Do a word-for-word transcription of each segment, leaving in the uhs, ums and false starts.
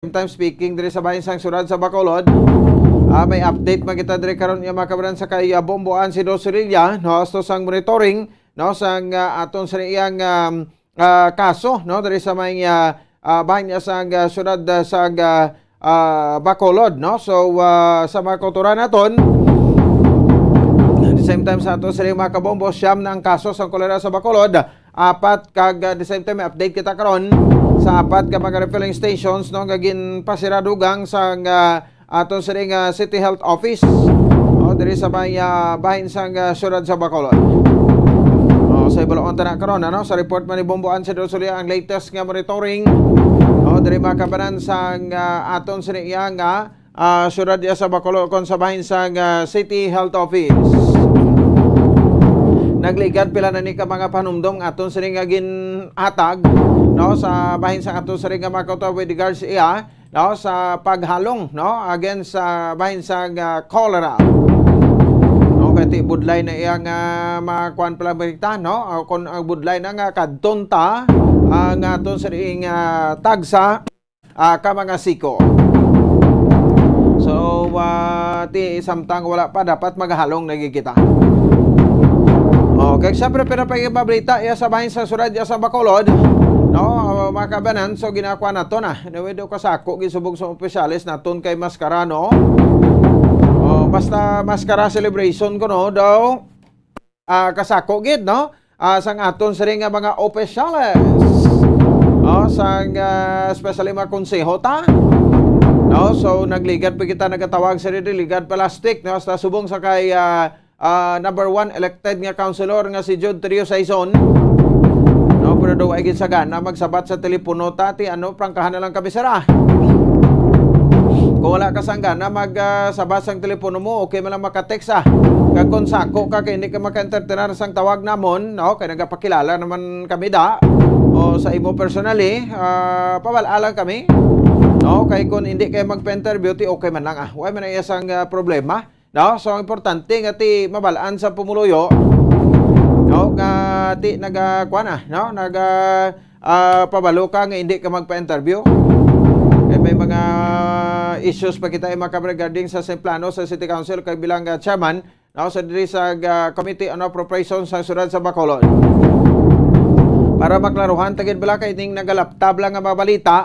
Same time, speaking diri sa bahin sang siyudad sa Bacolod, ah, may update man kita diri karon nga makabaran sa kay, ah, Bombo Ansido Sorilla, no, hasta sang monitoring, no, sang, ah, aton sa iyang, um, ah, kaso, no, diri sa may, ah, ah, bahin niya sang, ah, siyudad, ah, sang, ah, ah, Bacolod, no. So, ah, sa mga kautoran naton, at the same time sa ato sila mga kabombo, siyam na ang kaso sang kolera sa Bacolod. Apat kag, ah, the same time, may update kita karon sa apat ka mga refilling stations, no, nga ginpasira dugang sang, ah, aton sining, ah, City Health Office, o, diri sa may, ah, bahin sang, ah, siyudad sa Bacolod. O, sa ibalon ta na karon, ano, sa report man ni Bombo Ansido Sorilla ang latest nga monitoring, o, diri makabanan sang, ah, aton sini iya nga, ah, siyudad iya sa Bacolod kon sa bahin sang, ah, City Health Office. Nagligad pila na ni ka mga panumdom nga aton sini nga ginhatag, no, sa bahin sang aton sini nga mga kautoran with regards iya, no, sa paghalong, no, against sa bahin sang, ah, cholera. No, kay ti budlay na iya nga mga kuan pala, no, o kon ang budlay na nga kadton ta, ah, nga aton sa diing, ah, tagsa, ah, ka mga siko. So, ah, ti samtang wala pa, dapat maghalong na gid kita. Okay, siyempre, pero pa yung mabalita, iya sa bahin sa siyudad, iya sa Bacolod, no, ah, mga kabanan, so ginakuha na to na. Anyway, do kasako, gisubog sa opisyales naton kay Mascarano. O, basta Mascara celebration ko, no, daw, ah, kasako gid, no? Ah, sang aton sini nga mga opisyales. No, sang, ah, especially mga konseho ta. No, so nagligad pa kita, nagatawag sa diri, ligad plastic, no, sa subong sa kay, ah, ah, number one elected nga councilor nga si Jude Trio Saison. No, pero daw ay gid sa gana magsabat sa telepono ta, ti ano, prangkahan na lang kami sira. Kung wala ka sang gana mag, ah, sabat sang telepono mo, okay man lang maka-text, ah. Kag kung sako ka kay hindi ka maka-entertainan sang tawag namon, no, kay nagapakilala naman kami da, o sa imo personally, ah, pabal-a lang kami, no, kay kung hindi kayo magpa-interview, ti okay man lang, ah. Wala man ang isang, ah, problema. No? So, ang importante nga ti mabalaan sa pumuluyo, no, nga ti naga, kuwan na, no, naga, ah, pabalo ka nga hindi ka magpa-interview. Kay may mga issues pa kita, eh, mga kabra, regarding sa same plano sa City Council kay bilang, ah, chairman, no, sa diri sa, ah, Committee on Appropriations sa siyudad sa Bacolod. Para maklaruhan, tagid bala kay ning nagalaptab lang nga mga balita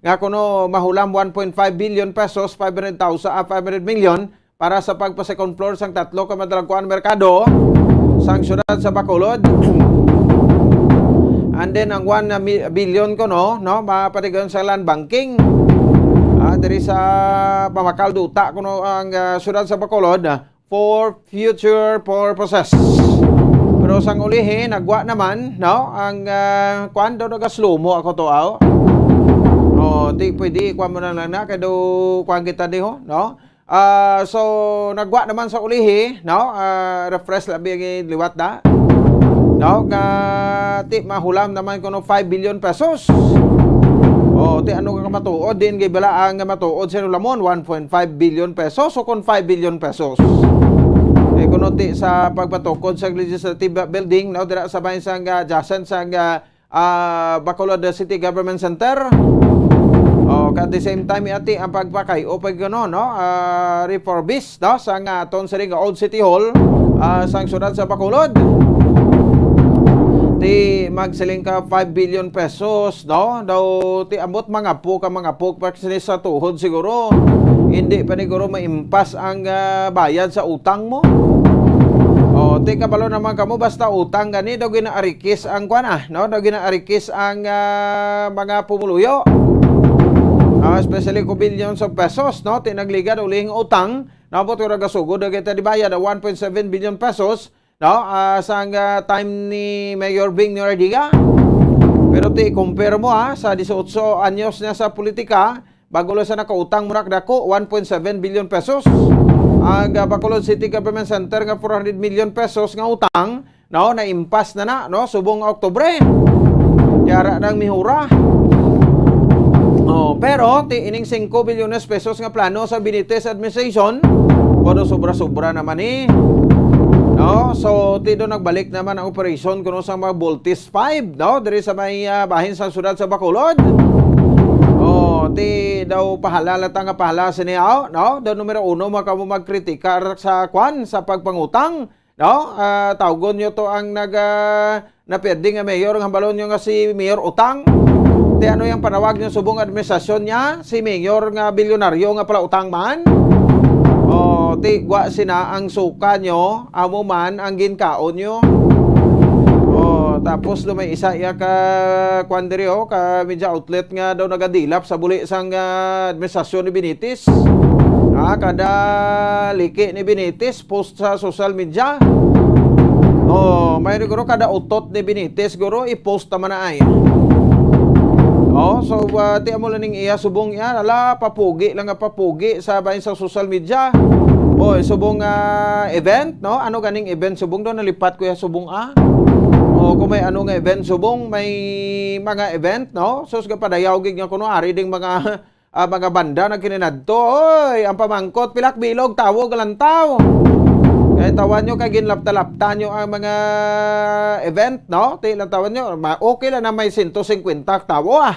nga kuno mahulam one point five billion pesos, five hundred thousand, ah, five hundred million, para sa pagpa-second floor sang tatlo ka madalagkuan merkado sang siyudad sa Bacolod. And then ang one na mi-, billion kuno, no, mapatigayon sa land banking. Ah, diri sa Pamakal Duta kuno ang, ah, siyudad sa Bacolod, ah, for future purposes. Pero sang ulihi, nagwa naman, no, ang, ah, kwan daw, nagaslomo ako to, aw. Oh, di pwede, kwan mo na lang na, kay daw, kwan kita diho, no? Ah, so, nagwa naman sa ulihi, no? Ah, refresh labi ang liwat na. No? Nga, ti, mahulam naman kuno five billion pesos. O, ti, ano ka matuod? Din kay bala ang matuod sa lamon, one point five billion pesos o kung five billion pesos. Eh, kuno ti, sa pagpatukod sa legislative building, no? Dira sa bahin sang, ah, adjacent sang, ah, ah, Bacolod City Government Center. O, at the same time, ati ang pagpakay o pag, ano, no, ah, refurbish, no, sa nga aton siring nga Old City Hall, ah, sang siyudad sa Bacolod. Ti magsiling ka five billion pesos, no? Daw ti ambot mangapo ka, mangapo pa sini sa tuhod siguro. Hindi pa ni guro maimpas ang, ah, bayad sa utang mo. O, ti kabalo naman kamo, basta utang gani daw ginaarikis ang kwan, ah, no? Daw ginaarikis ang, ah, mga pumuluyo. Ah, especially kung billions of pesos, no? Ti nagligad uling utang, nabot ko nagasugod na kita di bayad ang one point seven billion pesos, no? Ah, sang, ah, time ni Mayor Bing Noradiga. Pero ti compare mo, ha, sa dieciocho anyos niya sa politika, Bacolod sa nakautang mura dako, one point seven billion pesos. Ang, ah, Bacolod City Government Center nga four hundred million pesos nga utang, no, naimpas na na, no, subong nga Oktubre. Kaya ra nang mihura. Oh, pero ti ining singko bilyones pesos nga plano sa Benitez administration, pero sobra-sobra naman ni. No? So, ti do nagbalik naman ang operasyon kuno sa mga Voltes five, no? Diri sa may, ah, bahin sa siyudad sa Bacolod. Oh, Ti daw pahala lang ta nga pahala sini, aw, no? Daw numero uno, mga kamo magkritikar sa kwan, sa pagpangutang, no? Ah, tawgon nyo to ang nag, ah, napiyadi nga mayor, nga hambalon nyo nga si Mayor Utang. Ti ano yung panawag nyo subong administrasyon niya? Si Mayor nga bilyonaryo nga pala utang man? O, ti gwa sina ang suka nyo, amo man ang ginkaon nyo. O, tapos do may isa iya ka kwan diri, o, ka media outlet nga daw nagadilap sa buli sang, ah, administrasyon ni Benitez. Ah, kada liki ni Benitez, post sa social media. O, may siguro kada utot ni Benitez, siguro, i-post naman na ay. O, so, ah, ti amo lang ning iya subong iya, ala, papugi lang nga papugi sa bahin sa social media. O, subong, ah, event, no? Ano ganing event subong do? Nalipat ko ya subong, ah. O, kung may ano nga event subong, may mga event, no? Sus, gapadayaw gid nga kuno, ari ding mga, ah, mga banda na kininadto. Oy, ang pamangkot, pilak bilog, tawo, galantaw. Kay tawan nyo, kay ginlapta-lapta nyo ang mga event, no? Ti lang tawan nyo, ma-, okay lang na may sento singkwenta ka tawo, ah.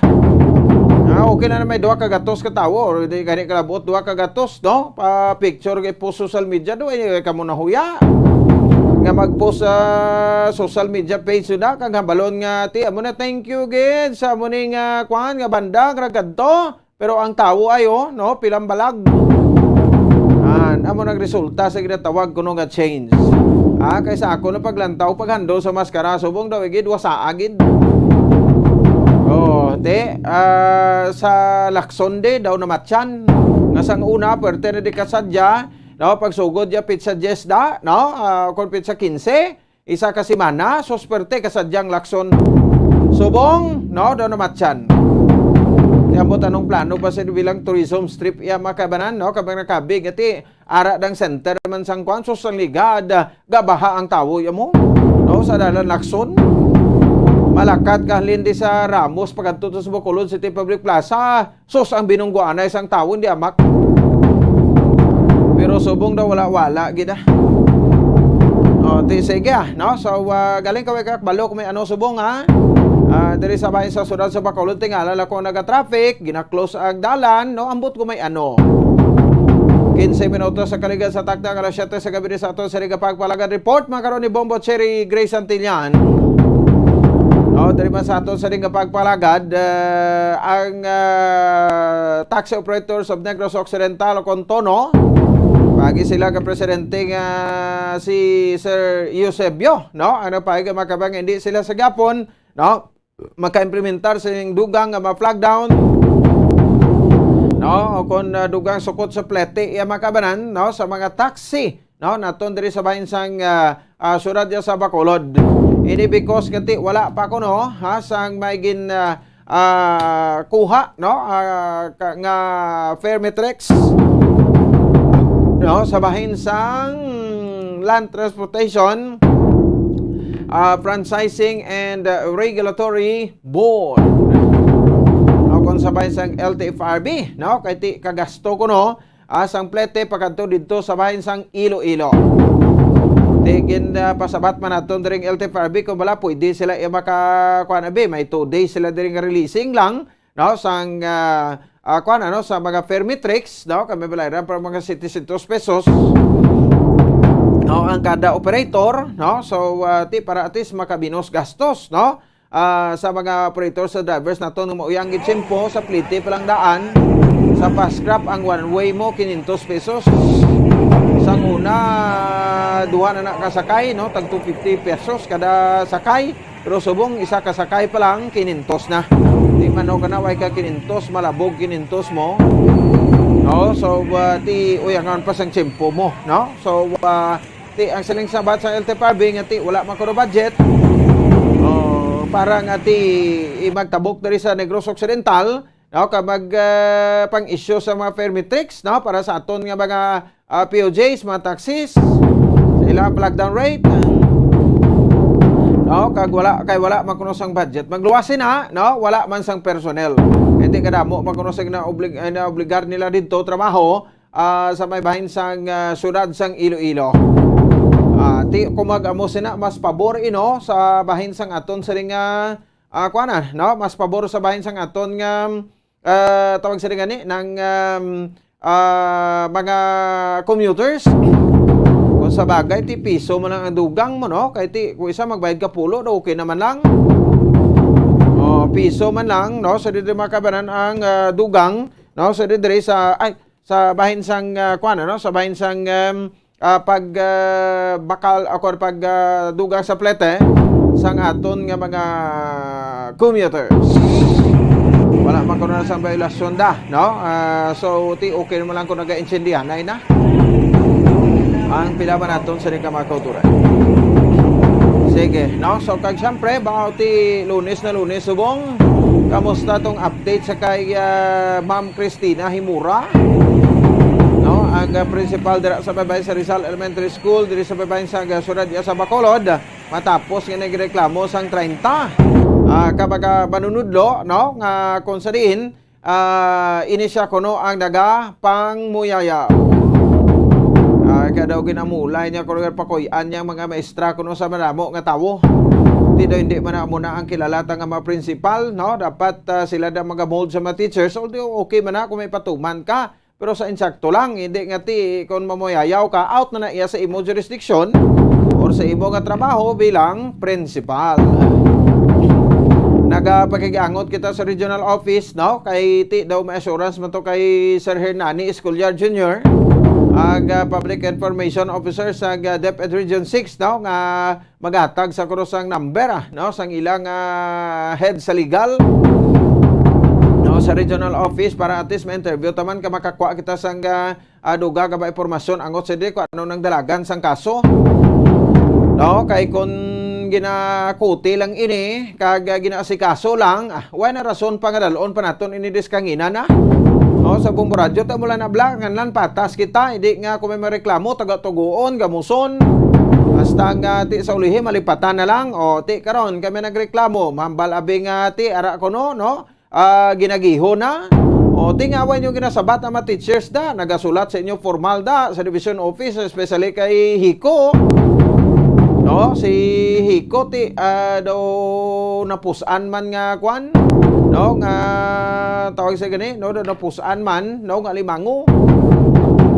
Ah, okay lang na may duha ka gatos ka tawo, or di gani kalabot duha ka gatos, no? Pa picture kay post social media, do ay kamo nahuya nga mag-post sa social media page na kag hambalon nga, ti, amo na, thank you gid sa amo ni nga kwan nga banda nga nagkadto. Pero ang tawo ayo, no, pilang balag. An, amo nagresulta sa ginatawag kuno nga change. Ah, kaysa ako na paglantaw, paghandol sa maskara, subong daw igid, wasa agid. Oh, te, ah, sa Lacson de daw namatyan. Nga sang una, pwerte na di kasadya, daw pagsugod ya pitsa diyes da, no? Ah, kon pitsa kinse, isa ka semana, susperte kasadyang Lacson. Subong, no, daw namatyan. Ti ambot anong plano pa sa bilang tourism strip iya, mga kabanan, no? Kabang nakabig, ati, ara dang center man sang kwan, sus, ang ligad, gabaha ang tawo, ya mo, no? Sa dalan Lacson. Malakat kahalin di sa Ramos, pagkadto to sa Bacolod City Public Plaza. Sus, ang binungguanay sang tawo, hindi amak. Pero subong daw wala-wala gid, ah. O, ti, sige, ah, no? So, ah, galing kaway ka, balo kung may ano subong, ha? Ah, diri sa bahin sa sudad sa Bacolod, tingala lang kung naga-traffic, gina-close ang dalan, no? Ambot kung may ano. Quince minutos sa kaligan sa takna, alas siyete sa gabi sa aton sa Riga Pagpalagad Report, mga karon ni Bombo Cherry Grace Antillan. No, diri man sa aton sa Riga Pagpalagad, ah, ang, ah, Taxi Operators of Negros Occidental o kon TONO, pagi sila ka presidente nga si Sir Eusebio, no? Ano pa, mga kabang, hindi sila sa gapon, no? Maka-implementar sa ining dugang nga ma-flag down, no? O kon, ah, dugang sukot sa plete, iya, mga kabanan, no? Sa mga taxi, no? Naton diri sa bahin sang, ah, ah, sudad ya sa Bacolod. Ini because kati wala pa kuno, ha, sang may gin, ah, ah, kuha, no? Ah, ka, nga fare matrix, no? Sa bahin sang Land Transportation, ah, Franchising and, ah, Regulatory Board. O kon sa bahin sang L T F R B, no? Kay ti kagasto kuno, ah, sang plete pakadto didto sa bahin sang Iloilo. Ti gin, ah, pasabat man naton diring L T F R B kung bala pwede sila, eh, maka, kuan, abi, may two days sila diri nga releasing lang, no, sang, ah, ah, kuan, ano, sa mga fare matrix, no, kami bala ira para mga setecientos pesos. No, ang kada operator, no? So, ah, ti para at least makabinos gastos, no? Ah, sa mga operator, sa drivers naton nga mauyang gitsimpo sa plete pa lang daan, sa fast scrap ang one way mo, kinyentos pesos. Sang una, duha na na ka sakay, no? Tag two fifty pesos kada sakay. Pero subong isa ka sakay pa lang, kinyentos na. Di man, no, kana way ka kinyentos, malabog kinyentos mo. No? So, ah, ti uyangan pa sang tsimpo mo, no? So, ah, ti ang siling sabat sa L T F R B nga ti wala man kuno budget, oh, para nga ti i-, magtabok diri sa Negros Occidental, no, ka mag, ah, pang-issue sa mga fare matrix, no, para sa aton nga mga, ah, P O Js, mga taxis, sa ilang flag down rate, no, kag wala, kay wala man kuno sang budget. Magluwas sina, no, wala man sang personnel. Kay ti kadamo man kuno sang naoblig-, ay, naobligar nila didto trabaho, ah, sa may bahin sang, ah, siyudad sang Iloilo. Ah, ti, kung mag-amo sina, mas pabor ino sa bahin sang aton siring nga, ah, kuana, no? Mas pabor sa bahin sang aton nga, ah, tawag sila gani, ng, um, ah, mga commuters. Kung sa bagay, ti piso man lang ang dugang mo, no? Kay ti, kung isa, magbayad ka pulo, no? Okay naman lang. Oh, piso man lang, no? So, dito, mga kabanan, ang, ah, dugang, no? So, dito, sa, ay, sa bahin sang, ah, kuwan, ano? Sa bahin sang, um, ah, pag, ah, bakal, ako, pag, ah, dugang sa plete sang aton nga mga commuters. Wala man kuno na sang violasyon da, no? Ah, so, ti okay naman lang kung naga-insendihan na ina. Ang pila man aton sa mga kauturan. Sige, no? So, kag siyempre, bao ti Lunes na Lunes, subong, kamusta tong update sa kay, ah, Ma'am Christina Himura? No? Ang, ah, principal dira sa baybay sa Rizal Elementary School, diri sa baybay sa, ah, syudad iya sa Bacolod, matapos nga nagreklamo sang treinta, ah, ka mga manunudlo, no? Nga kung sa diin, ah, ini siya kuno ang nagapangmuyayaw. Ah, kaya daw ginamulay niya kuno, pakuy-an niya ang mga maestra kuno sa madamo nga tawo. Ti daw hindi man na amo na ang kilala ta nga mga principal, no? Dapat, ah, sila na magamold sa mga teachers. Although okay man na kung may patuman ka, pero sa insakto lang, hindi nga ti kung mamuyayaw ka, out na na iya sa imo jurisdiction or sa imo nga trabaho bilang principal. Nagapakig-angot kita sa regional office, no? Kay ti daw may assurance man to kay Sir Hernani Escolar Junior, ang, ah, Public Information Officer sa, ah, DepEd Region six, no? Nga maghatag sa krusang number, ah, no? Sang ilang, ah, head sa legal, no? Sa regional office para at least ma-interview taman ka makakuha kita sang, ah, ah, dugang nga mga impormasyon angot sa diri kung ano nang dalagan sang kaso. No, kay kung ginakuti lang ini, kag, ah, ginaasikaso lang, ah, wala na rason pa nga dalon pa naton ini diskanginan na. No, sa Bombo Radyo, ta mo lang na bla, nganlan patas kita, hindi nga kung may mareklamo, taga-tuguon, gamuson. Hasta nga ti sa ulihi, malipatan na lang. O, ti karon, kami nagreklamo, mambal abi nga ti, ara ko no, no? Ah, ginagiho na. O, ti nga, wa inyo ginasabat ang mga teachers da, nagasulat sa inyo formal da, sa division office, especially kay Hiko. No, si Hiko ti, ah, daw napus-an man nga kwan, no, nga tawag sa gani, no, daw napus-an man, no, nga limango.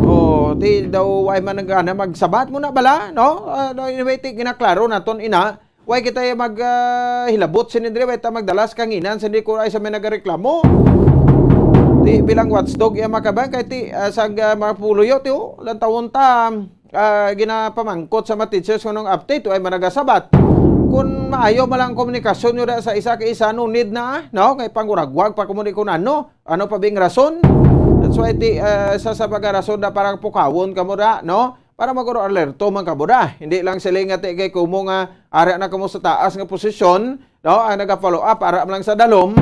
O, ti daw way man nagana magsabat mo na bala, no? Ah, no, anyway, ti ginaklaro naton ina. Way kita mag, ah, hilabot sini diri, way ta magdalas kanginan sini ko ay sa may nagareklamo. Ti bilang watchdog iya makabang kay ti, ah, sa, ah, mga puluyo ti, oh, lantawon ta, ah, ginapamangkot sa mga teachers kung anong update, way managasabat. Kung maayo man lang ang komunikasyon nyo da sa isa ka isa, no need na, ah, no? Kay panguragwag pa kamo di kung ano, ano pa bing rason. That's why ti, ah, sa, sa mga rason na parang pukawon kamo da, no? Para maguro alerto man kamo da. Hindi lang sila nga ti kay kumo nga ara na kamo sa taas nga posisyon, no? Ang naga-follow up, ara man lang sa dalom.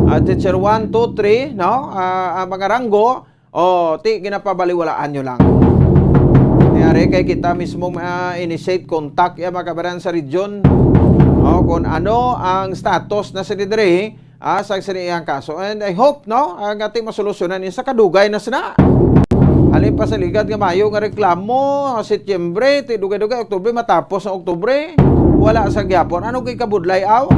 Ah, teacher one, two, three, no? Ah, ang mga ranggo, oh, ti ginapabaliwalaan nyo lang. Nangyari kay kita mismo ma-initiate contact ya mga kabaran sa region. Oh, kung ano ang status na sa diri, ah, sa sini iyang kaso. And I hope, no, ang ating masolusyonan ni sa kadugay na sina. Halin pa sa ligad nga mayo nga reklamo, Setyembre, ti dugay-dugay, Oktubre, matapos ang Oktubre, wala sa gyapon. Ano kay kabudlay, aw?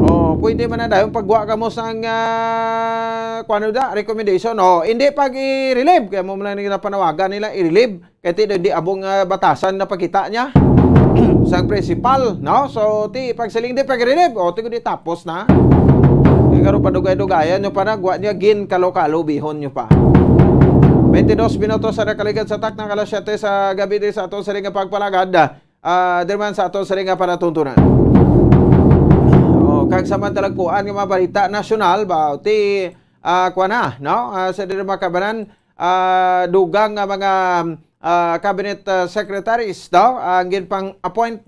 Oh, pwede man na dayon pagwa kamo sang, ah, kuano da, recommendation. Oh, hindi pag i-relieve, kaya mo man lang nila panawagan nila, i-relieve. Kay ti di abong, ah, batasan na pagkita niya sang principal, no? So, ti pagsiling di pag-relieve, o, ti di tapos na. Kay karon padugay-dugayan nyo pa na, gwa niya gin kalo-kalo bihon nyo pa. Twenty-dos minutos sa nakaligad sa takna nga alas siyete sa gabi di sa aton siling nga pagpalagad. Ah, diri man sa aton siling nga panatuntunan. Oh, kag sa mantalagkuan nga mga balita nasyonal, ba, ti, ah, kwa na, no? Ah, sa diri makabanan, ah, dugang nga mga, ah, cabinet, ah, secretaries, no? Ang ginpang-appoint,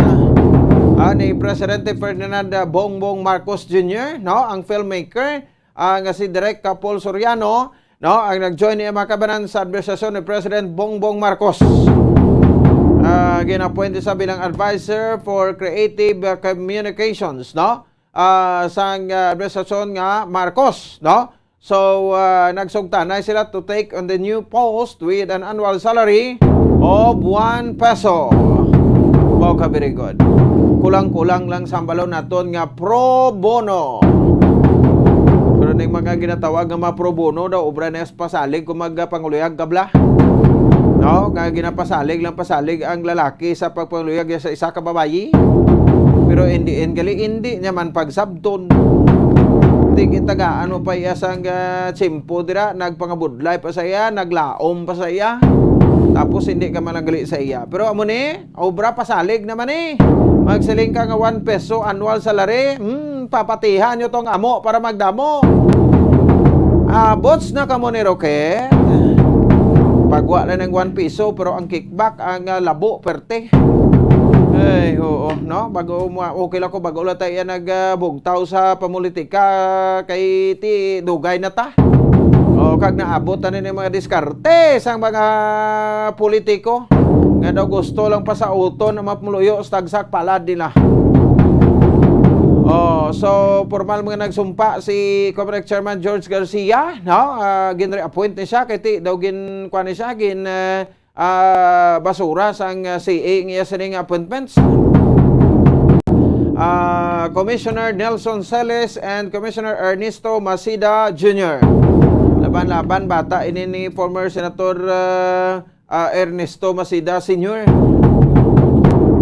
ah, ni Presidente Ferdinand, ah, Bongbong Marcos Junior, no? Ang filmmaker, ah, nga si Direk, ah, Paul Soriano, no? Ang nag-join niya mga kabanan sa administrasyon ni President Bongbong Marcos. Ah, gin-appoint sa bilang advisor for creative, ah, communications, no? Ah, sang, ah, administrasyon nga Marcos, no? So, ah, nagsugtanay sila to take on the new post with an annual salary of one peso. Wow, ka very good. Kulang-kulang lang sambalon naton nga pro bono. Ning mga ginatawag nga mga pro bono daw, obra na sa pasalig kung magpanguluyag ka bala. No? Nga ginapasalig lang pasalig ang lalaki sa pagpanguluyag sa isa ka babayi. Pero in the end, gali, hindi niya man pagsabton. Tig itagaan mo pa iya sang, ah, tsimpo dira, nagpangabudlay pa sa iya, naglaom pa sa iya. Tapos hindi ka man lang gali sa iya. Pero amo ni, obra pasalig naman eh. Magsiling ka nga one peso annual salary, hmm, papatihan nyo tong amo para magdamo. Abots na kamo ni Roque. Pagwa na ng one piso, pero ang kickback, ang, ah, labo, perte. Ay, oo, no? Bago mo, okay lang ko, bago lang tayo nag, ah, bugtaw sa pamulitika, kay ti dugay na ta. O, kag naabot na ni mga diskarte sang mga politiko nga daw gusto lang pasauton ang mga pumuluyo sa tagsak palad nila. Oh, so, formal mga nagsumpa si Comelec Chairman George Garcia, no? Ah, gin-reappoint ni siya, kay ti daw gin, kuwan ni siya, gin, ah, ah, basura sang, ah, C A ang iya sining appointments. Ah, Commissioner Nelson Celes and Commissioner Ernesto Macida Junior. Laban-laban, bata ini ni former Senator, ah, ah, Ernesto Macida Senior.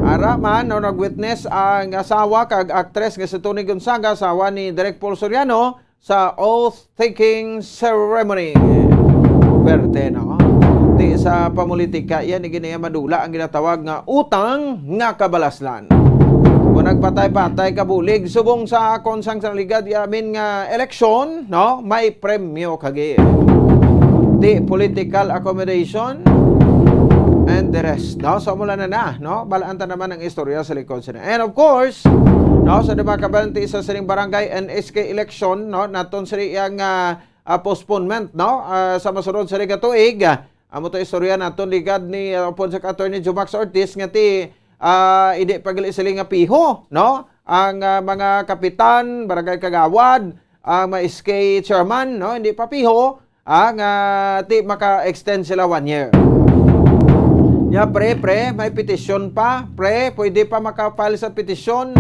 Ara man, no, nag-witness ang asawa kag aktres nga si Tony Gonzaga, asawa ni Direk Paul Soriano, sa oath-taking ceremony. Perte, no? Ti sa pamulitika, yan, iginiya madula ang ginatawag nga utang nga kabalaslan. Kung nagpatay-patay ka bulig, subong sa akon sang, sang ligad, amin nga eleksyon, no? May premyo kagi. Ti political accommodation and the rest, no? So, mula na na, no? Balaan ta naman ang istorya sa likod sini. And of course, no, sa diba kabante sa sining barangay and S K election, no, naton sini yang, ah, ah, postponement, no, ah, sa masunod sa nga tuig. Ah, amo to istorya naton ligad ni, ah, upod sa Attorney Jumax Ortiz nga ti, ah, hindi pa gali sila nga piho, no? Ang, ah, mga kapitan, barangay kagawad, ang mga S K chairman, no, hindi pa piho, ah, nga ti maka-extend sila one year. Nya, pre, pre, may petition pa. Pre, pwede pa maka-file sa petition.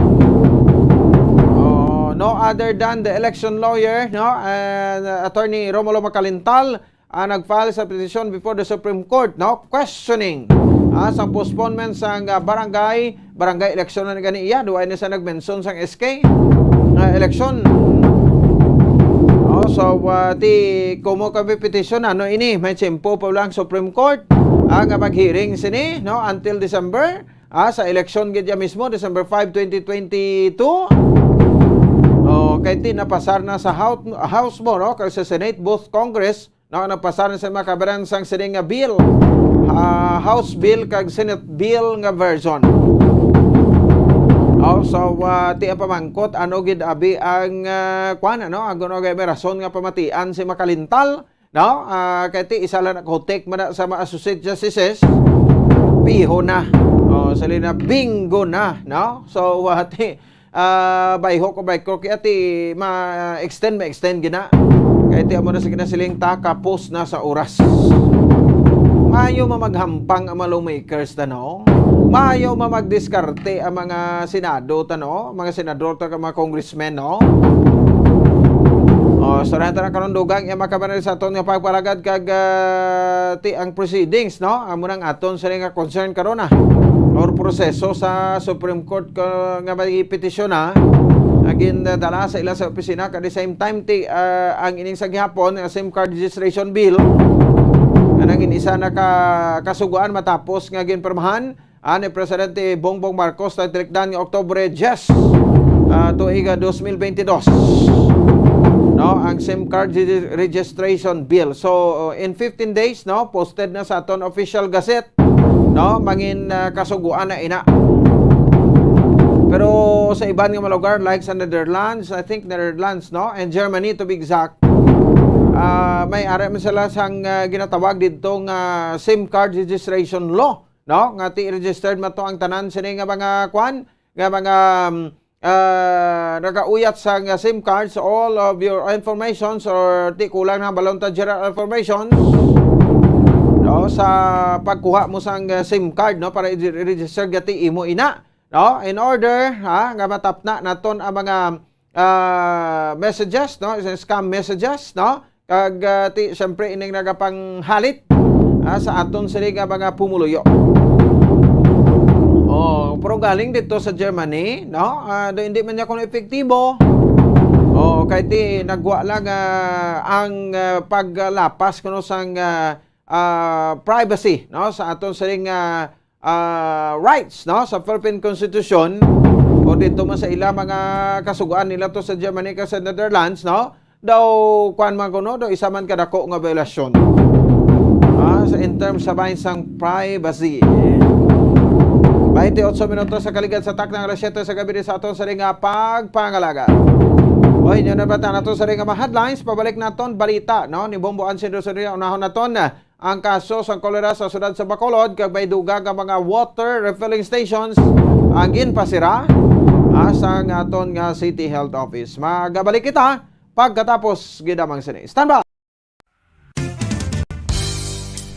Oh, no other than the election lawyer, no, and, uh, Attorney Romulo Macalintal, ah, nag-file sa petition before the Supreme Court, no, questioning, ah, sa postponement sang, ah, barangay, barangay election na gani iya, duwa ini sa nag-mention sang S K nga election. Oh, so, ah, ti kumo kami petition, ano ini, may tiyempo pa lang Supreme Court, ah, nga mag-hearing sini, no, until December, ah, sa election gid ya mismo, December five, twenty twenty-two. Oh, kay ti napasar na sa House, House mo, no, kag sa Senate, both Congress, no, napasar na sa mga kabaran sang sining nga bill. Ah, House bill kag Senate bill nga version. Oh, so, ah, ti ang pamangkot, ano gid abi ang, ah, kwan, ano, ang kuno gay may rason nga pamatian si Macalintal, no? Ah, kay ti isa lang naghutik man na sa mga associate justices, piho na. Oh, sali na, bingo na, no? So, ah, ti, ah, bayho ko, bay ko, kaya ti ma-extend, ma-extend gina. Kay ti amo na sa ginasiling ta, kapos na sa oras. Maayo mamaghampang ang mga lawmakers ta, no? Maayo mamagdiskarte ang mga senado ta, no? Mga senador ta, mga congressmen, no? Oh, so, na ta na karon dugang, iya makabanal sa aton nga pagpalagad kag, ah, ti ang proceedings, no? Amo nang aton sa nga concern karon, ah, or proseso sa Supreme Court ka, nga may petisyon, ah, nga gindala sa ila sa opisina. At the same time, ti, ah, ang ining sa gihapon nga SIM card registration bill, nga nangin isa na ka kasuguan matapos nga ginpirmahan, ah, ni Presidente Bongbong Marcos, nagtilikdan nga Oktubre diyes, ah, tuig, ah, dos mil bentidós, no, ang SIM card regi-, registration bill. So, in fifteen days, no, posted na sa aton official gazette, no, mangin, ah, kasuguan na ina. Pero sa iban nga mga lugar, like sa Netherlands, I think Netherlands, no, and Germany, to be exact, ah, may ara man sila sang, ah, ginatawag didto nga SIM card registration law, no? Nga ti registered man to ang tanan sini nga mga kwan, nga mga, um, ah, nagauyat sa nga SIM cards, all of your informations or ti kulang na balon ta general information, no? Sa pagkuha mo sang, ah, SIM card, no? Para i-register gati imo ina, no? In order, ha, nga matapna naton ang mga, ah, messages, no? Sa scam messages, no? Kag, ah, ti, siyempre, ining nagapanghalit, ah, sa aton sini nga mga pumuluyo. Oh, pero galing dito sa Germany, no? Ah, do, hindi man niya kuno epektibo. Oh, kay ti nagwa lang, ah, ang, ah, paglapas kuno sang, ah, ah, privacy, no, sa aton sining, ah, ah, rights, no, sa Philippine Constitution, o dito man sa ila mga kasugoan nila to sa Germany kag sa Netherlands, no, daw kuan man kuno, daw isa man kadako nga violasyon, ah, sa, in terms sa bahin sang privacy. Bainte otso minutos sa kaligad sa takna nga alas siyete sa gabi sa aton sining nga pagpangalaga. Oy, inyo na ba nato sa ring nga mga headlines? Pabalik naton balita, no, ni Bombo Ansin Rosario. Unahon naton, ah, ang kaso sang kolera sa siyudad sa Bacolod, kag may dugang nga mga water refilling stations ang ginpasira, ah, sang aton nga City Health Office. Magabalik kita pagkatapos gid lamang sini. Standby!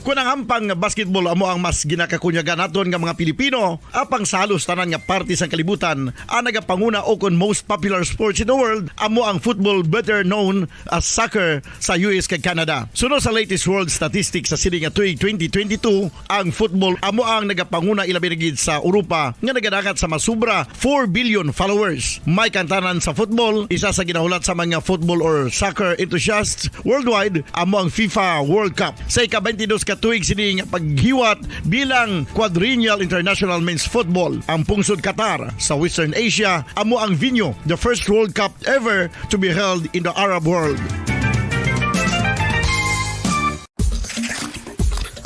Kon ang hampang nga basketball amo ang mas ginakakunyagan naton nga mga Pilipino, apang sa halos tanan nga parte sang kalibutan, ang nagapanguna o kon most popular sports in the world amo ang football, better known as soccer, sa U S kag Canada. Suno sa latest world statistics sa sini nga tuig twenty twenty-two, ang football amo ang nagapanguna, ilabi na gid sa Europa nga nagadangat sa mas sobra four billion followers. May kantanan sa football, isa sa ginahulat sa mga football or soccer enthusiasts worldwide amo ang FIFA World Cup. Sa ika-twenty-dos ka tuig sini nga paghiwat bilang quadrennial international men's football, ang pungsod Qatar sa Western Asia amo ang venue, the first World Cup ever to be held in the Arab world.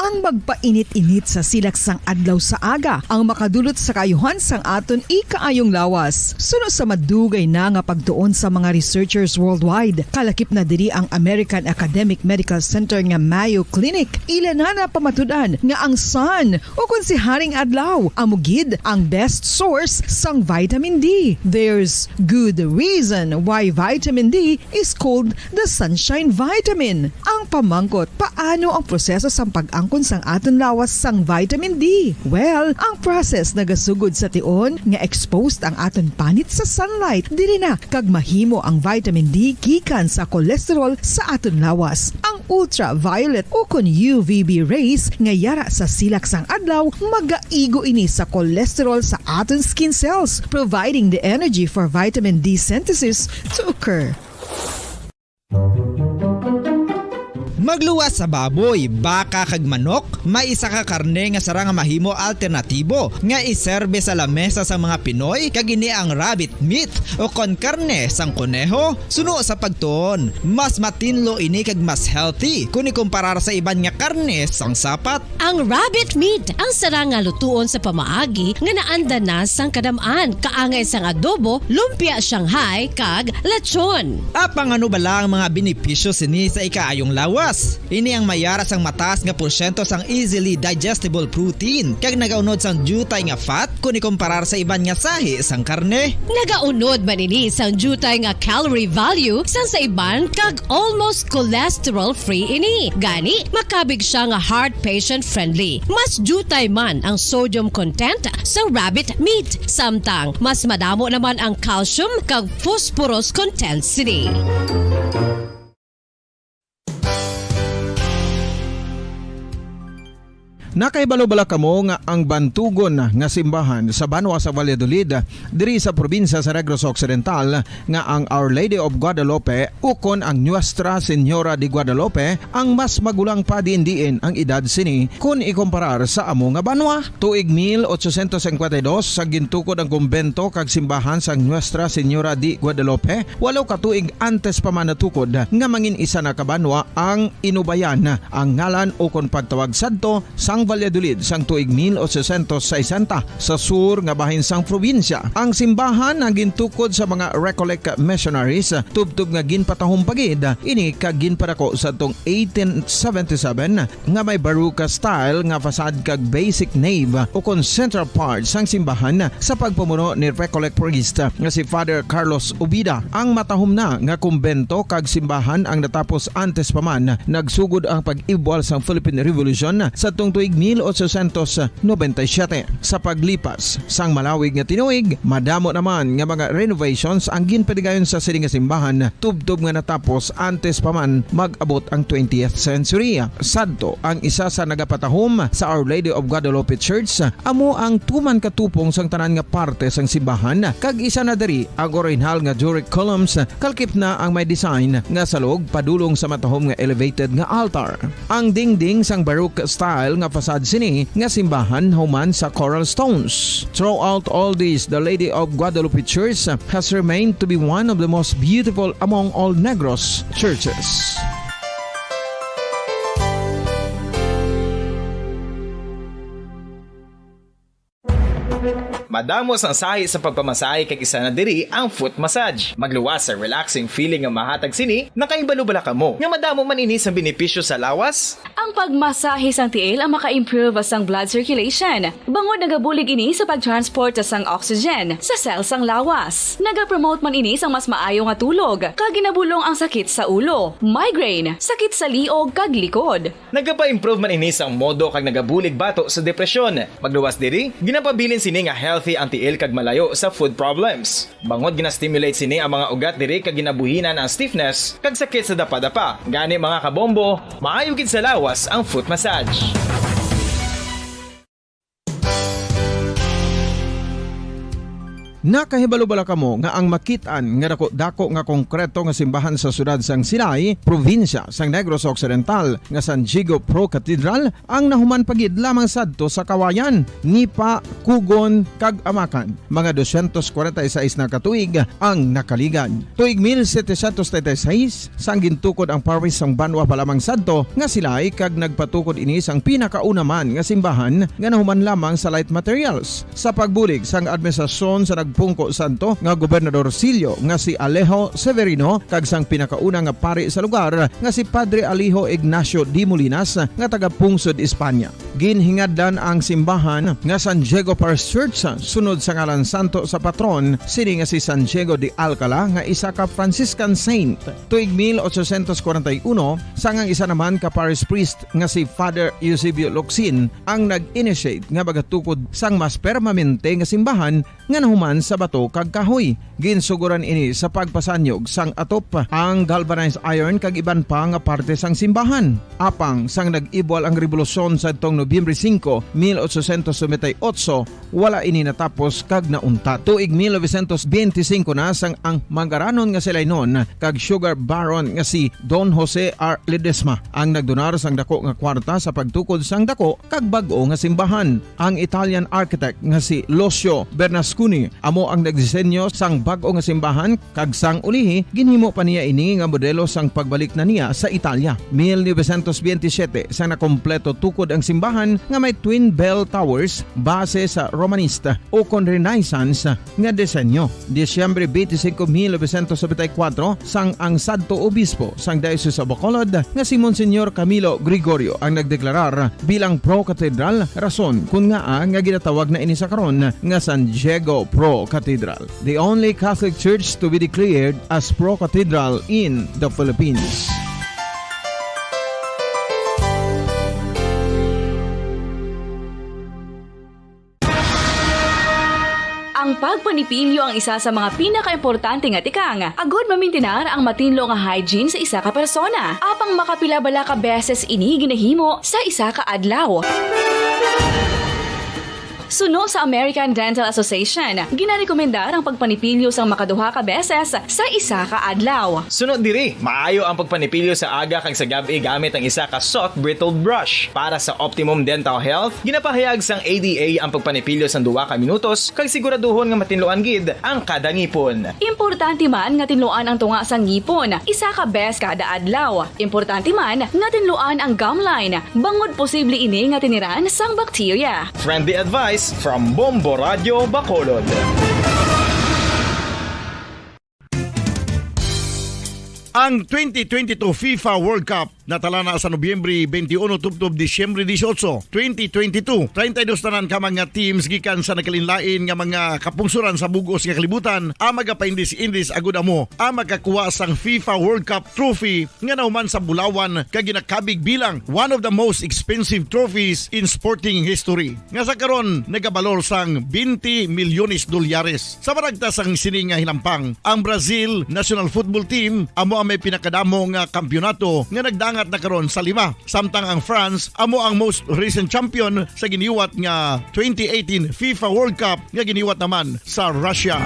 Ang magpainit-init sa silak sang adlaw sa aga ang makadulot sa kaayuhan sang aton ikaayong lawas. Suno sa madugay na nga pagtuon sa mga researchers worldwide, kalakip na diri ang American Academic Medical Center nga Mayo Clinic. Ila na napamatud-an nga ang sun, o kon si Haring Adlaw, amo gid ang best source sang vitamin D. There's good reason why vitamin D is called the sunshine vitamin. Ang pamangkot, paano ang proseso sang pag-angkon sang aton lawas sang vitamin D? Well, ang process nagasugod sa tion nga exposed ang aton panit sa sunlight, diri na kag mahimo ang vitamin D gikan sa cholesterol sa aton lawas. Ang ultraviolet o kon U V B rays nga yara sa silak sang adlaw, magaigo ini sa cholesterol sa aton skin cells, providing the energy for vitamin D synthesis to occur. Magluwas sa baboy, baka kag manok, may isa ka karne nga sarang nga mahimo alternatibo nga iserbe sa lamesa sang mga Pinoy, kag ini ang rabbit meat o kon karne sang kuneho. Suno sa pagtuon, mas matinlo ini kag mas healthy kon ikumparar sa iban nga karne sang sapat. Ang rabbit meat ang sarang nga lutuon sa pamaagi nga naanda na sang kadam-an, kaangay sang adobo, lumpia Shanghai, kag lechon. Apang ano bala ang mga benepisyo sini sa ikaayong lawas? Ini ang mayara sang mataas nga porsyento sang easily digestible protein, kag nagaunod sang diutay nga fat kon ikumparar sa iban nga sahi sang karne. Nagaunod man ini sang diutay nga calorie value sang sa iban, kag almost cholesterol-free ini. Gani, makabig siya nga heart patient-friendly. Mas diutay man ang sodium content sa rabbit meat, samtang mas madamo naman ang calcium kag phosphorus content sini. Nakahibalo bala kamo nga ang bantugon nga simbahan sa banwa sa Valladolid, diri sa probinsya sa Negros Occidental, nga ang Our Lady of Guadalupe ukon ang Nuestra Señora de Guadalupe ang mas magulang pa diin-diin ang edad sini kon ikumparar sa amo nga banwa? Tuig mil ochocientos cincuenta y dos sa gintukod ang kumbento kag simbahan sang Nuestra Señora de Guadalupe, walo ka tuig antes pa man natukod nga mangin isa na ka banwa ang Inubayan, ang ngalan ukon pagtawag sadto sang Valladolid sang tuig mil ochocientos sesenta, sa sur nga bahin sang probinsya. Ang simbahan ang gintukod sa mga Recollect missionaries, tubtob nga ginpatahom pa gid ini kag ginpadako sadtong eighteen seventy-seven, nga may Baroque style nga facade kag basic nave ukon central part sang simbahan sa pagpamuno ni Recollect priest nga si Father Carlos Ubida. Ang matahom na nga kumbento kag simbahan ang natapos antes pa man nagsugod ang pag-ibwal sang Philippine Revolution sadtong tuig mil ochocientos noventa y siete. Sa paglipas sang malawig nga tinuig, madamo naman nga mga renovations ang ginpadigayon sa sini nga simbahan, tubtob nga natapos antes pa man mag-abot ang twentieth century. Sadto, ang isa sa nagapatahom sa Our Lady of Guadalupe Church amo ang tuman ka tupong sang tanan nga parte sang simbahan, kag isa na diri ang orihinal nga Doric columns, kalkip na ang may design nga salog padulong sa matahom nga elevated nga altar. Ang dingding sang Baroque style nga facade sini nga simbahan human sa coral stones. Throughout all this, the Lady of Guadalupe Church has remained to be one of the most beautiful among all Negros churches. Madamo sang sahi sa pagpamasahe, kag isa na diri ang foot massage. Magluwas sa relaxing feeling nga mahatag sini. Nakahibalo bala kamo nga madamo man ini sang benepisyo sa lawas? Ang pagmasahe sang tiil ang maka-improve sang blood circulation, bangod nagabulig ini sa pag-transport sang oxygen sa cell sang lawas. Nagapromote man ini sang mas maayo nga tulog, kag ginabulong ang sakit sa ulo, migraine, sakit sa liog, kag likod. Nagapa-improve man ini sang modo kag nagabulig bato sa depresyon. Magluwas diri, ginapabilin sini nga healthy ang tiil kag malayo sa foot problems. Bangod gina-stimulate sini ang mga ugat diri kag ginabuhinan ang stiffness kag sakit sa dapadapa. Gani, mga kabombo, maayo gid sa lawas ang foot massage. Nakahibalo bala kamo nga ang makit-an nga dako-dako nga konkreto nga simbahan sa siyudad sang Silay, probinsya sang Negros Occidental, nga San Diego Pro Cathedral ang nahuman pa gid lamang sadto sa Kawayan, Nipa, Cogon, kag Amacan, mga dosyentos kwarenta y seis na ka tuig ang nakaligad. Tuig mil setecientos treinta y seis, sang gintukod ang parish sang banwa pa lamang sadto nga Silay, kag nagpatukod ini sang pinakauna man nga simbahan nga nahuman lamang sa light materials. Sa pagbulig sang administrasyon sa nagpungko sadto nga Gobernador Sillo nga si Alejo Severino kag sang pinakauna nga pari sa lugar nga si Padre Alejo Ignacio de Molinas nga taga-pungsod Espanya. Ginhingadlan ang simbahan nga San Diego Parish Church sunod sa ngalan santo sa patron sini nga si San Diego de Alcala nga isa ka Franciscan saint. Tuig mil ochocientos kwarenta y uno, sang ang isa naman ka parish priest nga si Father Eusebio Locsin ang nag-initiate nga magatukod sang mas permanente nga simbahan nga nahuman sa bato kag kahoy. Ginsugoran ini sa pagpasanyog sang atop, ang galvanized iron kag iban pa nga parte sang simbahan. Apang sang nag-ibwal ang rebolusyon sadtong Nobyembre singko, mil ochocientos noventa y ocho, wala ini natapos kag nauntat. Tuig mil novecientos benti singko na sang ang mangaranon nga si Lainon kag sugar baron nga si Don Jose R. Ledesma ang nagdonar sang dako nga kwarta sa pagtukod sang dako kag bag-o nga simbahan. Ang Italian architect nga si Lucio Bernasconi amo ang nagdisenyo sang bag-o nga simbahan, kag sang ulihi ginhimo pa niya ini nga modelo sang pagbalik na niya sa Italia. Mil novecientos benti siyete, sang nakompleto tukod ang simbahan nga may twin bell towers base sa Romanista ukon Renaissance nga disenyo. Disyembre benti singko, mil novecientos nobenta y kuwatro, sang ang sadto obispo sang Diocese of Bacolod nga si Monsignor Camilo Gregorio ang nagdeklarar bilang pro-cathedral, rason kon ngaa nga ginatawag na ini sa karon nga San Diego Pro Cathedral, the only Catholic church to be declared as pro-cathedral in the Philippines. Ang pagpanipilyo ang isa sa mga pinakaimportante nga tikang agud mamintinar ang matinlo nga hygiene sa isa ka persona. Apang makapila bala ka beses ini ginahimo sa isa ka adlaw? Suno sa American Dental Association, ginarekomendar ang pagpanipilyo sang makaduha ka beses sa isa ka adlaw. Suno diri, maayo ang pagpanipilyo sa aga kag sa gab-i gamit ang isa ka soft bristled brush. Para sa optimum dental health, ginapahayag sang A D A ang pagpanipilyo sang duha ka minutos kag siguraduhon nga matinluan gid ang kada ngipon. Importante man nga tinluan ang tunga sang ngipon isa ka bes kada adlaw. Importante man nga tinluan ang gum line, bangod posible ini nga tiniran sang bakterya. Friendly advice from Bombo Radio Bacolod. Ang twenty twenty-two FIFA World Cup natala na sa Nobyembre twenty-one tubtob Disyembre dieciocho, twenty twenty-two. Treinta y dos tanan ka mga teams gikan sa nagkalainlain nga mga kapungsoran sa bug-os nga kalibutan ang magapaindis-indis agud amo ang makakuha sang FIFA World Cup trophy nga nahuman sa bulawan kag ginakabig bilang one of the most expensive trophies in sporting history, nga sa karon nagabalor sang twenty milyones dolyares. Sa maragtas sang sini nga hinampang, ang Brazil national football team amo ang may pinakadamo nga kampiyonato nga nagdangat na karon sa lima, samtang ang France amo ang most recent champion sa giniwat nga twenty eighteen FIFA World Cup nga giniwat naman sa Russia.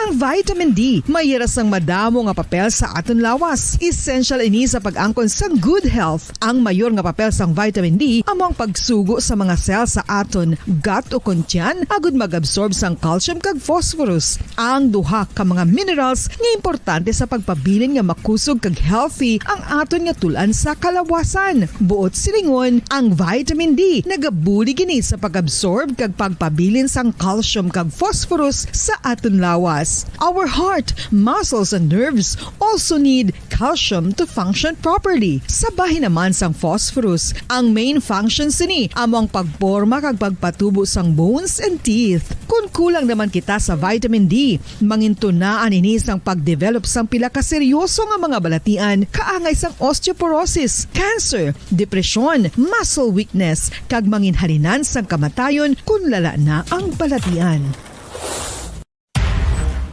Ang vitamin D may ira sang madamo nga papel sa aton lawas. Essential ini sa pag-angkon sang good health. Ang mayor nga papel sang vitamin D amo ang pagsugo sa mga cell sa aton gut o kon tiyan agud mag-absorb sang calcium kag phosphorus, ang duha ka mga minerals nga importante sa pagpabilin nga makusog kag healthy ang aton nga tul-an sa kalawasan. Buot silingon, ang vitamin D nagabulig ini sa pag-absorb kag pagpabilin sang calcium kag phosphorus sa aton lawas. Our heart, muscles, and nerves also need calcium to function properly. Sa bahin naman sang phosphorus, ang main function sini amo ang pagporma kag pagpatubo sang bones and teeth. Kon kulang naman kita sa vitamin D, mangintunaan ini sang pagdevelop sang pila ka seryoso nga mga balatian, kaangay sang osteoporosis, cancer, depresyon, muscle weakness, kag manginhalinan sang kamatayon kon lala na ang balatian.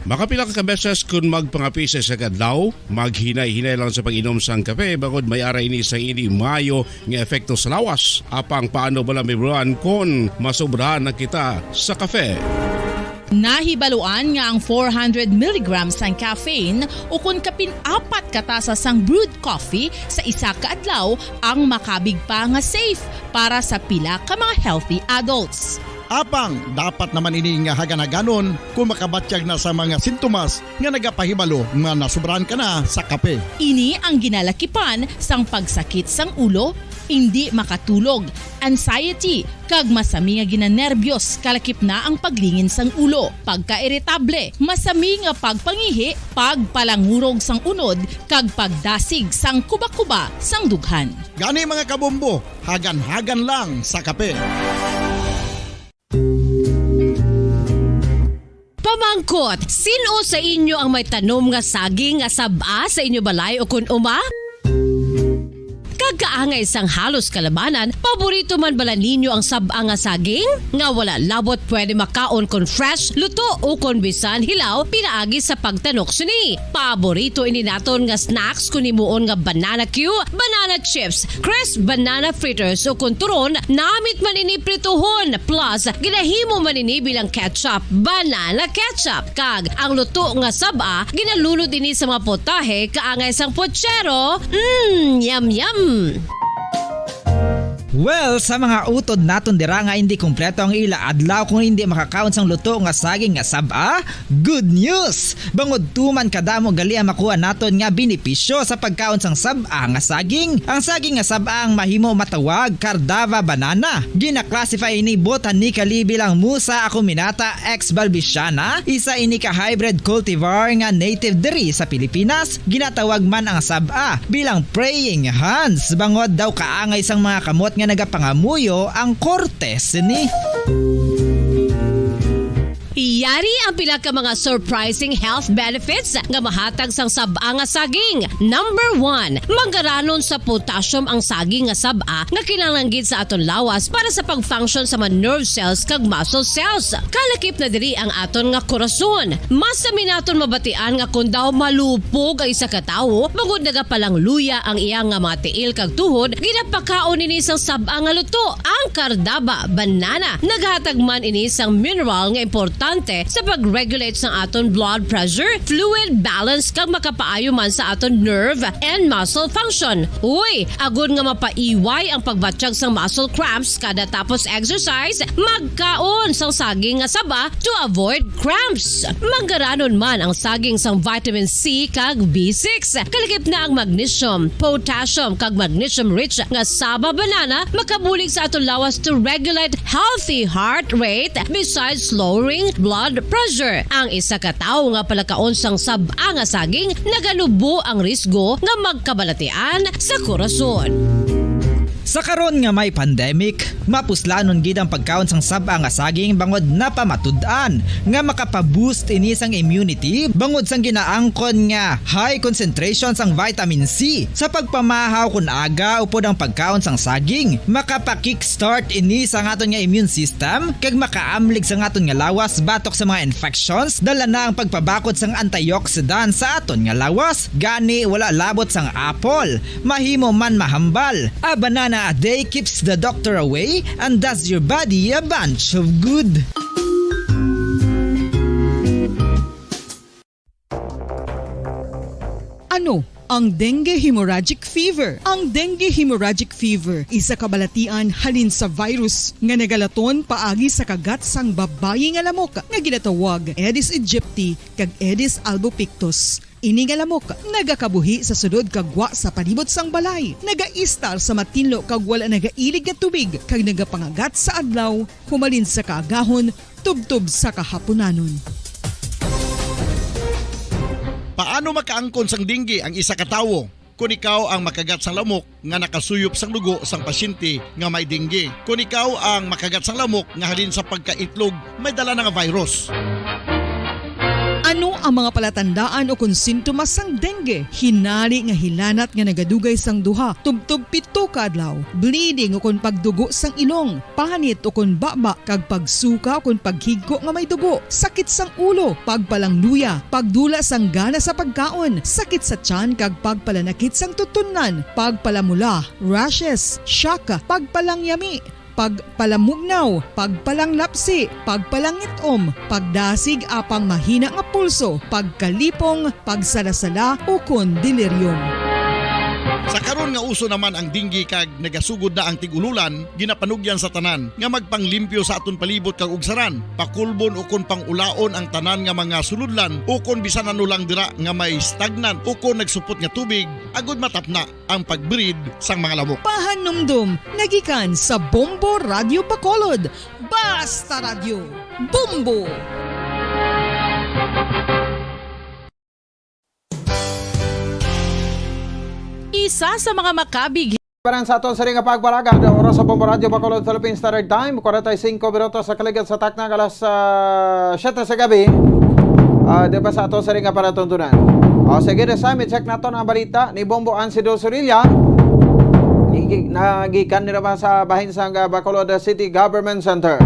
Makapila ka beses kon magpangapi sa isa ka adlaw, maghinay-hinay lang sa pag-inom sang kape, bangod may ara ini sa hindi maayo nga epekto sa lawas. Apang paano bala, Ma'am Ron, kon masobrahan na kita sa kape? Nahibaluan nga ang four hundred milligrams sang caffeine ukon kapin apat ka tasa sang brewed coffee sa isa ka adlaw ang makabig pa nga safe para sa pila ka mga healthy adults. Apang dapat naman ini nga hagan-haganon kung makabatyag na sa mga sintomas nga nagapahibalo nga nasobrahan ka na sa kape. Ini ang ginalakipan sang pagsakit sang ulo, indi makatulog, anxiety, kag masami nga ginanerbiyos, kalakip na ang paglingin sang ulo, pagkairitable, masami nga pagpangihi, pagpalangurog sang unod, kag pagdasig sang kuba-kuba sang dughan. Gani, mga kabombo, hagan-hagan lang sa kape. Pamangkot, sin-o sa inyo ang may tanom nga saging nga sab-a sa inyo balay o kun uma? Kag kaangay sang halos kalabanan, paborito man bala ninyo ang sab-a nga saging? Nga wala labot pwede makaon kon fresh, luto, o kon bisan hilaw pinaagi sa pagtanok sini. Paborito ini naton nga snacks kon himuon nga banana cue, banana chips, crisp banana fritters, o kon turon, namit man ini prituhon, plus ginahimo man ini bilang ketchup, banana ketchup, kag ang luto nga sab-a ginalunod ini sa mga potahe kaangay sang pochero. Mm, yum, yum! Well, sa mga utod naton dira nga hindi kompleto ang ila adlaw kung hindi makakaon sang luto nga saging nga sab-a, good news! Bangod tuman kadamo gali ang makuha naton nga benepisyo sa pagkaon sang sab-a nga saging. Ang saging nga sab-a ang mahimo matawag Cardava banana. Gina-classify ini botanically bilang Musa acuminata ex balbisiana, isa ini ka hybrid cultivar nga native diri sa Pilipinas. Ginatawag man ang sab-a bilang praying hands, bangod daw kaangay sang mga kamot nga nagapangamuyo ang korte sini. Yari ang pila ka mga surprising health benefits nga mahatag sang sab-a nga saging. Number one, manggaranon sa potassium ang saging nga sab-a nga kinahanglan gid sa aton lawas para sa pag-function sa mga nerve cells kag muscle cells. Kalakip na diri ang aton nga korason. Masami naton mabatian nga kon daw malupog ang isa ka tawo, bangod nagapalangluya ang iya nga mga tiil kag tuhod, ginapakaon ini sang sab-a nga luto, ang Cardava banana. Naghatag man ini sang mineral nga importante sa pag-regulate sang aton blood pressure, fluid balance, kag makapaayo man sa aton nerve and muscle function. Uy, agod nga mapaiway ang pagbatyag sang muscle cramps kada tapos exercise, magkaon sang saging nga saba to avoid cramps. Manggaranon man ang saging sang vitamin C kag B six. Kalakip na ang magnesium, potassium, kag magnesium-rich nga saba banana makabulig sa aton lawas to regulate healthy heart rate, besides lowering blood blood pressure. Ang isa ka tawo nga palakaon sang sab-a nga saging nagalubo ang risgo nga magkabalatian sa korason. Sa karon nga may pandemic, mapuslanon gid ang pagkaon sang sab-a nga saging bangod napamatud-an nga makapaboost ini sang immunity bangod sang ginaangkon nga high concentration sang vitamin C. Sa pagpamahaw kon aga upod ang pagkaon sang saging, makapa-kickstart ini sa aton nga immune system kag makaamlig sa aton nga lawas batok sa mga infections. Dala na ang pagpabakod sang antioxidant sa aton nga lawas, gani wala labot sang apple. Mahimo man mahambal. A banana a day keeps the doctor away and does your body a bunch of good. Ano ang dengue hemorrhagic fever? Ang dengue hemorrhagic fever isa ka balatian halin sa virus nga nagalaton paagi sa kagat sang babayi nga lamok nga ginatawag Aedes aegypti kag Aedes albopictus. Ini nga lamok nagakabuhi sa sulod kag gwa sa palibot sang balay, nagaistar sa matinlo kag wala nagailig nga tubig, kag nagapangagat sa adlaw humalin sa kaagahon tubtob sa kahapunanon. Paano makaangkon sang dengue ang isa ka tawo? Kon ikaw ang makagat sang lamok nga nakasuyop sang dugo sang pasyente nga may dengue, kon ikaw ang makagat sang lamok nga halin sa pagkaitlog may dala na nga virus. Ano ang mga palatandaan ukon sintomas sang dengue? Hinari nga hilanat nga nagadugay sang duha tubtob pito ka adlaw, bleeding ukon pagdugo sang ilong, panit ukon baba, kag pagsuka ukon paghigko nga may dugo, sakit sang ulo, pagpalangluya, pagdula sang gana sa pagkaon, sakit sa tiyan kag pagpalanakit sang tutunlan, pagpalamula, rashes, shock, pagpalangyami, pagpalamugnaw, pagpalanglapsi, pagpalangit-om, pagdasig apang mahina nga pulso, pagkalipong, pagsalasala, ukon delirium. Sa karon nga uso naman ang dengue kag nagasugod na ang tig-ululan, ginapanugyan sa tanan nga magpanglimpyo sa aton palibot kag ugsaran, pakulbon ukon pang-ulaon ang tanan nga mga sulodlan ukon bisan ano lang dira nga may stagnant ukon nagsupot nga tubig agud matapna ang pag-breed sang mga lamok. Pahanumdom nga gikan sa Bombo Radyo Bacolod. Basta Radyo, Bombo! Isa sa mga makabig Paran sa aton sini nga pagpalagad, oras sa Bombo Radyo Bacolod, Philippine Standard Time, kwarenta y cinco minutos sa kaligad sa takna, alas, ah, siyete sa gabi. Ah, di ba sa aton sini nga palatuntunan? O, sige, this time, i-check naton ang balita ni Bombo Ansido Sorilla. Nagi-, nagikan ni naman sa bahin sang, ah, Bacolod City Government Center.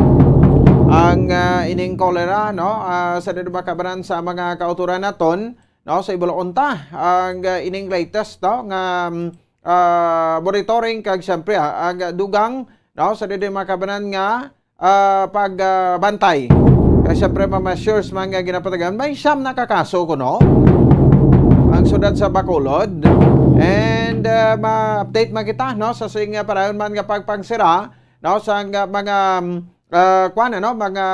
Ang, ah, ining cholera, no? Ah, sa di ba kabaran sa mga kauturan naton, no? Sa ibulaon ta, ang, ah, ining latest, no? Nga, mm, ah, monitoring kag siyempre, ah, ang dugang, no, sa didi makabanan nga, ah, pag, ah, bantay. Kay siyempre, mga measures man nga ginapatagan, may siyam na ka kaso kuno ang siyudad sa Bacolod. And, ah, ma-update man kita, no, sa sing, ah, padayon man nga pagpangsira, no, sa nga mga, mm, ah, kuwan, ano, mga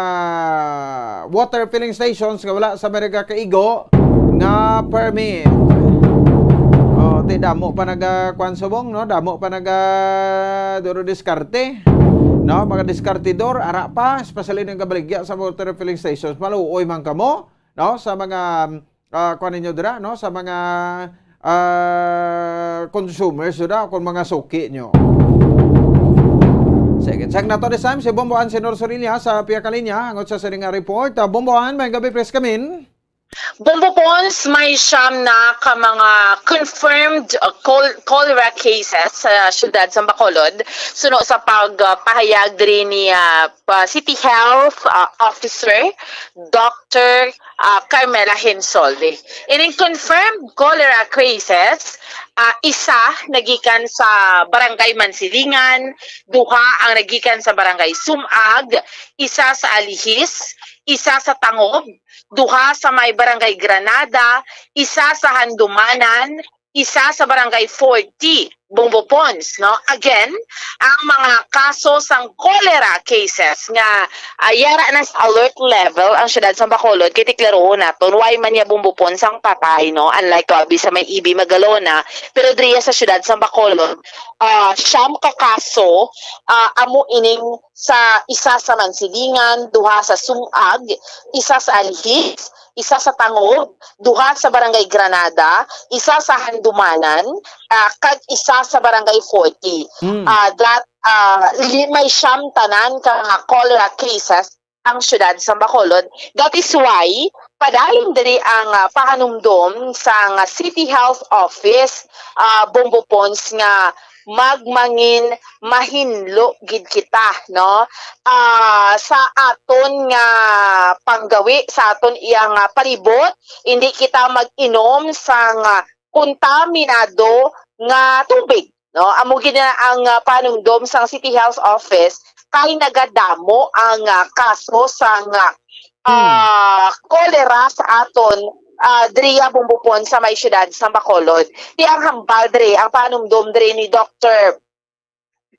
water filling stations nga wala sa Amerika kaigo nga permit. Oh, ti damo pa naga, kuwan, subong, no? Damo pa naga duro diskarte, no? Mga diskartidor, ara pa, especially nang kabaligya sa water filling stations. Maluoy man kamo, no? Sa mga ah, kuwan ninyo dira, no, sa mga, ah, consumers dira, kung mga suki nyo. Sige, check na to this time si Bombo Ansenor Sorilla sa pihak nga linya, hangot sa sining nga report. Ah, Bombo An, may gabi, please come in. Bombo Pons, may siyam na ka mga confirmed, uh, col-, cholera cases sa siyudad sa Bacolod. Suno sa pag, uh, pahayag diri ni, uh, pa City Health, uh, Officer Doctor, uh, Carmela Hensolve. Ining confirmed cholera cases, uh, isa nagikan sa Barangay Mansilingan, duha ang nagikan sa Barangay Sumag, isa sa Alihis, isa sa Tangob, duha sa may Barangay Granada, isa sa Handumanan, isa sa Barangay forty. Bombo Pons, no? Again, ang mga kaso sang cholera cases nga, ah, yara na sa alert level ang siyudad sang Bacolod, kay tiklarohon naton why man niya Bombo Pons ang patay, no? Unlike, uh, sa may E B Magalona, pero diriya sa siyudad sang Bacolod, ah, siyam ka kaso, ah, amo ining sa isa sa Mansilingan, duha sa Sumag, isa sa Alhis, isa sa Tangub, duha sa Barangay Granada, isa sa Handumanan, ah, kag isa sa Barangay forty. Mm. Ah, that, ah, li-, may siyam tanan ka mga cholera cases ang siyudad sa Bacolod. That is why padalin diri ang, ah, pahanumdom sang City Health Office, ah, Bombo Pons, nga magmangin mahinlo gid kita, no? Ah, sa aton nga panggawi, sa aton iya nga palibot, hindi kita mag-inom sang, ah, kontaminado nga tubig, no? Amo gid na ang, ah, panumdom sang City Health Office kay nagadamo ang, ah, kaso sang, ah, ah, cholera sa aton, ah, diriya Bombo Pons sa may siyudad sa Bacolod. Ti ang hambal diri, ang panumdom diri ni Doctor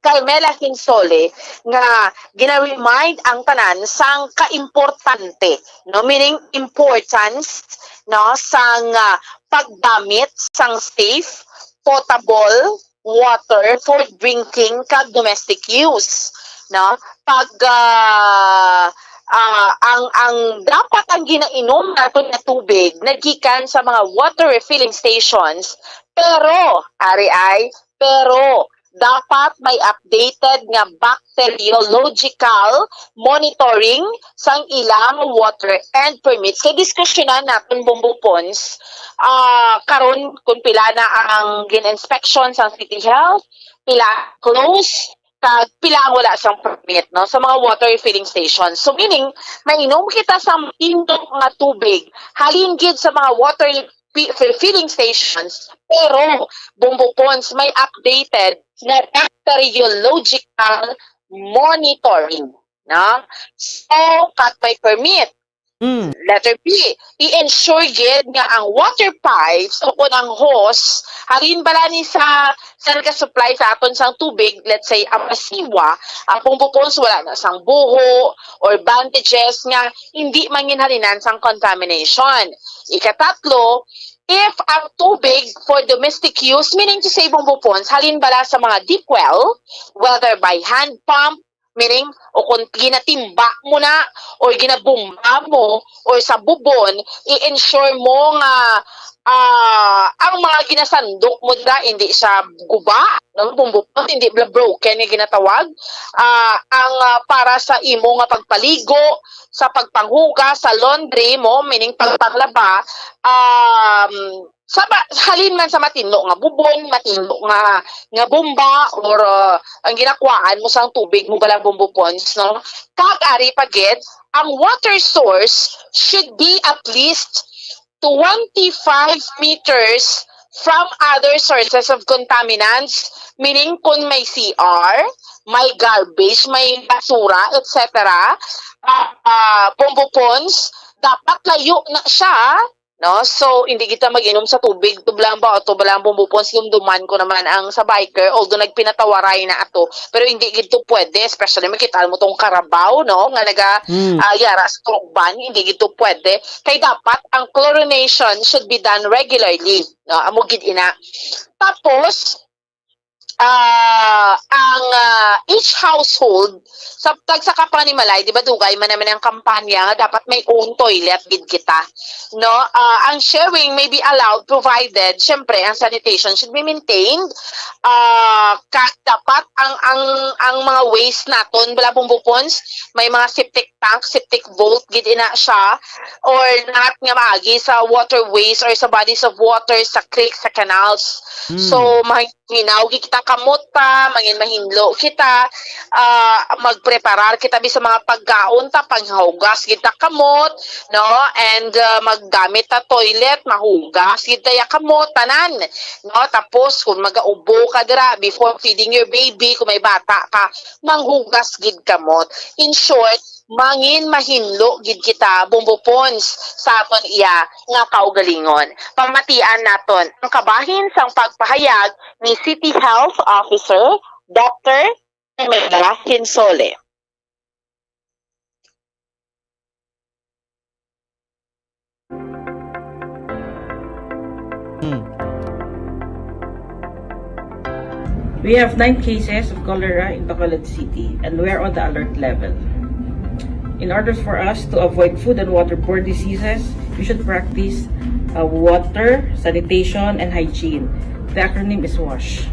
Carmela Hinsole nga gina-remind ang tanan sang kaimportante, no, meaning importance, no, sang, ah, paggamit sang safe, potable water for drinking kag domestic use, no? Pag, ah, ah, ang, ang dapat ang ginainom naton nga tubig nagikan sa mga water refilling stations, pero ari ay pero dapat may updated nga bacteriological monitoring sang ilang water and permits. Kay diskusyonan naton, Bombo Pons, ah, karon kung pila na ang gin-inspection sang City Health, pila close, kag pila ang wala sang permit, no, sa mga water refilling stations. So, meaning, mainom kita sa matindog nga tubig halin gid sa mga water pi-, fi-, filling stations, pero, Bombo Pons, may updated nga bacteriological monitoring, no? So, kag may permit. Mm. Letter B, i-ensure gid nga ang water pipes o kung ang hose, halin bala ni sa, sa nagasupply sa aton sang tubig, let's say, ang Masiwa, ang Bombo Pons wala na sang buho or bandages nga hindi manginhalinan sang contamination. Ikatatlo, if ang tubig for domestic use, meaning to say, Bombo Pons, halin bala sa mga deep well, whether by hand pump, meaning, o kung ginatimba mo na, or ginabumba mo, or sa bubon, i-ensure mo nga, ah, ang mga ginasandok mo dira, hindi siya guba, no? Bombo Pons, hindi bla-, broken nga ginatawag. Ah, ang, ah, para sa imo nga pagpaligo, sa pagpanghugas, sa laundry mo, meaning pagpanglaba, um, sa ba-, halin man sa matinlo nga bubon, matinlo nga, nga bomba, or, uh, ang ginakuhaan mo sang tubig mo bala, Bombo Pons, no? Kag ari pa gid, ang water source should be at least twenty-five meters from other sources of contaminants, meaning kung may C R, may garbage, may basura, et cetera, ah, ah, Bombo Pons, dapat layo na siya, no? So, hindi kita mag-inom sa tubig, to bala ang ba, to bala ang Bombo Pons, dumduman ko naman ang sa biker, although nagpinatawaray na ato, pero hindi gid to pwede, especially makita mo tong karabaw, no? Nga naga, Mm. ah, yara sa turugban, hindi gid to pwede. Kay dapat ang chlorination should be done regularly, no? Amo gid ina. Tapos, ah, ang, ah, each household, sa tagsa ka panimalay, di ba, dugay man naman ang kampanya nga dapat may own toilet gid kita, no? Ah, ang sharing may be allowed provided, syempre, ang sanitation should be maintained. Ah, ka-, dapat ang, ang, ang mga waste naton, bala, Bombo Pons, may mga septic tank, septic vault, gid ina siya, or not nga maagi sa waterways or sa bodies of water, sa creeks, sa canals. Mm. So, may hinaw gid kita kamot ta, mangin mahinlo kita, ah, magpreparar kita bi sa mga pagkaon ta, panghugas gid ta kamot, no? And, ah, maggamit ta toilet, mahugas gid ta ya kamot, tanan, no? Tapos, kung magaubo ka dira, before feeding your baby, kung may bata ka, manghugas gid kamot. In short, mangin mahinlo gid kita, Bombo Pons, sa aton iya nga kaugalingon. Pamatian naton ang kabahin sang pagpahayag ni City Health Officer Doctor Carmela Hinsole. We have nine cases of cholera in Bacolod City, and we're on the alert level. In order for us to avoid food and waterborne diseases, we should practice uh, water, sanitation, and hygiene. The acronym is WASH.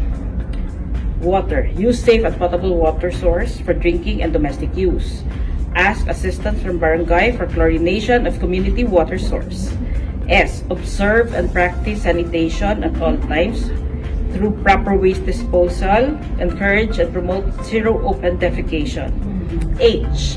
Water. Use safe and potable water source for drinking and domestic use. Ask assistance from barangay for chlorination of community water source. S. Observe and practice sanitation at all times through proper waste disposal. Encourage and promote zero open defecation. H.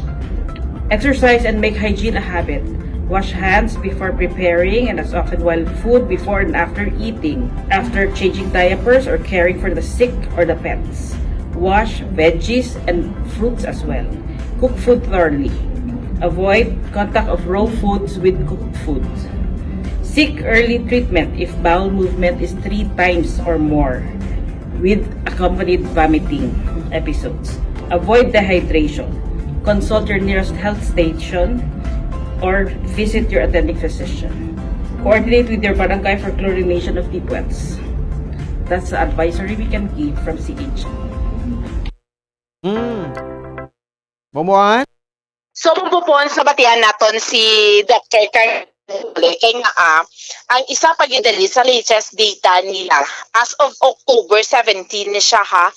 Exercise and make hygiene a habit. Wash hands before preparing and as often while food, before and after eating, after changing diapers or caring for the sick or the pets. Wash veggies and fruits as well. Cook food thoroughly. Avoid contact of raw foods with cooked foods. Seek early treatment if bowel movement is three times or more with accompanied vomiting episodes. Avoid dehydration. Consult your nearest health station or visit your attending physician. Coordinate with your barangay for chlorination of deep wells. That's the advisory we can give from C H. Mm. Momoan? So, Bombo Pons, nabatian naton si Doctor Carmela, kay nga ah, ang isa pa gid dali sa latest data nila as of October seventeen ni siya ha,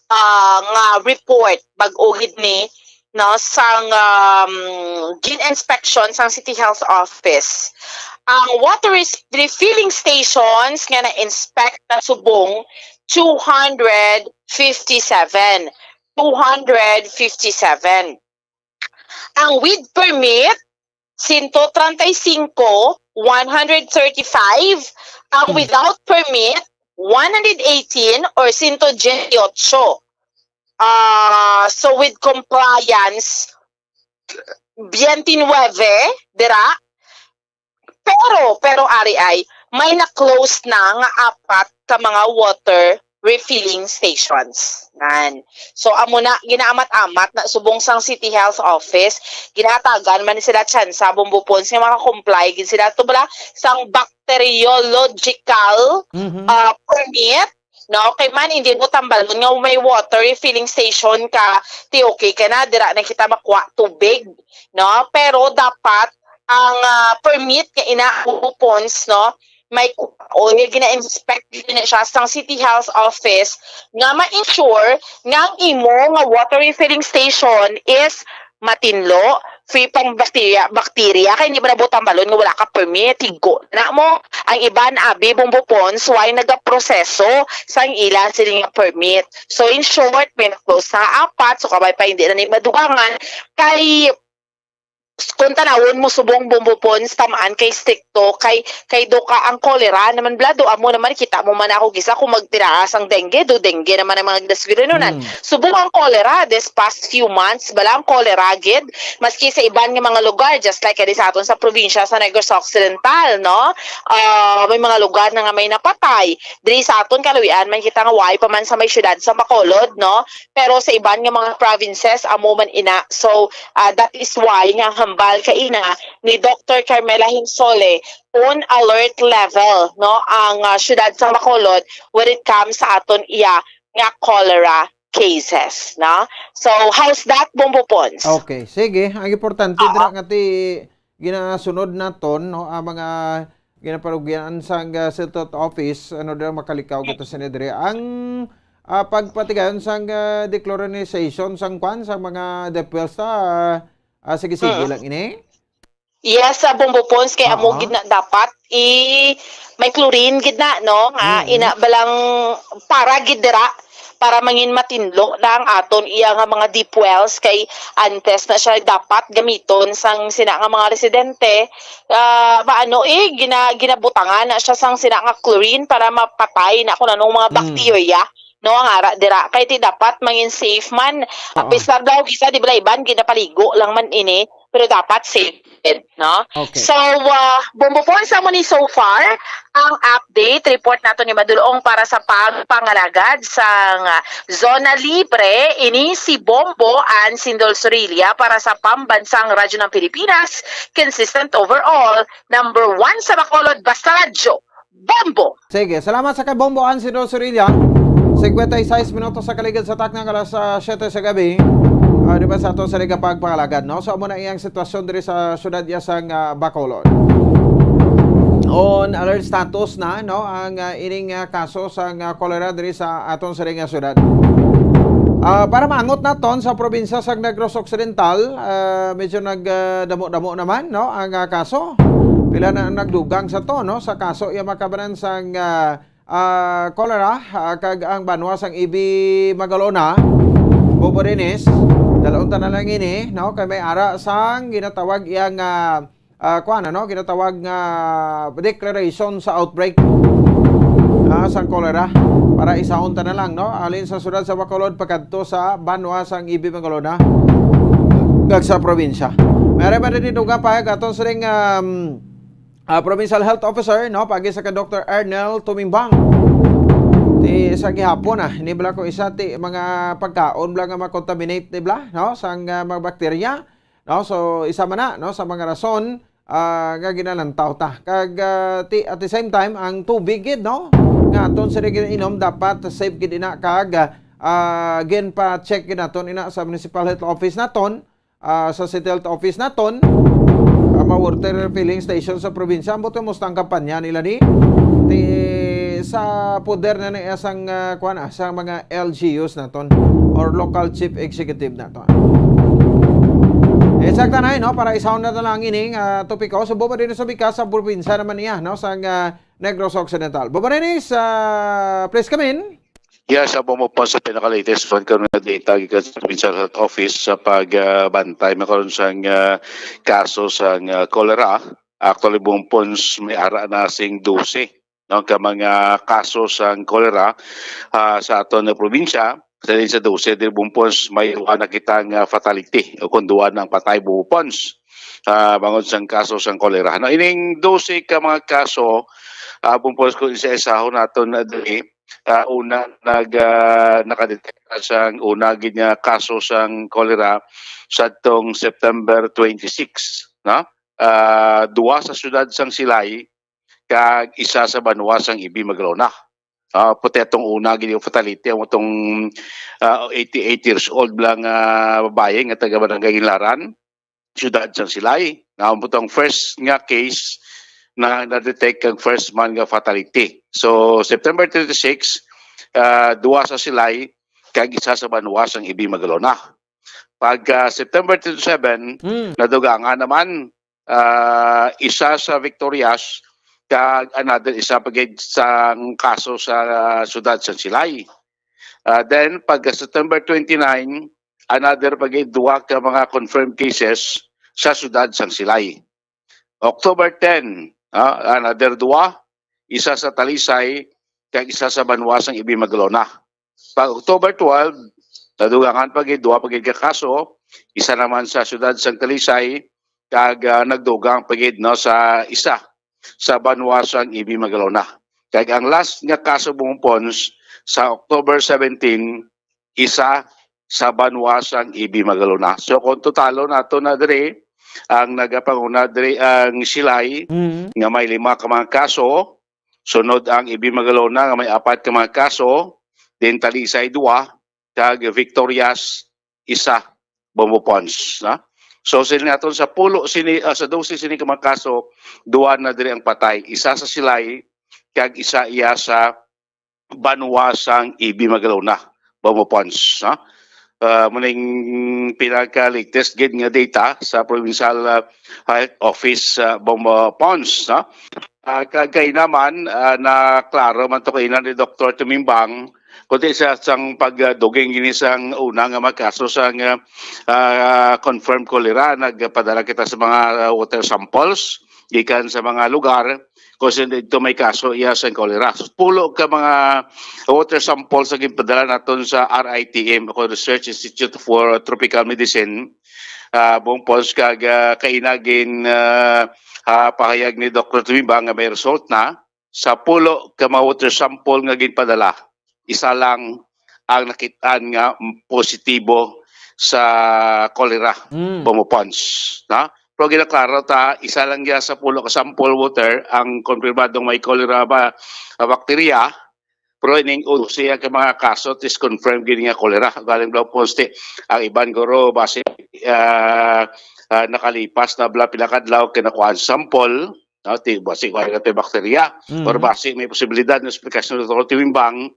ah, nga report bag-o gid ni no sang um, gin-inspection sang City Health Office. Ang water res- refilling stations nga na-inspect na subong two hundred fifty-seven. Two hundred fifty-seven. Ang with permit, sento treinta y cinco, one hundred thirty-five. Ang without permit, one hundred eighteen or sento dieciocho. Ah, so with compliance, twenty-nine dira. Pero, pero ari ay, may na-close na nga apat ka mga water refilling stations. Nan. So, amo na, ginaamat-amat na subong sang City Health Office, ginatagan man sila tsansa, Bombo Pons, nga maka-comply gid sila to bala sang bacteriological Mhm. ah, permit, no? Kay man, hindi mo tambalon nga may water refilling station ka, ti okay ka na, dira na kita makuha tubig, no? Pero dapat ang ah, permit nga ina Bombo Pons, no? May kuha, o nga gina-inspect din na siya sang City Health Office nga ma-ensure nga ang imo nga water refilling station is matinlo, free pang bacteria, bacteria, kay hindi mo na buot tambalon nga wala ka permit, higo na mo. Ang iban, abi, Bombo Pons, why nagaproseso sang ila sila nga permit. So, in short, may na-close sa apat, so kabay pa hindi na ni madugangan, kay kung tanawon mo subong Bombo Pons, tamaan kay strikto, kay kay do ka ang cholera naman bala, do amo naman, kita mo man ako gisa kung magtiraas ang dengue, do dengue naman ang mga dasgurinunan. Mm. Subong ang cholera this past few months, bala ang cholera gid, maski sa iban nga mga lugar, just like kadi sa aton sa probinsya sa Negros Occidental, no? Ah, may mga lugar na nga may napatay. Diri sa aton, kaluy-an man kita nga wala pa man sa may syudad sa Bacolod, no? Pero sa iban nga mga provinces, amo man ina. So, ah, that is why nga hambal kaina ni Doctor Carmela Hinsole, on alert level, no, ang ah, syudad sa Bacolod when it comes sa aton iya nga cholera cases, no? So, how's that, Bombo Pons? Okay, sige. Ang importante Oo. dira nga ti ginasunod naton, no, ang mga ginaparugyan sang ah, Health Office, ano dira makalikaw kita sa diri. Ang ah, pagpatigayon sang ah, dechlorinization sang kwan, sa mga deep wells sa ah, sige, sige Mm. lang ini. Yes, sa Bombo Pons, kay amo Oo. gid na dapat i may chlorine gid na, no? Nga Mm. ina balang para gid dira para mangin matinlo na ang aton iya nga mga deep wells, kay antes na siya dapat gamiton sang sina nga mga residente, ah, maano eh, gina, ginabutangan na siya sang sina nga chlorine para mapatay na kung anong mga Mm. bacteria no, ang ara dira. Kay ti dapat mangin safe man. Ah, Oo. Pislar daw, kisa di bala iban, ginapaligo lang man ini. Pero dapat safe, no? Okay. So, ah, Bombo Pons, amo ni so far ang update report nato ni Madulong para sa pagpangalagad sang, ah, Zona Libre. Ini si Bombo Ann Sindol Sorilla para sa Pambansang Radyo ng Pilipinas, consistent overall, number one sa Bacolod, basta radyo, Bombo! Sige, salamat sa kay Bombo Ann Sindol Sorilla. Singkwenta y seis minutos sa kaligid sa takna nga alas, ah, siyete sa gabi. Ah, di ba sa ato sa liga pagpangalagad, no? So, amo na iyang sitwasyon diri sa syudad iya sang, ah, Bacolod. On alert status na, no, ang, ah, ining, ah, kaso sang, ah, kolera diri sa aton siring nga syudad. Ah, para maangot naton sa probinsya sang Negros Occidental, ah, medyo nag, ah, damo-damo naman, no, ang, ah, kaso. Pila na ang nagdugang sa to, no, sa kaso iya makabanan sang, ah, ah, kolera, ah, kag ang banwa sang Ibi Magalona, Bobo Renes, dalon ta na lang ini, no, kay may ara sang ginatawag iyang, ah, ah, kuwan, ano, ginatawag nga declaration sa outbreak, ah, sang kolera. Para isahon ta na lang, no? Alin sa syudad sa Bacolod pakadto sa banwa sang Ibi Magalona, kag sa probinsya. May ari man din dugang pahayag aton siring, um, ah, Provincial Health Officer, no? Pagi sa ka Doktor Arnel Tumimbang. Ti sa gihapon, ah, ni bala ko isa ti mga pagkaon bala nga makontaminate, di bala, no? Sang, ah, mga bakterya. No? So, isa man na, no, sa mga rason, ah, nga ginalantaw ta. Kag, ah, ti-, at the same time, ang tubig gid, no, nga aton sila ginainom, dapat safe gid ina kag, ah, ginpa-check gid naton ina sa municipal health office naton, ah, sa city health office naton, ah, mga water refilling station sa probinsya. Ambot kay musta ang kampanya nila ni? Ti, sa poder na ni sang, ah, kuwan, ah, sa mga L G Us naton or local chief executive naton. Exact na, no? Para isahon na lang ining, ah, topiko. Subo pa din sa bikas sa probinsya naman niya, no? Sa, ah, Negros Occidental. Bobo Renis, ah, please come in. Yes, amo mo po sa pinaka-latest one karon nga data gikan sa Provincial Health Office sa pagbantay makaron sang, ah, kaso sang, ah, cholera. Actually, Bobo Pons, may ara na sing dose, no, ka mga kaso sang cholera, ah, sa aton nga probinsya. Sa din sa dose, di Bobo Pons, may duha na kita nga fatality o kung duha nang patay, Bobo Pons, ah, bangod sang kaso sang cholera. No, ining dose ka mga kaso, ah, Bobo Pons, kung isa-isahon naton na diri, ah, una nag, ah, nakadetekta sang una gid nga kaso sang cholera sadtong September twenty-six, no? Ah, duha sa siyudad sang Silay kag isa sa banwa sang Ibi Magalona. Ah, puti atong una gid yung fatality, ang atong, ah, eighty-eight years old lang, ah, babae nga taga Barangay Ginlaran, siyudad sang Silay. Nga ang butang first nga case na na-detect kag first man nga fatality. So, September twenty-six, ah, duha sa Silay kag isa sa banwa sang Ibi Magalona. Pagka September twenty-seven, Mm. nadugangan naman, ah, isa sa Victorias kag another isa pa gid sang kaso sa siyudad sang Silay. Ah, then, pagka September twenty-nine, another pa gid duha ka mga confirmed cases sa siyudad sang Silay. October ten, ah, another duha, isa sa Talisay kag isa sa banwa sang Ibi Magalona. Pag October twelve, nadugangan pa gid duha pa gid ka kaso, isa naman sa siyudad sang Talisay kag, ah, nagdugang pa gid, no, sa isa sa banwa sang Ibi Magalona. Kag ang last nga kaso, Bobo Pons, sa October seventeen, isa sa banwa sang Ibi Magalona. So, kung totalo nato na diri, ang nagapanguna diri ang Silay, Mm. nga may lima ka mga kaso, sunod ang Ibi Magalona nga may apat ka mga kaso, din Talisay duwa, kag Victorias isa, Bobo Pons, no? So, sini naton sa pulo sini, ah, sa dose sini ka mga kaso, duwa na diri ang patay, isa sa Silay, kag isa iya sa banwa sang Ibi Magalona, Bobo Pons, no? Ah, muning pinaka-latest gid nga data sa Provincial, ah, Health Office, ah, Bobo Pons, no? Ah, kag kay naman, ah, na klaro man to kay ni Doktor Tumimbang, kundi sa sang pagduging gini sang una nga mga kaso sang, ah, ah, confirmed cholera, nagpadala kita sa mga, ah, water samples gikan sa mga lugar Posible dito may kaso iya sa cholera. So, pulo ka mga water samples ang ginpadala naton sa R I T M, o Research Institute for Tropical Medicine. Ah, Bong Pons, kag, ah, kainagin, ah, ah, pahayag ni Doktor Tumimbang nga may result na sa pulo ka mga water sample nga ginpadala, isa lang ang nakitaan nga positibo sa cholera, Mm. Bong Pons, no? Pero ginaklaro ta, isa lang ya sa pulo ka sample water ang konfirmadong may cholera ba, ah, bakterya. Pero ining uno siya ka mga kaso is confirmed gid nga cholera. Galing daw poste ang iban guro base, ah, ah, nakalipas na bala pila ka adlaw kay nakuha ang sample, no? Ti basi ko ay bakterya. Mhm. Or basi may posibilidad na sa aplikasyon ng Authority Wimbang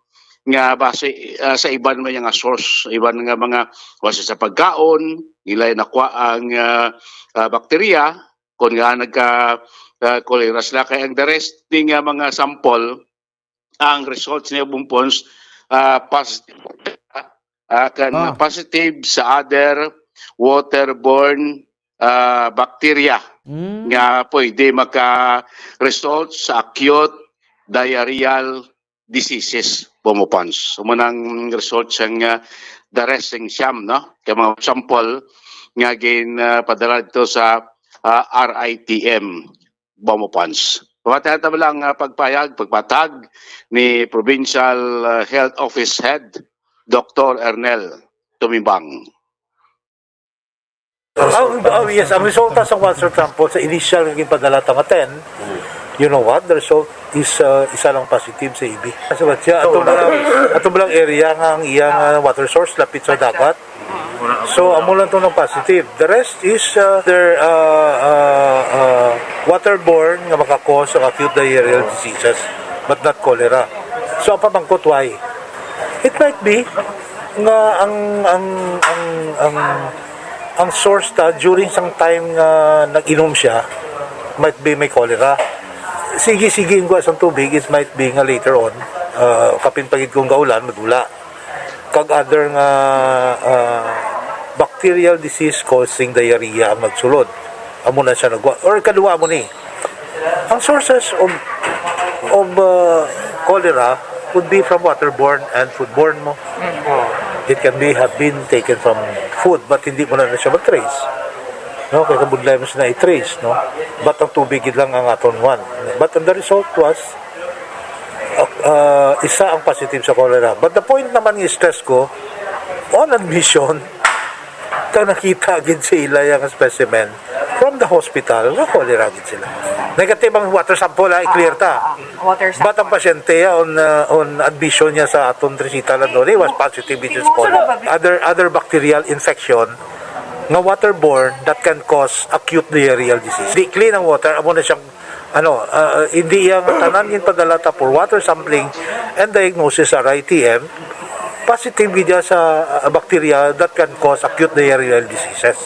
nga basi, ah, sa iban may nga source, iban nga mga basi sa pagkaon, nila nakuha ang, ah, ah, bakterya, kung nga nagka, ah, cholera sila. Kay ang the rest ni nga mga sample, ang results niya, Bong Pons, ah, positive, ah, kan Ah. positive sa other waterborne, ah, bacteria Mm. nga pwede maka-result sa acute diarrheal diseases, Bong Pons. So, mao nang result sang, ah, the rest sing siyam, no? Kay mga sample nga gin, ah, padala dito sa, ah, R I T M, Bong Pons. Pamatayan ta lang, ah, pagpayag, pagpatag ni Provincial, ah, Health Office Head, Doktor Ernel Tumimbang. Ang, oh, yes, ang resulta sa water sample sa initial nga ginpadala ta nga ten, you know what? The result is, uh, isa lang positive sa A B. Sa siya, ato lang, ato lang area nga ang iyang, uh, water source lapit sa dagat. So, amo lang to ng positive. The rest is, uh, their, uh, uh, uh, waterborne nga maka-cause of acute diarrheal diseases, but not cholera. So, ang pamangkot, why? It might be nga ang, ang, ang, ang, ang source ta during sang time nga nag-inom siya, might be may cholera. Sige-sige ang kuha sang tubig, it might be nga later on, ah, kapin pa gid kung gaulan, madula. Kag other nga, ah, bacterial disease causing diarrhea ang nagsulod. Amo na siya nagwa-, or kadua mo ni. Ang sources of, of, uh, cholera would be from waterborne and foodborne mo. It can be have been taken from food, but hindi mo na, na siya mag-trace. No, kay kabudlay mo siya na i-trace, no? But ang tubig gid lang ang aton one. But ang the result was, uh, uh, isa ang positive sa cholera. But the point naman nga stress ko, on admission, kang nakita gid sa ila yang specimen from the hospital, nga cholera gid sila. Negative ang water sample, ha, i-clear ta. Ah, ah, water sample. But ang pasyente, ah, on, ah, on admission niya sa aton recital and all, was positive with Siguro cholera. Other, other bacterial infection nga waterborne that can cause acute diarrheal disease. Di clean ang water, amo na siyang, ano, ah, hindi yang tanan ginpadala ta for water sampling and diagnosis sa R I T M, positive gid sa, ah, bacteria that can cause acute diarrheal diseases.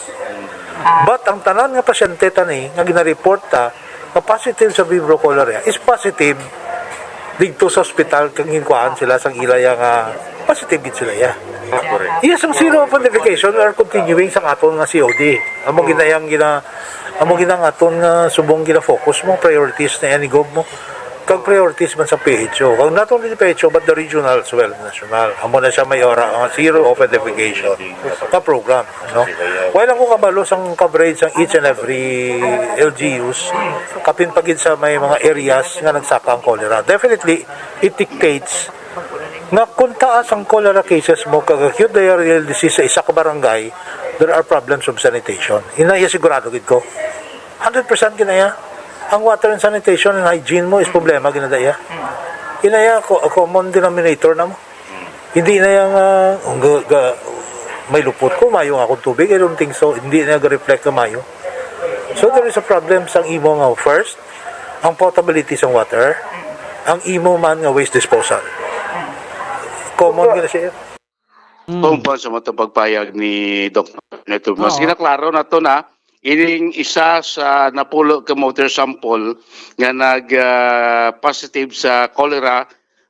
Ah. But ang tanan nga pasyente tani nga ginareport ta nga positive sa vibrio cholerae is positive didto sa ospital kang ginkuhaan sila sang ila ya nga positive gid sila ya. Ah, correct. Yes, ang zero authentication are continuing sang aton nga C O D. Amo ginayang gina-, amo ginang aton nga subong gina-focus mo, priorities na yan ni Gov mo. Kag priorities man sa P H O. Kag not only the P H O, but the regional as well, national. Amo na siya may ora, ang zero authentication nga program, no? Wala ko kabalo sang coverage sang each and every L G Us, kapin pa gid sa may mga areas nga nagsaka ang cholera. Definitely, it dictates nga kung taas ang cholera cases mo kag acute diarrheal disease sa isa ka barangay, there are problems of sanitation. Inaya sigurado gid ko. Hundred percent ginaya. Ang water and sanitation and hygiene mo is problema ginadaya. Inaya ko, common denominator na mo. Hindi na yang, ah, ga, ga, may lupot ko, mayo nga akong tubig, I don't think so. Hindi na ga-reflect na mayo. So there is a problem sang imo nga first, ang potability sang water, ang imo man nga waste disposal. Common gina siya. Mm. Kung pa sa matong pagpayag ni Doktor Neto, mas Oo. Ginaklaro na to na, ining isa sa napulo ka water sample nga nag, ah, positive sa cholera,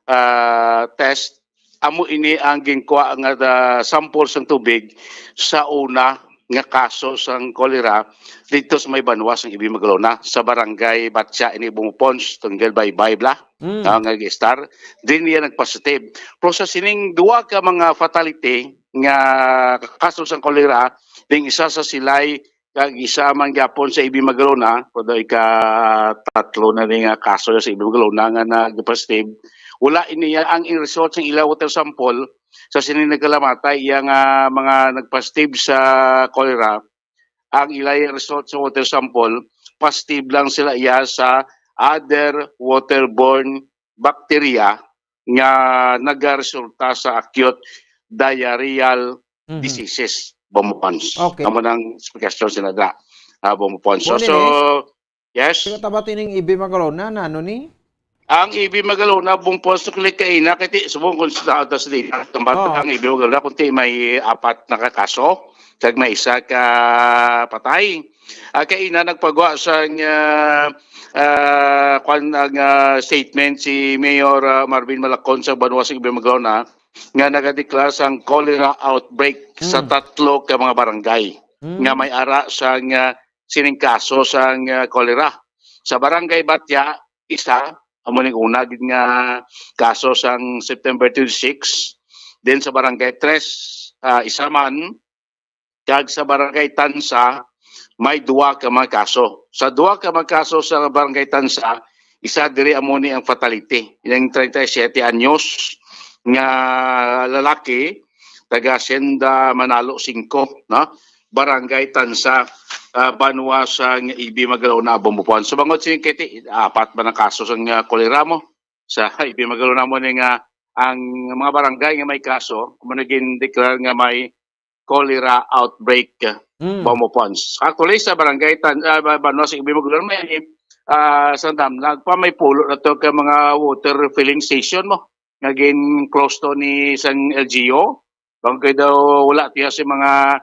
ah, test, amo ini ang ginkuha nga, ah, sample sang tubig sa una nga kaso sang kolera dito sa may banwa sang Ibi Magalona, sa barangay Batya ini, Bumupons, tunggal Baybay bla, Mm. ah, nga nag-start. Din niya nagpositive. Pero sa sining duwa ka mga fatality nga kaso sang kolera, ding isa sa Silay, kag isa man gyapon sa Ibi Magalona, kuno ika-tatlo na ni nga kaso sa Ibi Magalona nga nag-positive. Wala ini ang in result sa ila water sample sa sini nagkalamatay iya nga mga nag-positive sa cholera. Ang ila result sa water sample, positive lang sila iya sa other waterborne bacteria nga nagaresulta sa acute diarrheal Mhm. diseases, Bombo Pons. Okay. Amo nang explanation sila da, ah, Bombo Pons. So, Muna so, ni. Yes. Sige, tabat ining Ibi Magalona, na ano ni? Ang Ibi Magalona, Bombo Pons, kay kaina, kay ti, subong kung sa, sa, sa, Oo. ang Ibi Magalona, kung ti may apat na ka kaso, kag may isa ka patay. Ah, kaina nagpagwa sang, ah, ah, kwan, ang, ah, statement si Mayor, ah, Marvin Malacon sa banwa sa Ibi Magalona nga nagadeklara sang cholera outbreak sa Hmm. tatlo ka mga barangay Hmm. nga may ara sang, ah, sining kaso sang, ah, cholera. Sa Barangay Batya, isa, amo ning una gid nga kaso sang September twenty-six. Then sa Barangay Tres, ah, isa man, kag sa Barangay Tansa, may duwa ka mga kaso. Sa duwa ka mga kaso sa Barangay Tansa, isa diri amo ni ang fatality, yung treinta y siete anyos nga lalaki, taga Hacienda Manalo Cinco, no? Barangay Tansa, ah, banwa sa Ibi Magalona, Bombo Pons. So, bangod sa kiti, apat ba na kaso sa nga kolera mo? Sa Ibi Magalona mo ni nga ang mga barangay nga may kaso, mo naging declare nga may cholera outbreak, Mm. Bombo Pons. Actually, sa barangay Tan-, ah, ba-, banwa sa Ibi Magalona, may, ah, sa Damlag pa, may pulo na to ka mga water refilling station mo. Nga gin-close to ni sang L G U. Bang kay daw wala tiya si mga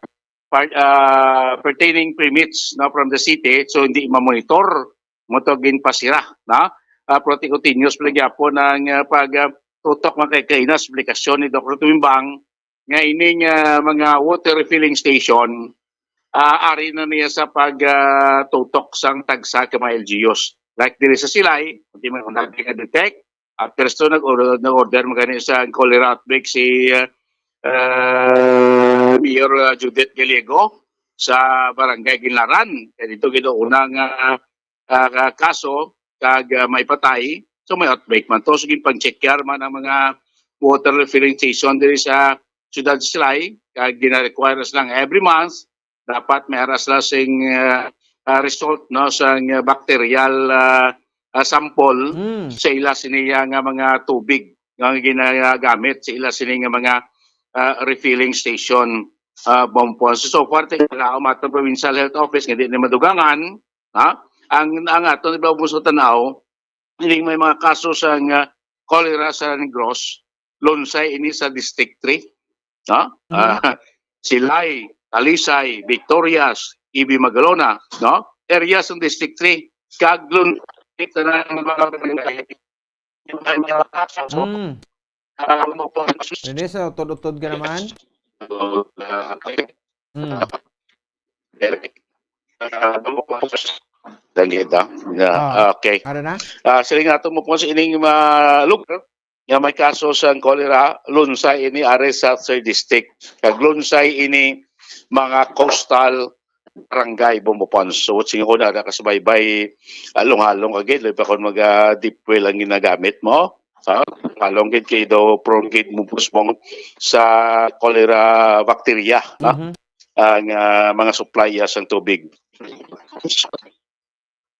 par-, ah, pertaining permits, no, from the city, so hindi ma-monitor. Mo to ginpasira, no? Ah, pero continuous pa lagi po ang, ah, pag, ah, tutok man kay kaina sa aplikasyon ni Doktor Tumimbang nga ining, ah, mga water refilling station, ah, ari na niya sa pag, ah, tutok sang tagsa ka mga L G Us. Like diri sa Silay, hindi man ko nag-detect, after so nag-order, nag-order man gani sa cholera outbreak si, ah, ah, Mayor, ah, Judith Gallego sa Barangay Ginlaran. Kaya dito gid ang unang, ah, ah, ka-, kaso, kag, ah, may patay. So, may outbreak man to. So, ginpang-check man ang mga water refilling station diri sa Siyudad Silay. Kag gina-require na silang every month, dapat may ara sila sing, ah, ah, result, no, sa, ah, bacterial, ah, ah, sample Mm. sa ila siniya nga mga tubig nga ginagamit sa ila sini nga mga, ah, refilling station, ah, Bombo Pons. So far, tingala ang aton Provincial Health Office nga di na madugangan, ha? Ang, ang aton ibabaw sa tanaw, ining may mga kaso sa nga cholera sa Negros, Lunsay ini sa District three, ha? Mhm. Ah, Silay, Talisay, Victorias, Ibi Magalona, no? Area sa District three, kag Lunsay, tanan ang mga barangay. Yung mga kaso, Mm. ah, ano po, Dennis, utod-utod ka naman? Ah, okay. Mm. Ah, ano po, Dali, da. Na, Ah, okay. Ano na? Ah, siling nato mo po sa ining mga lugar nga may kaso sa cholera, Lunsay ini, are sa third district. Kag Lunsay ini mga coastal barangay, Bombo Pons. So, what's yung una, nakasubaybay, ah, lungalong agad, labi pa kung mag, ah, deep well ang ginagamit mo. Ha? Lungalong gid kay daw prone gid mo pusbong sa cholera bacteria, ha? Mhm. Ang, ah, mga supply, ah, sang tubig.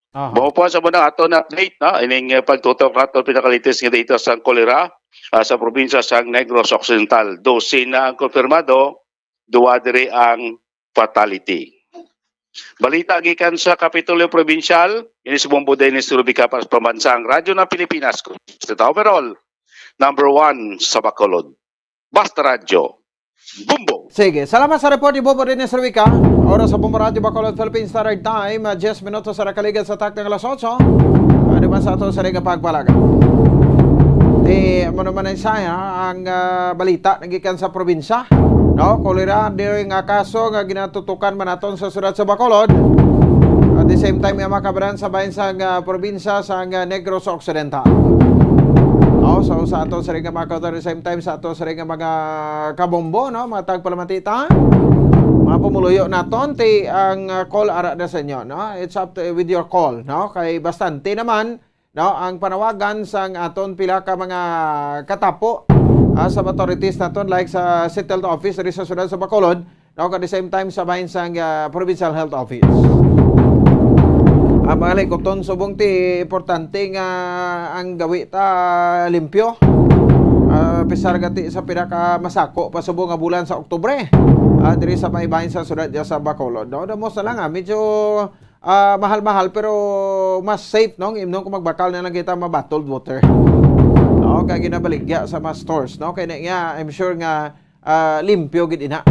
Aha. Mao po sa muna ato na update, no? Ining, eh, pagtutok nato pinakalitis nga data sa kolera, ah, sa probinsya sa Negros Occidental. Dose na ang konfirmado, duwa diri ang fatality. Balita gikan sa Kapitolyo Provincial, ini si Bombo Dennis Rubica para sa Pambansang Radyo ng Pilipinas, Kustita Overall, number one sa Bacolod. Basta Radyo, Bombo. Sige, salamat sa report ni Bombo Dennis Rubica. Oras sa Bombo Radyo Bacolod, Philippine Standard Time, ah, diyes minutos sa nakaligan sa takna nga alas otso. Ano man sa ato sa ring pagpalaga? Eh, ano naman ang saya, ang, ah, balita nagikan sa probinsya? No, kolera diri nga kaso nga ginatutukan man naton sa siyudad sa Bacolod. At the same time, nga makabaran sa bahin sang, ah, probinsya sang, ah, Negros Occidental. No, so sa ato sa ring nga mga kautor, the same time sa ato sa ring nga mga kabombo, no, mga tagpalamatita, mga pumuluyo naton, ti ang, ah, call ara na sa inyo, no? It's up to, with your call, no? Kay bastante naman, no, ang panawagan sang aton pila ka mga katapo, ah, sa authorities naton, like sa City Health Office diri sa siyudad sa Bacolod, no, at the same time sa bahin sang, ah, Provincial Health Office. Ah, mga likuton, subong ti importante nga ang gawi ta limpyo. Ah, pisar gati sa pinakamasako pa subong nga bulan sa Oktubre, ah, diri sa may bahin sa siyudad dya sa Bacolod, no? Damos na lang, ah, medyo ah, mahal-mahal, pero mas safe, no? Imnon kung magbakal na lang kita ma-bottled water. No? Kaya ginabaligya sa mga stores, no? Kaya na iya, I'm sure nga, ah, limpyo gid ina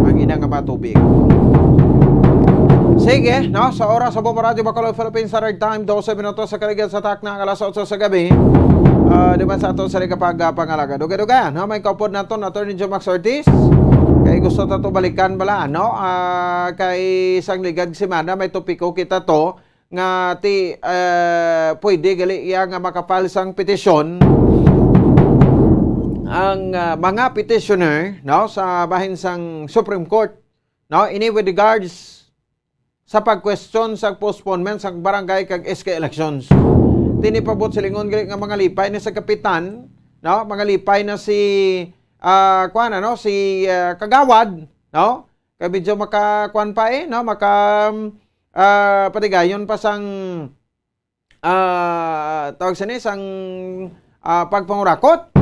ang ina nga mga tubig. Sige, no? Sa oras sa Bombo Radyo Bacolod Philippines Standard Time, dose minutos sa kaligid sa takna ang alas otso sa gabi. Ah, di ba sa ato sa kapag, ah, pangalaga? Dugay-dugay, no? May kaupod naton, Attorney Joe Max Ortiz. Kay gusto ta to balikan bala, no? Ah, kay sang ligad semana may topiko kita to nga ti, eh, pwede gali iya nga makapal sang petisyon ang, ah, mga petitioner, no, sa bahin sang Supreme Court, no? Ini with regards sa pag-question sa postponement sa barangay kag S K elections. Tini pabot silingon gali nga mga lipay na sa kapitan, no? Mga lipay na si, ah, kuan, ano, si, ah, Kagawad, no? Kay medyo maka, kuan pa eh, no? Maka, ah, patigayon pa sang, ah, tawag sini, sang, ah, pagpangurakot,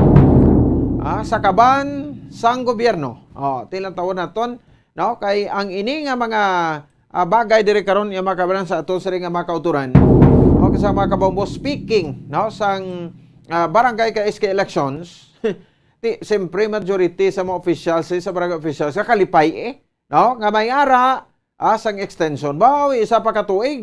ah, sa kaban sang gobyerno. Oh, tilang tawon naton, no? Kay ang ini nga mga, ah, bagay diri karon nga makabalan sa aton sini nga mga kauturan. O sa mga kabombo, speaking, no, sang, ah, barangay ka S K elections, ti, siyempre, majority sa mga officials, eh, sa barangay officials, kakalipay eh, no? Nga may ara, ah, sang extension. Bawi, isa pa ka tuig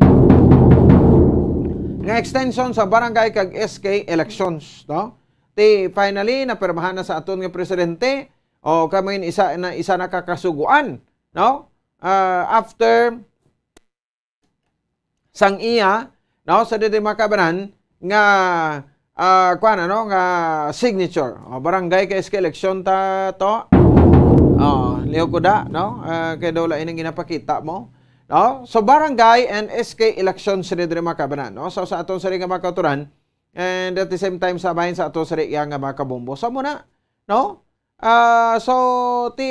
nga extension sa barangay kag S K elections, no? Ti, finally, napirmahan na sa aton nga presidente, o kamo yun, isa na, isa na ka kasuguan, no? Ah, after sang iya, no, sa didi makabanan nga, ah, kuan, ano, nga signature. O, barangay kay S K election ta to. O, liho ko da, no? Ah, kay daw lain ang ginapakita mo. No? So, barangay and S K election sa didi makabanan, no? So, sa aton sa nga mga kauturan, and at the same time, sa bahin sa ato sa iya nga mga kabombo. So, muna, no? Ah, so, ti,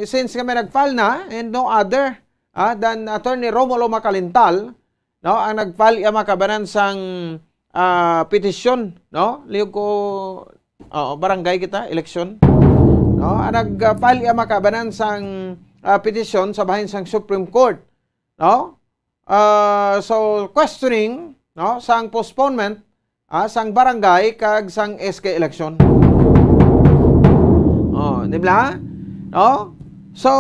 since nga may nag-file na and no other, ah, than Attorney Romulo Macalintal, no, ang nag-file iya makabanan sang, ah, petisyon, no? Liyo ko, oo, barangay kita, eleksyon. No? Ang nag-file iya makabanan sang, ah, petisyon sa bahin sang Supreme Court, no? Ah, so, questioning, no, sang postponement, ah, sang barangay kag sang S K election. Oh, di ba? No? So,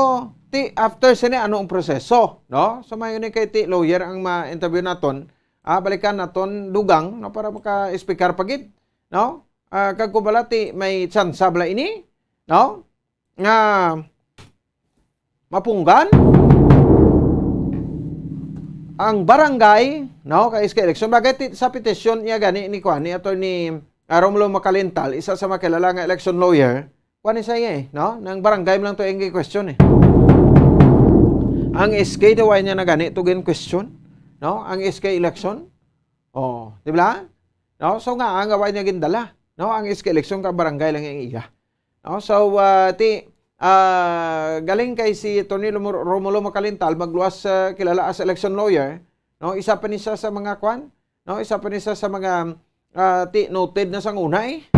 ti, after sini, ano ang proseso, no? So, may ni kay ti lawyer ang ma-interview naton. Ah, balikan naton dugang, no, para maka-speaker pa gid, no? Ah, kag kung bala ti may tsansa bala ini, no? Nga mapunggan ang barangay, no, kay S K election. Bagay ti, sa petisyon niya gani ni kuan, ni Attorney, ah, Romulo Macalintal, isa sa makilala nga election lawyer, kuan ni siya eh, no? Nang barangay mo lang to ang question eh. Ang S K daw ay niya na gani to gin question, no? Ang S K election. Oh, di ba? No? So nga, ang away niya gindala, no? Ang S K election ka barangay lang ang iya. No? So, ah, ti, ah, galing kay si Tony Lomo-, Romulo Macalintal, magluwas, ah, kilala as election lawyer, no? Isa pa ni siya sa mga kwan, no? Isa pa ni siya sa mga, ah, ti, noted na sang una eh.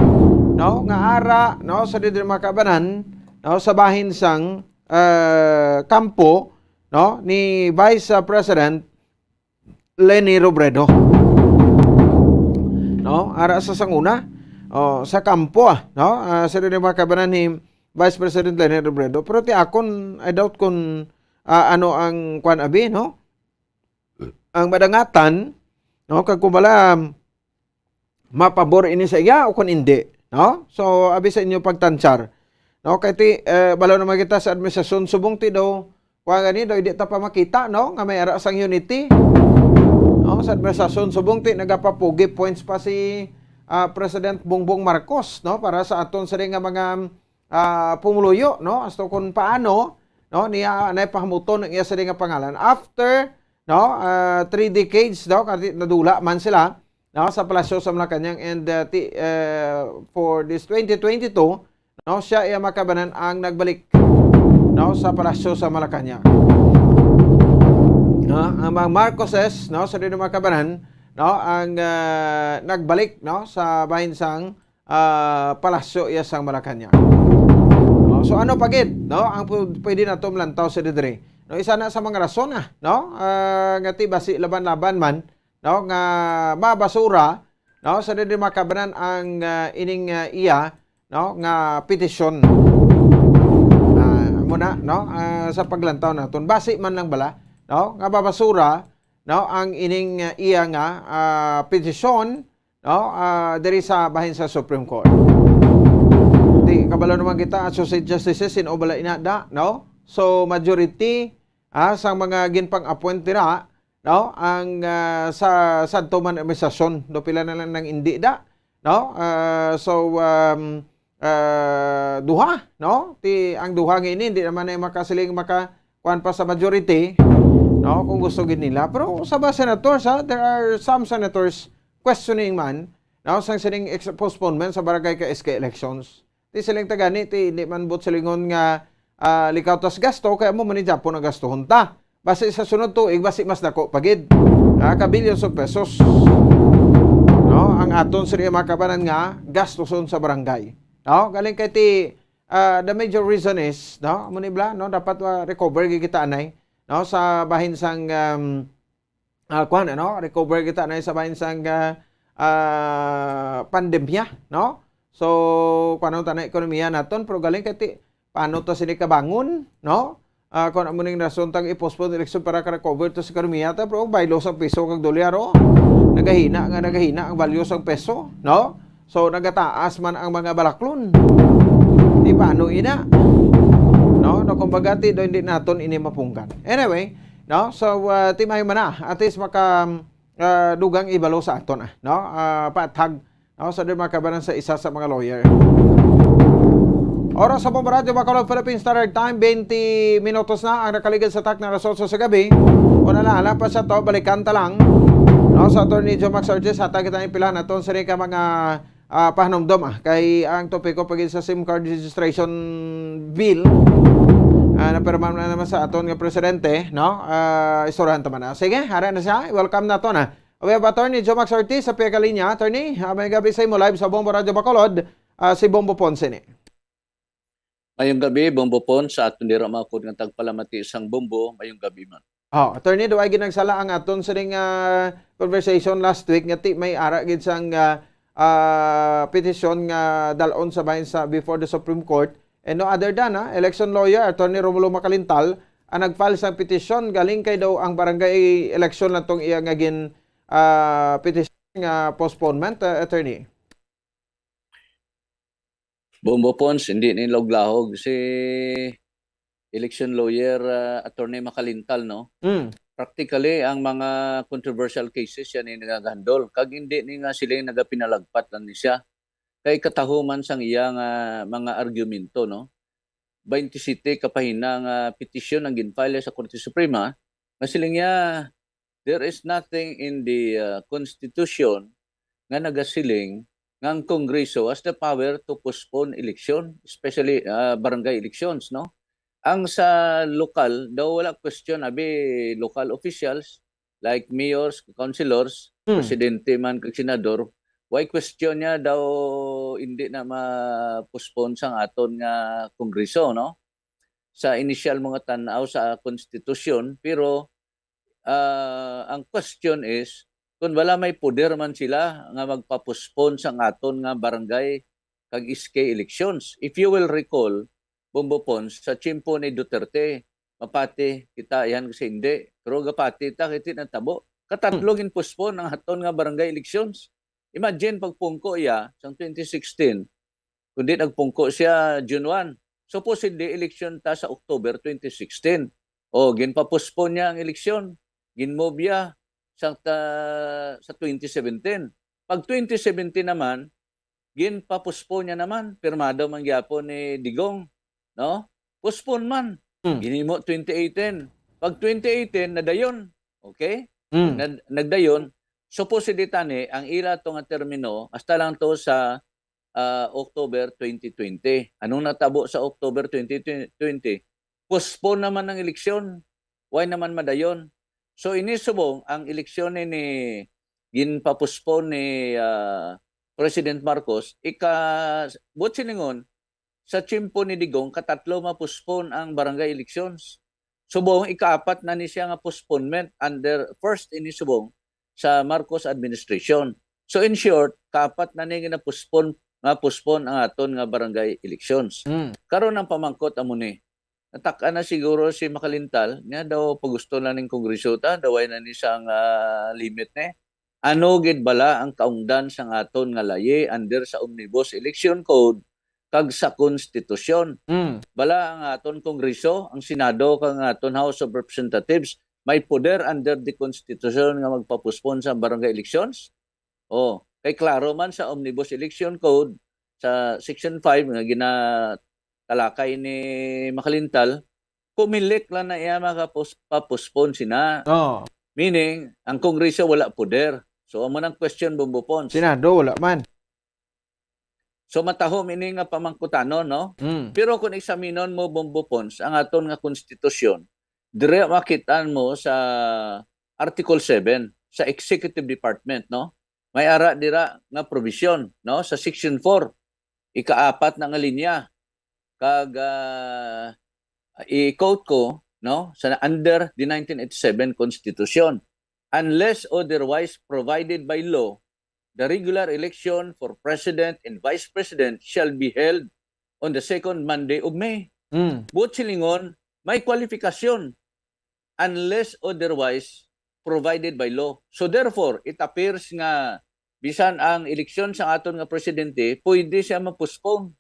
No? Nga ara, no? Sa didi makabanan, no? Sa bahin sang, ah, kampo, no? Ni Vice, ah, President Leni Robredo. No? Ara sa sanguna, oh, sa kampo, ah, no? Ah, sa didi makabanan ni Vice President Leni Robredo. Pero ti akon, I doubt kung, ah, ano ang kwan abi, no? Ang madangatan, no? Kag kung bala, mapabor ini sa iya o kung hindi, no? So, abi sa inyo pagtansyar, No, kay ti, eh, balo naman kita sa administrasyon subong ti daw, wa gani daw, hindi ta pa makita, no, nga may ara sang unity. No, sa administrasyon subong ti nagapapugi points pa si, ah, President Bongbong Marcos, no, para sa aton sini nga mga, ah, pumuluyo, no, as to kung paano, no, niya nay pahamuton ang iya sini nga pangalan after, no, ah, three decades daw, kasi nadula man sila, no, sa Palasyo sa Malacañang, and, uh, ti-, uh, for this twenty twenty-two, no, siya iya makabanan ang nagbalik, no, sa Palasyo sa Malacañang. No, ang mga Marcoses, no, sa dito makabanan, no, ang, uh, nagbalik, no, sa bahin sang, uh, Palasyo iya sang Malacañang. No, so ano pa gid, no, ang pu-, pwede nato malantaw sa didiri? No, isa na sa mga rason na, no, uh, nga ti basi laban-laban man, no, nga mabasura, no, sa dili makabanan ang, ah, ining, ah, iya, no, nga petisyon. Ah, amo na, no, ah, sa paglantaw naton, basi man lang bala, no, nga mabasura, no, ang ining, ah, iya nga, ah, petisyon, no, ah, diri sa bahin sa Supreme Court. Di kabalo naman kita, Associate Justices, sin-o bala ina da, no? So, majority, ah, sang mga ginpang-appoint dira, no, ang, ah, sa sadto man administrasyon, no, pila na lang nang indi da, no? Ah, so, um, ah, duha, no? Ti, ang duha nga ini, hindi naman ay makasiling maka, kuwan pa sa majority, no, kung gusto gid nila. Pero sa mga senators, ha, there are some senators questioning man, no, sang sining ex-, postponement sa barangay kag S K elections. Ti siling ta gani, ti hindi man buot silingon nga, ah, likaw tas gasto, kay amo man ni Japon ang gastuhon ta. Basi sa sunod tuig, basi mas dako pa gid. Ah, ka billions of pesos. No, ang aton sa mga kabanan nga gastuson sa barangay. No, galing kay ti, ah, the major reason is, no, amo ni bla, no, dapat, ah, recover gid kita anay, no, sa bahin sang, um, ah, kuwan, ano, recover kita na sa bahin sang, ah, ah, pandemya, no? So, kuwan ang tanang ekonomiya naton, pero galing kay ti, paano to sini kabangon, no? Ah, kung amo ning rason tang i-postpone election para ka-recover to sa ekonomiya ta, pero baylo sang piso kag dolyar, oh. Nagahina nga nagahina ang value sang peso, no? So, nagataas man ang mga balaklon. Di paano ina? No? No, kumbaga, ti, do, hindi naton ini mapunggan. Anyway, no? So, uh, ti mayo man na. At least maka, uh, dugang ibalo sa aton, ah, no? Uh, paathag, no? Sa di makabanan sa isa sa mga lawyer. Oras sa Bombo Radyo Bacolod, Philippine Standard Time, twenty minutos na ang nakaligid sa tak na alas otso sa gabi. Una na, ala pa sa to, balikan ta lang. No, sa Attorney Joe Max Ortiz, hatag kita yung pila naton sa ka mga, ah, pahanumdom, ah, kay ang topiko pagin sa SIM card registration bill, ah, napirmahan na naman sa aton nga presidente, no? Ah, istoryahan ta man na. Sige, hara na siya. Welcome na to na. We have Attorney Joe Max Ortiz sa pia ka linya. Attorney, ah, may gabi sa imo live sa Bombo Radyo Bacolod, ah, si Bombo Ponce ni. Mayong gabi, Bombo Pon, sa aton dira maakod nga tagpalamati sang Bombo, mayong gabi man. Oh, Attorney, do ay ginagsala ang aton sining, ah, conversation last week nga ti may ara gid sang, ah, ah, petisyon nga dalon sa bahin sa before the Supreme Court. And no other than, ah, election lawyer Attorney Romulo Macalintal ang nag-file sang petisyon galing kay daw ang barangay election lang tong iya nga gin, ah, petisyon nga postponement, ah, Attorney. Bombo Pons, hindi ni laog-lahog si election lawyer, ah, Attorney Macalintal, no? Mm. Practically, ang mga controversial cases siya ni nagahandle. Kag hindi ni nga sila yung nagapinalagpat lang ni siya. Kay katahuman sang iya nga mga argumento, no? Twenty-sete ka pahina nga petisyon ang ginfile sa Korte Suprema, nga siling niya, there is nothing in the, uh, Constitution nga nagasiling nga ang Kongreso has the power to postpone election, especially, uh, barangay elections, no? Ang sa lokal, daw wala question, abi, local officials, like mayors, councilors, Hmm. presidente man, kag senador, why question niya daw hindi na ma-postpone sang aton nga Kongreso, no? Sa initial mga tan-aw sa konstitusyon, pero, ah, ang question is, kung wala may poder man sila nga magpa-postpone sang aton nga barangay kag S K elections. If you will recall, Bombo Pons, sa tiyempo ni Duterte, mapati kita yan kasi hindi. Pero gapati ta, kiti natabo. Katatlo Hmm. gin-postpone ang aton nga barangay elections. Imagine, pagpungko iya, sang twenty sixteen, kundi nagpungko siya June one. Supposedly, eleksyon ta sa October twenty sixteen. O, ginpa-postpone niya ang eleksyon. Ginmove niya sa, ta-, sa twenty seventeen. Pag twenty seventeen naman, ginpa-postpone niya naman. Pirmado man gyapon ni Digong, no? Postpone man. Hmm. Ginhimo twenty eighteen. Pag twenty eighteen, nadayon. Okay? Hmm. Nag-, nagdayon. Supposedly tani, ang ila to nga termino, hasta lang to sa, ah, October twenty twenty. Anong natabo sa October twenty twenty? Postpone naman ang eleksyon. Why naman madayon? So, ini subong ang eleksyon ni, ni ginpa-postpone ni, ah, President Marcos, ika-, buot silingon, sa tiyempo ni Digong, katatlo ma-postpone ang barangay elections. Subong, ikaapat na ni siya nga postponement under first ini subong sa Marcos administration. So, in short, kaapat na ni nga postpone, nga postpone ang aton nga barangay elections. Mm. Karon ang pamangkot amo ni, natak-an na siguro si Makalintal, niya daw pagusto na ning Kongreso ta, daw ay na ni sang, ah, limit ni. Ano gid bala ang kaungdan sang aton nga layi under sa Omnibus Election Code kag sa Konstitusyon? Mm. Bala ang aton Kongreso, ang Senado kag ang aton House of Representatives may poder under the Constitution nga magpapuspon sa barangay elections? Oh, kay klaro man sa Omnibus Election Code, sa Section five nga ginatalakay ni Makalintal, Comelec lang na iya makapos-, papuspon sina. Oh. Meaning, ang Kongreso wala poder. So, amo nang question, Bombo Pons. Senado, wala man. So, matahom ini nga pamangkutanon, no? Mm. Pero kung eksaminon mo, Bombo Pons, ang aton nga konstitusyon, dire makit-an mo sa Article seven, sa Executive Department, no? May ara dira nga provision, no? Sa Section four, ikaapat na nga linya. Kag, ah, i-quote ko, no? Sa under the nineteen eighty-seven Constitution, "Unless otherwise provided by law, the regular election for president and vice president shall be held on the second Monday of May." Mm. Buot silingon, may kwalifikasyon, "Unless otherwise provided by law." So therefore, it appears nga bisan ang eleksyon sa aton nga presidente, pwede siya ma-postpone.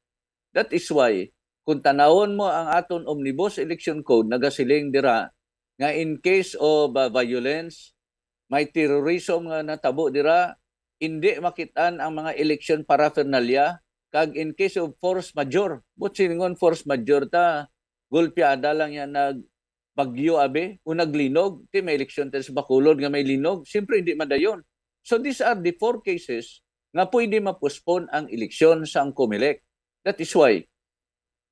That is why, kung tanawon mo ang aton Omnibus Election Code, nagasiling dira nga in case of, uh, violence, may terrorism nga natabo dira, hindi makit-an ang mga election paraphernalia, kag in case of force majeure, buot silingon force majeure ta, gulpiada lang yan nag bagyo, abi, o naglinog, ti may eleksyon tayo sa Bacolod nga may linog, siyempre hindi madayon. So these are the four cases nga pwede ma-postpone ang eleksyon sang Comelec. That is why,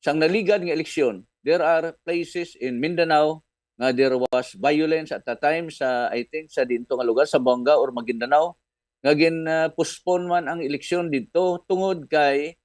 sang naligad nga eleksyon, there are places in Mindanao nga there was violence at the time sa, I think, sa dinto nga lugar, sa Zamboanga or Maguindanao, nga gin-postpone man ang eleksyon didto tungod kay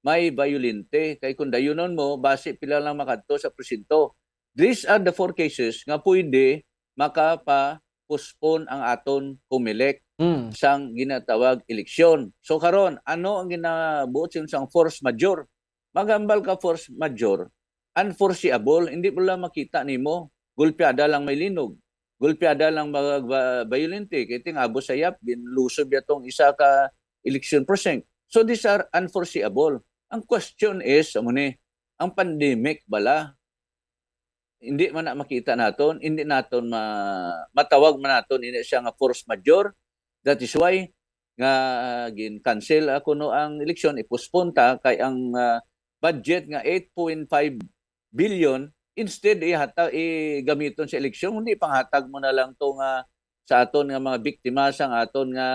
may bayolente. Kay kung dayunon mo, basi pila lang makadto sa presinto. These are the four cases nga pwede makapa-postpone ang aton Comelec Mm. sang ginatawag eleksyon. So karon, ano ang ginabuot sa sang force majeure? Magambal ka force majeure, unforeseeable, hindi mo lang makita nimo. Gulpiada lang may linog. Gulpiada lang mag-, ba-, bayolente. Kay tingabos sa yap, ginlusob ya tong isa ka election precinct. So these are unforeseeable. Ang question is, amo ni, ang pandemic bala, hindi man na makita naton, hindi naton ma-, matawag man naton ini siya nga force majeure. That is why nga gin-cancel ako no ang eleksyon, i-postpone ta kay ang, ah, budget nga eight point five billion, instead ihatag, igamiton sa eleksyon, hindi panghatag mo na lang to nga sa aton nga mga biktima sang aton nga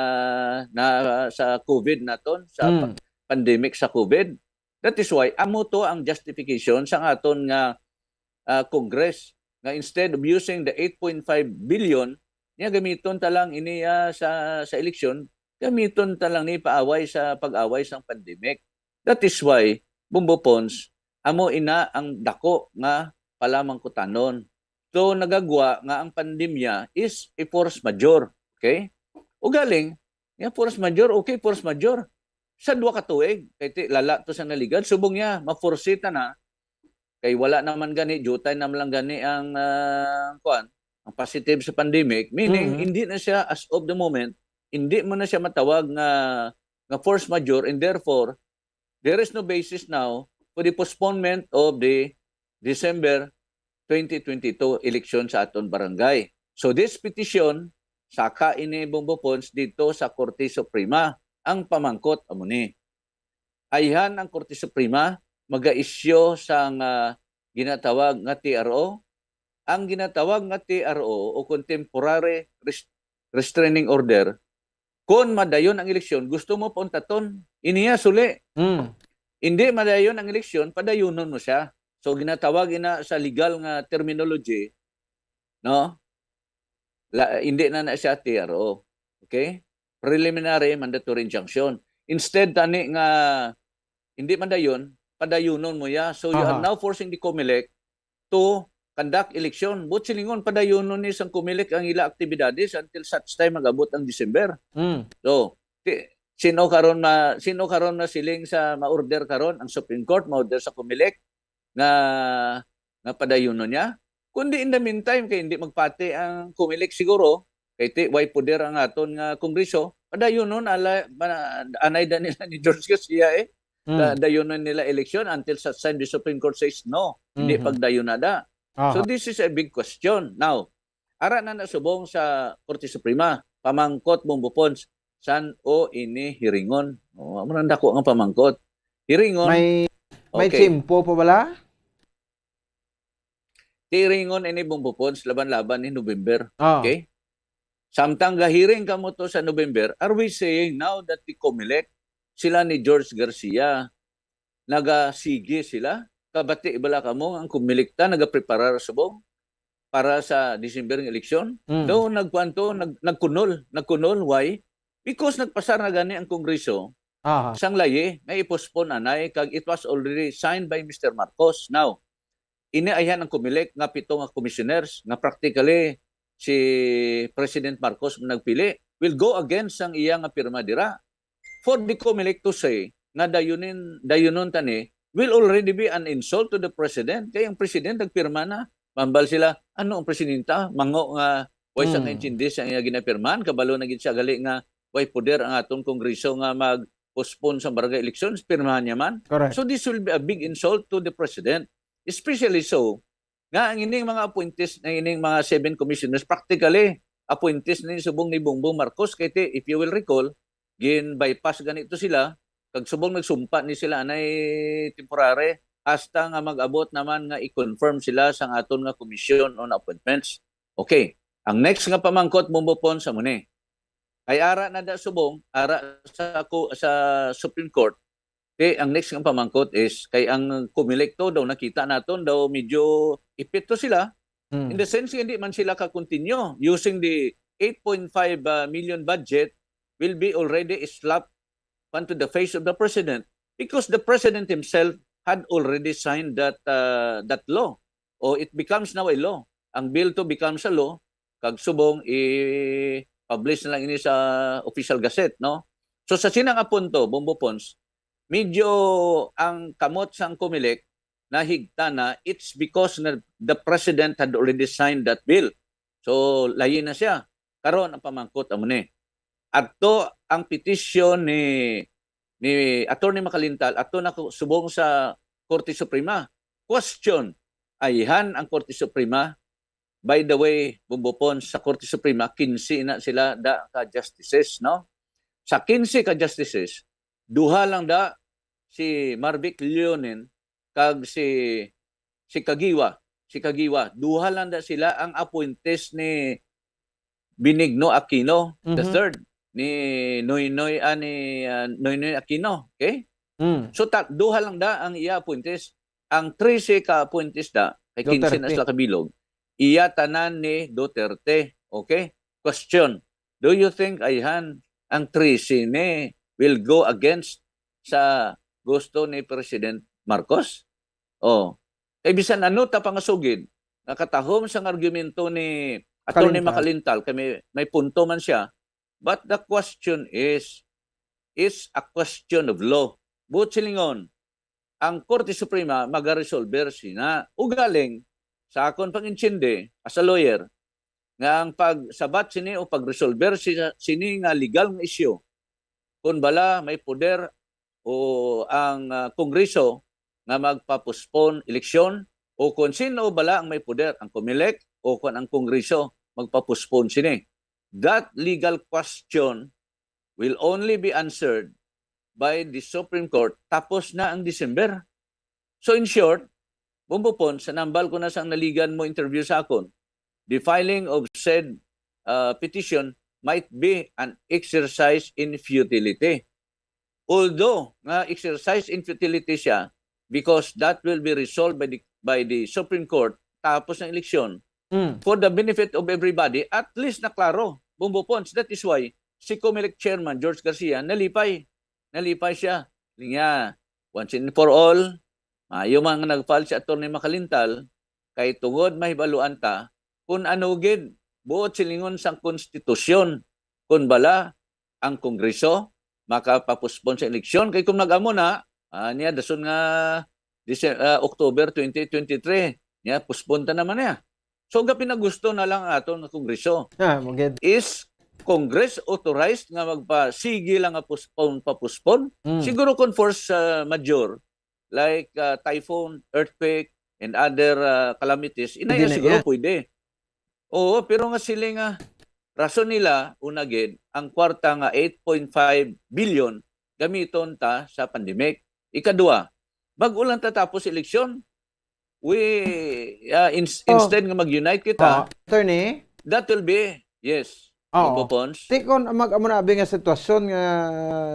na sa COVID naton, sa Mm. pa-, pandemic sa COVID. That is why amo to ang justification sang aton nga, ah, Congress, nga instead of using the eight point five billion, niya gamiton ta lang ini, ah, sa, sa eleksyon, gamiton ta lang ni paaway sa pag-away sang pandemic. That is why, Bombo Pons, amo ina ang dako nga palamangkutanon. So, nagagwa nga ang pandemya is a force majeure. Okay? Ugaling, nga force majeure, okay, force majeure. Sa duha ka tuig, kay ti-, lala to sa naligad, subong niya, ma-force ta na, kay wala naman gani, diutay naman lang gani ang, ah, kuwan, ang positive sa pandemic, meaning, Mhm. hindi na siya, as of the moment, hindi mo na siya matawag nga, nga force majeure, and therefore, there is no basis now for the postponement of the December twenty twenty-two election sa aton barangay. So this petition, saka ini, Bombo Pons, dito sa Korte Suprema. Ang pamangkot amo ni, ayhan ang Korte Suprema mag-isyu sang, ah, ginatawag nga T R O. Ang ginatawag nga T R O o contemporary res-, restraining order, kon madayon ang eleksyon, gusto mo pauntaton, iniya suli. Mm. Hindi madayon ang eleksyon, padayunon mo siya. So ginatawag ina sa legal nga terminology, no? La, hindi na na siya T R O. Okay? Preliminary mandatory injunction. Instead tani nga hindi madayon, padayunon mo ya. So you are Aha. now forcing the COMELEC to conduct election. But silingon, padayunon ni sang COMELEC ang ila aktibidades until such time mag-abot ang December. Mm. So, ti-, sino karon ma sino karon masiling sa ma-order karon? Ang Supreme Court ma-order sa COMELEC nga nga padayunon niya. Kundi in the meantime, kay hindi magpati ang COMELEC siguro, kay ti way poder ang aton nga Kongreso, padayunon ala, ma-, anay da nila ni George Garcia eh. Mm. Da-, dayunon nila election until such time the Supreme Court says no. Hindi Mhm. pagdayunon da. Aha. So this is a big question. Now, ara na na subong sa Korte Suprema, pamangkot, Bombo Pons, san-o ini hiringon? O, amo nang dako nga pamangkot. Hiringon, May may Okay. tiyempo pa bala? Hiringon ini, Bombo Pons, laban-laban ni November. Ah. Okay? Samtang gahiring kamo to sa November, are we saying now that the COMELEC, sila ni George Garcia, nagasigi sila? Kabati bala kamo ang COMELEC ta nagapreparar subong para sa December nga eleksyon? Mm. Daw nagkuan to, nag, nagkunol, nagkunol. Why? Because nagpasar na gani ang Kongreso Aha. sang layi nga i-postpone anay, kag it was already signed by Mister Marcos. Now, ini ayhan ang COMELEC nga pito nga commissioners nga practically si President Marcos ang nagpili, will go against sang iya nga pirma dira. For the COMELEC to say nga dayunin, dayunon tani will already be an insult to the president. Kay ang president nagpirma na. Mambal sila, ano ang presidenta? Mango nga way sa Hmm. kaintindi sa iya ginapirmahan. Kabalo na gid siya gali nga way poder ang aton Kongreso nga mag-postpone sa barangay elections. Pirmahan niya man. Correct. So this will be a big insult to the president. Especially so, nga ang ining mga appointees na ining mga seven commissioners, practically, appointees na subong ni Bongbong Marcos. Kay ti, if you will recall, gin-bypass ganito sila, kag subong nagsumpa ni sila anay temporary, hasta nga mag-abot naman nga i-confirm sila sang aton nga commission on appointments. Okay. Ang next nga pamangkot, Bombo Pons, amo ni. Kay ara na da subong, ara sa ku-, sa Supreme Court, okay, ang next nga pamangkot is, kay ang COMELEC to, daw nakita naton, daw medyo ipit to sila, Mm. in the sense, hindi man sila ka-continue using the eight point five, uh, million budget will be already slapped onto the face of the president because the president himself had already signed that, uh, that law. O it becomes now a law. Ang bill to becomes a law, kag subong i-publish na lang ini sa official gazette, no? So sa sina nga punto, Bombo Pons, medyo ang kamot sang COMELEC nahigta na, it's because na the president had already signed that bill. So layi na siya. Karon ang pamangkot amo ni. Adto ang petisyon ni, ni Attorney Macalintal, adto na ko subong sa Korte Suprema. Question, ayhan ang Korte Suprema. By the way, Bombo Pons, sa Korte Suprema, kinse na sila da ka justices, no? Sa kinse ka justices, duha lang da, si Marvic Leonen kag si, si Kagiwa, si Kagiwa, duha lang da sila ang appointees ni Benigno Aquino the Mhm. third, ni Noynoy, ah, ni, ah, Noynoy Aquino, okay? Mm. So, ta-, duha lang da ang iya appointees. Ang trese ka appointees da, kay kinse na Duterte. sila kabilog, iya tanan ni Duterte. Okay? Question, do you think, ayhan, ang trese ni will go against sa gusto ni President Marcos? Oh. Kay bisan ano ta pangasugid, nakatahom sang argumento ni Attorney Macalintal. Macalintal, kay may, may punto man siya, but the question is, is a question of law. Buot silingon, ang Korte Suprema magaresolber sina. Ugaling, sa akon pangintindi as a lawyer, nga ang pagsabat sini o pagresolber si-, sini nga legal nga isyu, kung bala may poder o ang, ah, Kongreso nga magpa-postpone eleksyon, o kon sino bala ang may poder, ang Comelec o kon ang Kongreso magpa-postpone sini. That legal question will only be answered by the Supreme Court tapos na ang December. So in short, Bombo Pons, sa nambal ko na sang naligan mo interview sa akon, the filing of said uh, petition might be an exercise in futility. Although nga exercise in futility siya, because that will be resolved by the by the Supreme Court tapos ng eleksyon, Mm. for the benefit of everybody, at least na klaro, Bombo Pons. That is why si Comelec Chairman George Garcia nalipay. Nalipay siya. Linya, once and for all, maayo man nga nag-file si Attorney Makalintal, kay tungod mahibaluan ta kung ano gid buot silingon sang konstitusyon, kung bala ang Kongreso makapapuspon sa eleksyon. Kay kung nag-amo na, ah, niya dason nga Dece- ah, October twenty twenty-three, niya puspon ta naman niya. So, gapinagusto na lang aton nga Kongreso. Ah, magid. Is Congress authorized nga magpasige lang nga postpone, papuspon? Mm. Siguro kung force uh, major, like uh, typhoon, earthquake, and other uh, calamities, inaya Hindi na siguro iya. Pwede. Oo, pero nga sila nga rason nila, una gid, ang kwarta nga eight point five billion gamiton ta sa pandemic. Ikadua, bag-o lang ta tapos eleksyon. We, uh, ins- Oh. Instead nga mag-unite kita, Oh, attorney? That will be, yes. Oo. Bombo Pons. Ti kon mag-amo na abi nga sitwasyon nga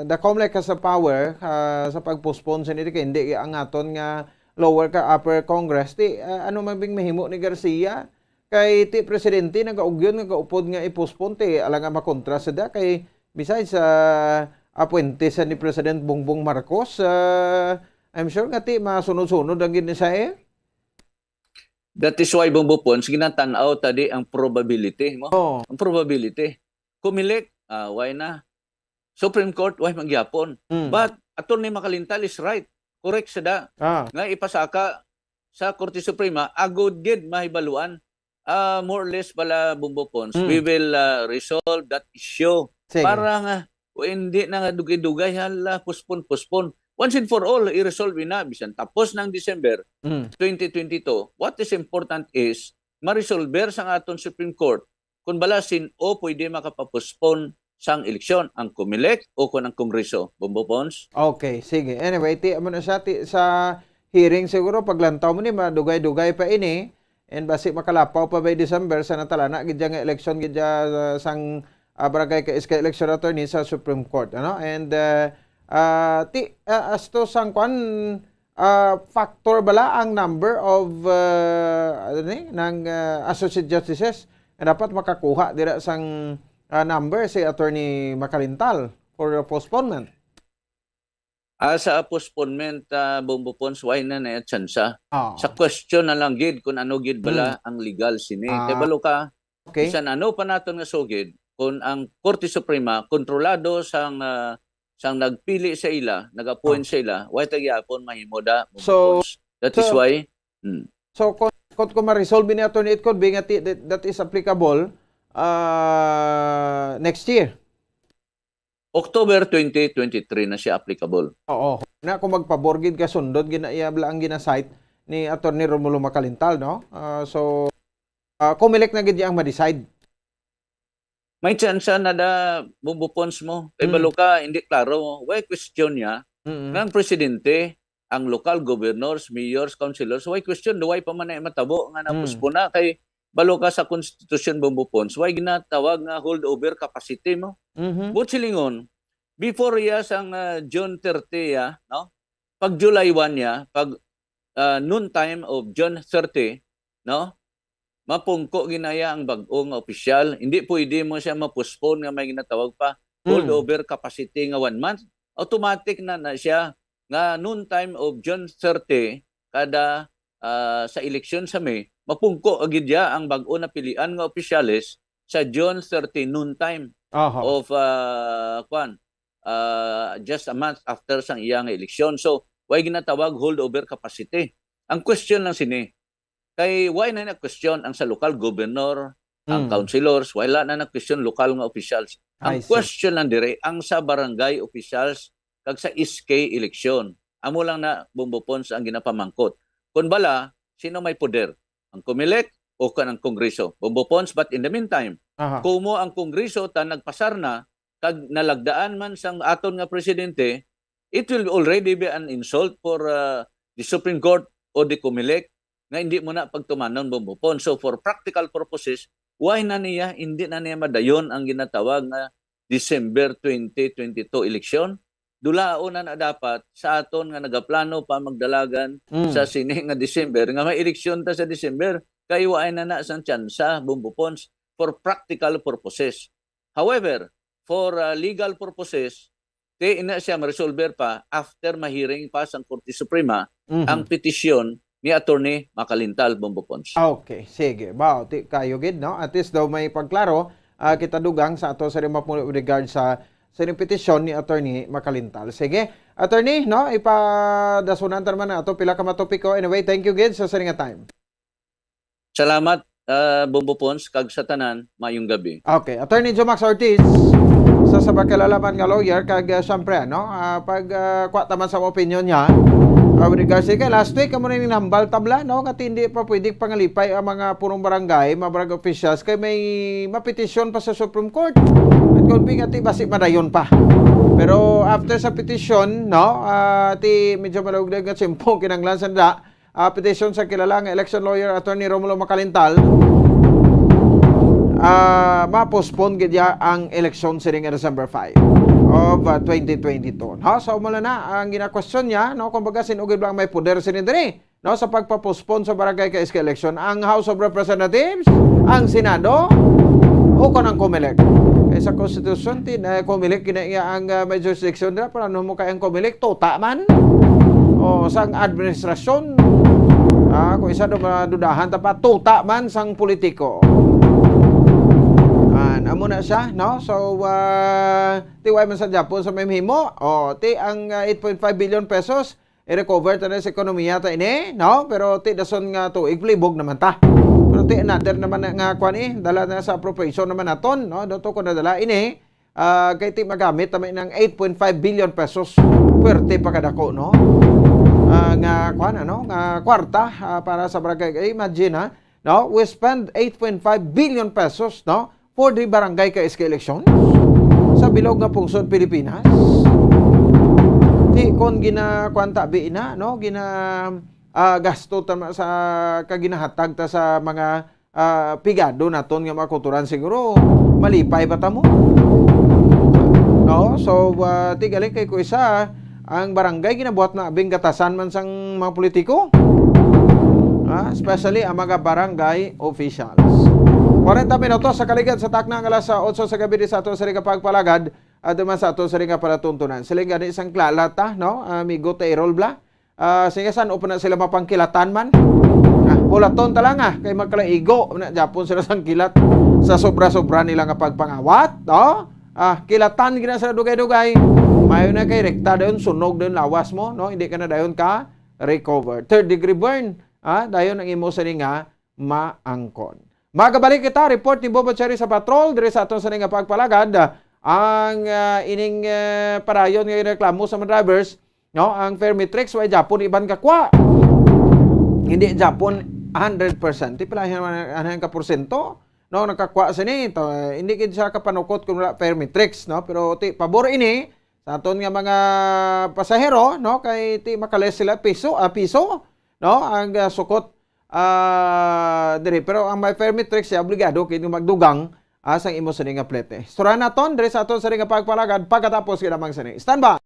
the Comelec has a power ah, sa pag-postpone sa nito kay hindi ang aton nga lower ka upper Congress. Ti ah, ano man bing mahimo ni Garcia? Kay ti presidente nagaugyon nga gaupod nga i-postpone ti ala nga makontra sa da kay besides sa apwente sa ni President Bongbong Marcos, ah, I'm sure nga ti masunod-sunod ang gid ni sa eh. That is why, Bombo Pons, ginatan-aw ta di ang probability mo. Oh. Ang probability. Comelec, ah, why na? Supreme Court, why man gyapon? Mm. But Attorney Makalintal is right. Correct sa da. Ah. Nga ipasaka sa Korte Suprema, agod gid mahibaluan, ah, more or less pala, Bombo Pons, Mm. we will ah, resolve that issue. Sige. Para nga, o hindi na nga dugay-dugay, hala, postpone, postpone. Once and for all, i-resolve na, bisan tapos ng December Mm. twenty twenty-two. What is important is, ma-resolve sa aton Supreme Court kung bala sin-o pwede makapapospon sang eleksyon, ang Comelec o kung ang Kongreso. Bombo Pons? Okay, sige. Anyway, ti amo na siya ti, sa hearing siguro paglantaw mo ni madugay-dugay pa ini and basi makalapaw pa by December sa natalana gid nga election gid dya, uh, sang uh, barangay ka iska election attorney sa Supreme Court, ano? And uh, uh, ti uh, as to sang kwan uh, factor bala ang number of uh, ano ni nang uh, associate justices nga dapat makakuha dira sang uh, number si Attorney Makalintal for a postponement. Ah, sa postponement, uh, Bombo Pons, why na na tsansa? Oh. Sa question na lang gid kung ano gid bala Hmm. ang legal sini. Ah. Kay balo ka, Okay. Bisan ano pa naton nga sugid, kung ang Korte Suprema kontrolado sang ah, sang nagpili sa ila, nag-appoint sa ila, why ta gyapon mahimo da? So, That is so- why. Hmm. So kung kung, kung ma-resolve ni Attorney, it could be nga ti- that, that is applicable uh, next year. October twenty twenty-three na siya applicable. Oo. Na kung magpabor gid ka sundot gina iya bala ang gina-cite ni Attorney Romulo Makalintal, no? Ah, so uh, Comelec na gid ang ma-decide. May tsansa na da Bombo Pons mo. Kay Mm. balo ka, hindi klaro. Why question niya? Mm-mm. Nga ang presidente, ang local governors, mayors, councilors, why question? Why pa man na matabo nga Mm. napuspona? Kay balo ka sa konstitusyon, Bombo Pons, why ginatawag nga holdover capacity mo? Mhm. Buot silingon, before iya sang ah, June thirty, ah, no? Pag July one niya, pag ah, noon time of June thirty, no? Mapungko ginaya ang bag-o nga opisyal. Hindi pwede mo siya ma-postpone nga may ginatawag pa Mm. holdover capacity nga one month. Automatic na na siya nga noon time of June thirty kada ah, sa eleksyon sa May, mapungko agid ya ang bag-o na pilian nga opisyales sa June thirty noon time Aha. of ah, kwan, ah, just a month after sang iya nga eleksyon. So, why ginatawag holdover capacity? Ang question lang sini, kay why na na question ang sa local governor, ang Mm. councilors, wala na na question local nga officials. I Ang see. Question lang dire ang sa barangay officials kag sa S K election. Amo lang na, Bombo Pons, ang ginapamangkot. Kung bala, sino may poder? Ang Comelec o kan ang Kongreso? Bombo Pons, but in the meantime, Aha. kumo ang Kongreso ta nagpasar na, kag nalagdaan man sang aton nga presidente, it will already be an insult for uh, the Supreme Court o the Comelec nga hindi mo na pagtumanon, Bombo Pons. So for practical purposes, why na niya, hindi na niya madayon ang ginatawag nga December twenty twenty-two election? Dulaon na na dapat sa aton nga nagaplano pa magdalagan Mm. sa sini nga December, nga may eleksyon ta sa December, kay waay na na sang tsansa, Bombo Pons, for practical purposes. However, for uh, legal purposes, di ina siya ma-resolver pa after ma-hearing pa sang Korte Suprema Mhm. ang petisyon ni Attorney Macalintal, Bombo Pons. Okay, sige. Ba, ti kayo gid, no? At least daw may pagklaro ah, kita dugang sa ato sa rin mapuno regard sa sa rin petisyon ni Attorney Macalintal. Sige, Attorney, no, ipadasunan ta naman na ato pila ka matopiko. Anyway, thank you gid sa sa rin nga time. Salamat, uh, Bombo Pons, kag sa tanan, mayong gabi. Okay, Attorney Jomax Ortiz, sa sa pagkalalaman nga lawyer, kag uh, siyempre, ano, uh, pag uh, kuha taman sa opinion niya, uh, with regards kay last week, amo na yung nambal tabla, no, nga hindi pa pwede pangalipay ang mga punong barangay, mga barangay officials, kay may mapetisyon pa sa Supreme Court. At kung nga ti basi madayon pa. Pero after sa petition, no, uh, ti medyo malugdag nga simpo kinanglan sa da, uh, petition sa kilala nga election lawyer Attorney Romulo Macalintal, uh, ma-postpone gid ya ang eleksyon sining December five of uh, twenty twenty-two. No? So, mula na ang gina-question niya, no, kumbaga, sino gid ba ang may poder sini diri, no, sa pagpa-postpone sa barangay ka S K election, ang House of Representatives, ang Senado, o kon ang Comelec. Kay sa Constitution, tin, eh, Comelec gina iya ang uh, may jurisdiction dira, pero ano mo kay ang Comelec, tuta man? O sang administrasyon, ah, kung isa do madudahan ta pa, tuta man sang politiko. An, amo na siya, no? So, uh, ti way man sa Japon sa may himo, o, ti ang uh, eight point five billion pesos, i-recover ta na sa ekonomiya ta ini, no? Pero ti dason nga tuig, libog naman ta. Pero ti another naman na nga kwan eh, dala na sa appropriation naman naton, no? Doto ko nadala ini, ah, kay ti magamit naman ng eight point five billion pesos. Pwerte pa kadako, no? Ah, nga kwan, ano? Nga kwarta ah, para sa barangay. Eh, imagine, ha? No? We spend eight point five billion pesos, no? For the barangay ka S K election sa bilog nga pungsod Pilipinas. Di kon gina kwan ta bi na, no? Gina ah, gasto ta ma- sa kaginahatag ta sa mga ah, pigado naton nga mga kulturan, siguro malipay pa ta mo. No? So, ah, ti galing kay ko isa, ang barangay ginabuhat na abing gatasan man sang mga politiko. Ah, especially ang mga barangay officials. Kwarenta minutos sa kaligad sa takna nga alas otso sa gabi di sa ato sa ring pagpalagad at naman sa ato sa ring palatuntunan. Siling gani sang klala ta, no? Amigo Tayrol Bla. Ah, sige, san-o pa na sila mapangkilatan man? Ah, hulaton ta lang, ah, kay magkalaigo na Japon sila sang kilat sa sobra-sobra nila nga pagpangawat, no? Ah, kilatan gina sila dugay-dugay. Mayo na kay rekta dayon, sunog dayon lawas mo, no? Hindi ka na dayon ka recover. Third degree burn, ah, dayon ang imo sini nga maangkon. Magabalik kita, report ni Bobo Cherry sa patrol diri sa aton sa nga pagpalagad. Ang ah, ining ah, padayon nga reklamo sa mga drivers, no, ang Fermitrix way Japon iban kakwa. Hindi Japon hundred percent. Ti pila yan man ang ka porsyento, no, nakakwa sini. To, eh, hindi gid siya kapanukot kung wala Fermitrix, no? Pero ti pabor ini sa aton nga mga pasahero, no, kay ti makales sila piso, ah, piso, no, ang ah, sukot ah, diri. Pero ang may Fermitrix siya obligado kini magdugang ah, sang imo sini nga plete. Istorya naton diri sa aton sini nga pagpalagad pagkatapos gid lamang sini. Standby.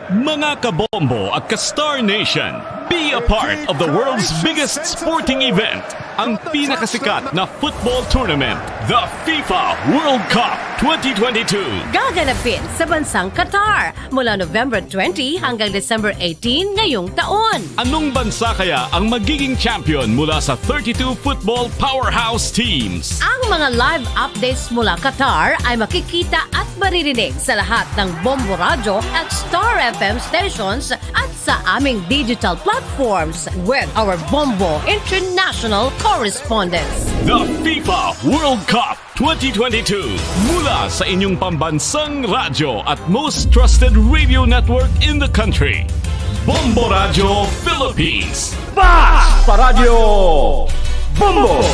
Mga kabombo at ka-Star Nation, be a part of the world's biggest sporting event, ang pinakasikat na football tournament, the FIFA World Cup twenty twenty-two. Gaganapin sa bansang Qatar mula November twenty hanggang December eighteen ngayong taon. Anong bansa kaya ang magiging champion mula sa thirty-two football powerhouse teams? Ang mga live updates mula Qatar ay makikita at maririnig sa lahat ng Bombo Radyo at Star F M stations at sa aming digital platforms with our Bombo International correspondents. The FIFA World Cup twenty twenty-two, mula sa inyong pambansang radyo at most trusted radio network in the country. Bombo Radyo Philippines. Basta Radyo Bombo!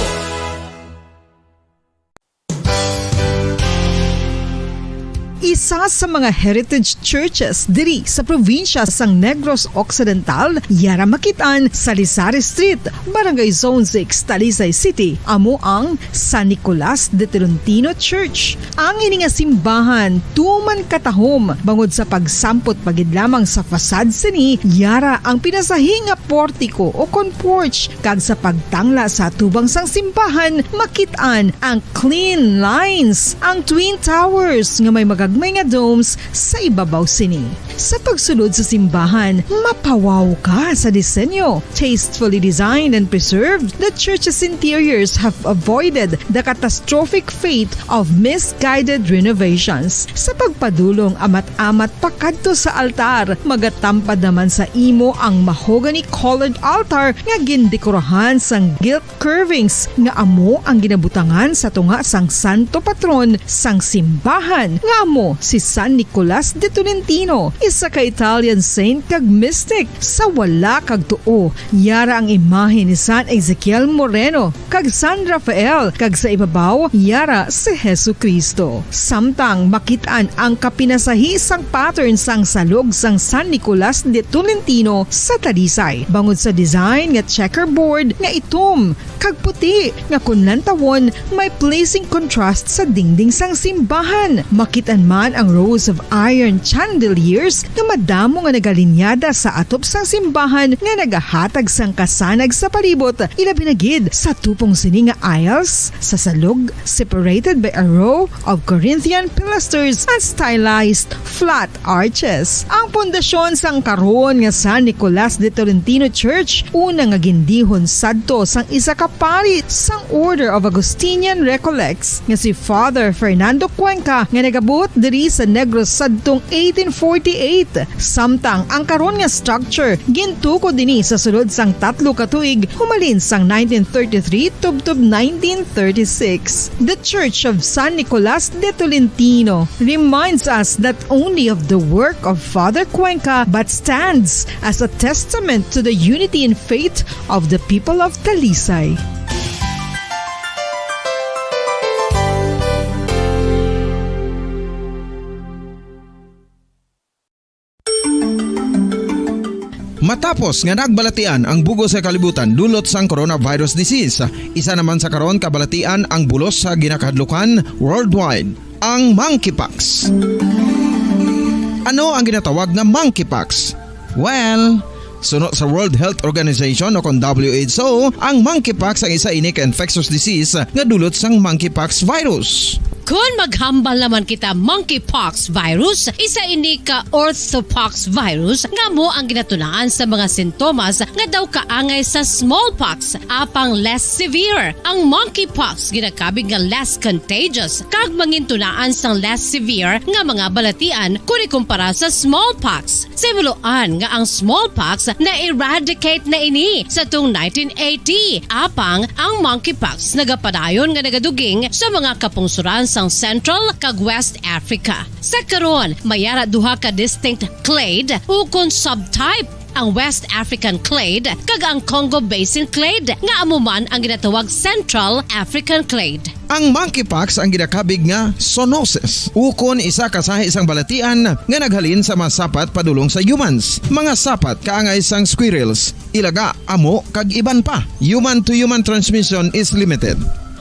Isa sa mga heritage churches diri sa probinsya sang Negros Occidental, yara makit-an sa Lisari Street, Barangay Zone six, Talisay City, amo ang San Nicolas de Tolentino Church. Ang ini nga simbahan tuman katahom bangod sa pagsampot pa gid lamang sa facade sini, yara ang pinasahi nga portiko o kon porch, kag sa pagtangla sa atubang sang simbahan, makit-an ang clean lines, ang twin towers nga may magagmay nga domes sa ibabaw sini. Sa pagsulod sa simbahan, mapawaw ka sa disenyo. Tastefully designed and preserved, the church's interiors have avoided the catastrophic fate of misguided renovations. Sa pagpadulong amat-amat pakadto sa altar, magatampad naman sa imo ang mahogany-colored altar nga gindekorahan sang gilt curvings nga amo ang ginabutangan sa tunga sang santo patron sang simbahan, nga amo si San Nicolas de Tolentino, isa ka Italian saint kag mystic. Sa wala kag tuo, yara ang imahe ni San Ezekiel Moreno kag San Rafael, kag sa ibabaw, yara si Jesu-Cristo. Samtang makit-an ang kapinasahi sang pattern sang salog sang San Nicolas de Tolentino sa Talisay, bangod sa design nga checkerboard nga itom kag puti nga kon lantawon may pleasing contrast sa dingding sang simbahan. Makit-an man ang rows of iron chandeliers nga madamo nga nagalinyada sa atop sang simbahan nga nagahatag sang kasanag sa palibot, ilabi na gid sa tupong sini nga aisles sa salog, separated by a row of Corinthian pilasters and stylized flat arches. Ang pundasyon sang karon nga San Nicolas de Tolentino Church, una nga gindihon sadto sang isa ka pari sang Order of Augustinian Recollects nga si Father Fernando Cuenca, nga nagabot diri sa Negros sadtong eighteen forty-eight. Samtang ang karon nga structure gintukod dinhi sa sulod sang tatlo ka tuig, humalin sang nineteen thirty-three tubtob nineteen thirty-six. The Church of San Nicolas de Tolentino reminds us not only of the work of Father Cuenca, but stands as a testament to the unity in faith of the people of Talisay. Matapos nga nagbalatian ang bug-os nga kalibutan dulot sang coronavirus disease, isa naman sa karon kabalatian ang bulos sa ginakahadlukan worldwide, ang monkeypox. Ano ang ginatawag nga monkeypox? Well, suno sa World Health Organization o kon W H O, ang monkeypox ang isa ini ka infectious disease nga dulot sang monkeypox virus. Kon maghambal naman kita monkeypox virus, isa ini ka orthopox virus nga amo ang ginatunaan sa mga sintomas nga daw kaangay sa smallpox, apang less severe. Ang monkeypox ginakabig nga less contagious kag mangintunaan sang less severe nga mga balatian kon ikumpara sa smallpox. Sa himuloan nga ang smallpox na-eradicate na ini sa tung nineteen eighty, apang ang monkeypox nagapadayon nga nagaduging sa mga kapungsoran sang Central kag West Africa. Sa karon, may ara duha ka distinct clade ukon subtype, ang West African clade kag ang Congo Basin clade, nga amo man ang ginatawag Central African clade. Ang monkeypox ang ginakabig nga zoonosis, ukon isa ka sahi sang balatian nga naghalin sa mga sapat padulong sa humans. Mga sapat kaangay sang squirrels, ilaga, amo, kag iban pa. Human-to-human transmission is limited.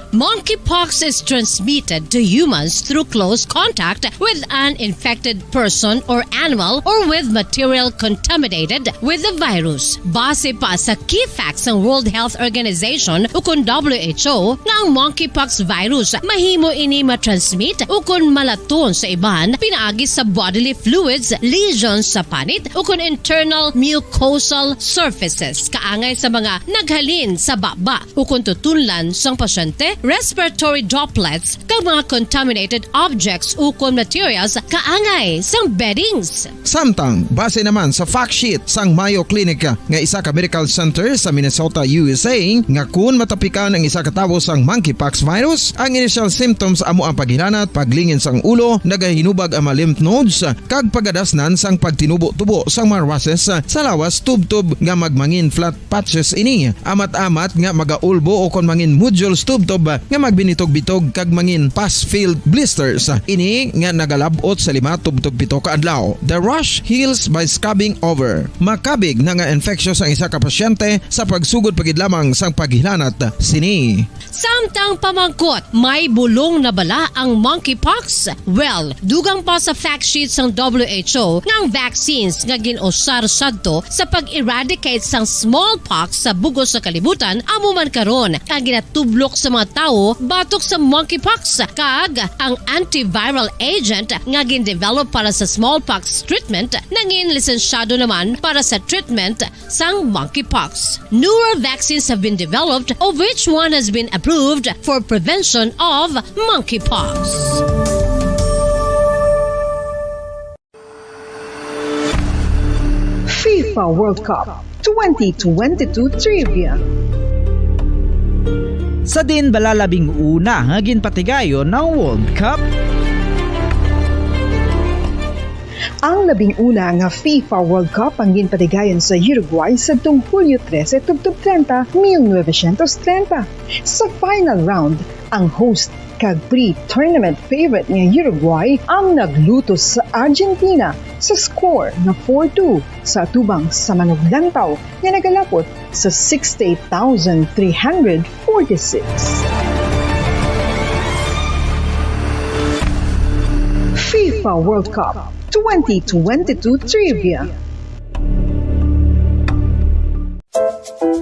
Monkeypox is transmitted to humans through close contact with an infected person or animal or with material contaminated with the virus. Base pa sa key facts sang World Health Organization ukon W H O, nga ang monkeypox virus mahimo ini matransmit ukon malaton sa iban pinaagi sa bodily fluids, lesions sa panit ukon internal mucosal surfaces kaangay sa mga naghalin sa baba ukon tutunlan sang pasyente respiratory droplets, kag mga contaminated objects ukon materials kaangay sang beddings. Samtang, base naman sa fact sheet sang Mayo Clinic nga isa ka medical center sa Minnesota, U S A, nga kun matapikan ang isa ka tawo sang monkeypox virus, ang initial symptoms amo ang paghilanat, paglingin sang ulo, nagahinubag ang mga lymph nodes, kag pagadasnan sang pagtinubo-tubo sang mga rushes sa lawas, tubtob nga magmangin flat patches ini, amat-amat nga magaulbo o kon mangin nodules tubtob nga magbinitog-bitog kag mangin pus-filled blisters ini nga nagalab-ot sa lima tubtob pito ka adlaw. The rash heals by scabbing over. Makabig na nga infectious ang isa ka pasyente sa pagsugod pa gid lamang sang paghilanat sini. Samtang pamangkot, may bulong na bala ang monkeypox? Well, dugang pa sa fact sheet sang W H O nga ang vaccines nga gin-usar sadto sa pag-eradicate sang smallpox sa bug-os nga kalibutan amo man karon ang ginatublok sa mga tawo batok sa monkeypox, kag ang antiviral agent nga gin-develop para sa smallpox treatment nangin lisensyado naman para sa treatment sang monkeypox. Newer vaccines have been developed, of which one has been approved for prevention of monkeypox. FIFA World Cup twenty twenty-two Trivia. Sa diin bala labing una nga ginpatigayon ang World Cup? Ang labing una nga FIFA World Cup ang ginpatigayon sa Uruguay sadtong Hulyo trese tubtob treinta, mil novecientos treinta. Sa final round, ang host kag pre-tournament favorite nga Uruguay ang naglutos sa Argentina sa score nga four two sa atubang sa manuglantaw nga nagalapot sa sixty-eight thousand three hundred forty-six. FIFA World Cup twenty twenty-two Trivia.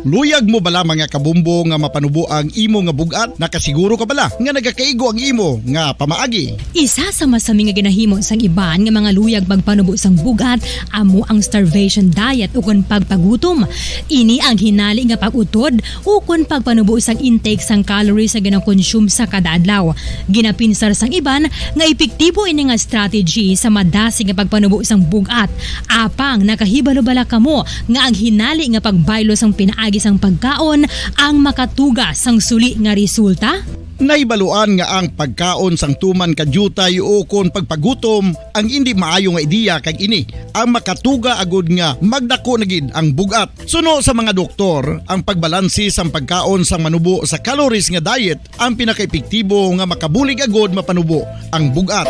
Luyag mo bala, mga kabumbo, nga mapanubo ang imo nga bug-at? Nakasiguro ka bala nga nagakaigo ang imo nga pamaagi? Isa sa masami nga ginahimo sang iban nga mga luyag magpanubo sang bug-at amo ang starvation diet ukon pagpagutom. Ini ang hinali nga pag-utod ukon pagpanubo sang intake sang calories nga ginakonsume sa kada adlaw. Ginapinsar sang iban nga epektibo ini nga strategy sa madasig nga pagpanubo sang bug-at. Apang nakahibalo bala kamo nga ang hinali nga pagbaylo sang pinaagi sang pagkaon ang makatuga sang suli nga resulta? Nahibaluan nga ang pagkaon sang tuman ka diutay ukon pagpagutom ang indi maayo nga ideya, kag ini ang makatuga agud nga magdako na gid ang bug-at. Suno sa mga doktor, ang pagbalansi sang pagkaon sang manubo sa calories nga diet ang pinakaepektibo nga makabulig agud mapanubo ang bug-at.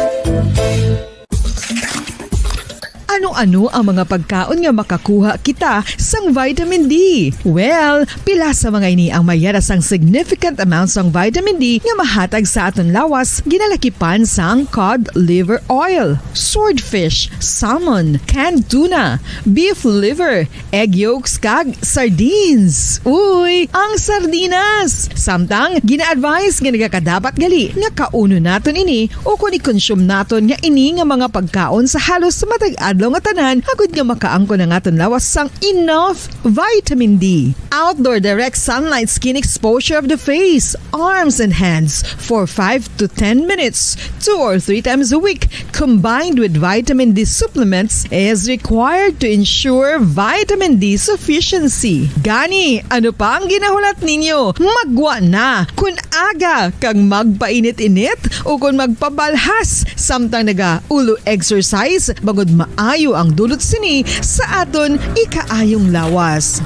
Ano-ano ang mga pagkaon nga makakuha kita sang vitamin D? Well, pila sa mga ini ang mayara sang significant amount sang vitamin D nga mahatag sa aton lawas, ginalakipan sang cod liver oil, swordfish, salmon, canned tuna, beef liver, egg yolks, kag sardines. Uy, ang sardinas! Samtang, gina-advise nga nagakadapat gali nga kaunon naton ini o kon i-consume naton nga ini nga mga pagkaon sa halos matag adlaw nga tanan, agud nga makaangkon ang aton lawas sang enough vitamin D. Outdoor direct sunlight skin exposure of the face, arms, and hands for five to ten minutes, two or three times a week, combined with vitamin D supplements, is required to ensure vitamin D sufficiency. Gani, ano pa ang ginahulat ninyo? Maggwa na! Kun aga kag magpainit-init o kon magpabalhas samtang naga-ulo exercise, bangod maayo ang dulot sini sa aton ikaayong lawas.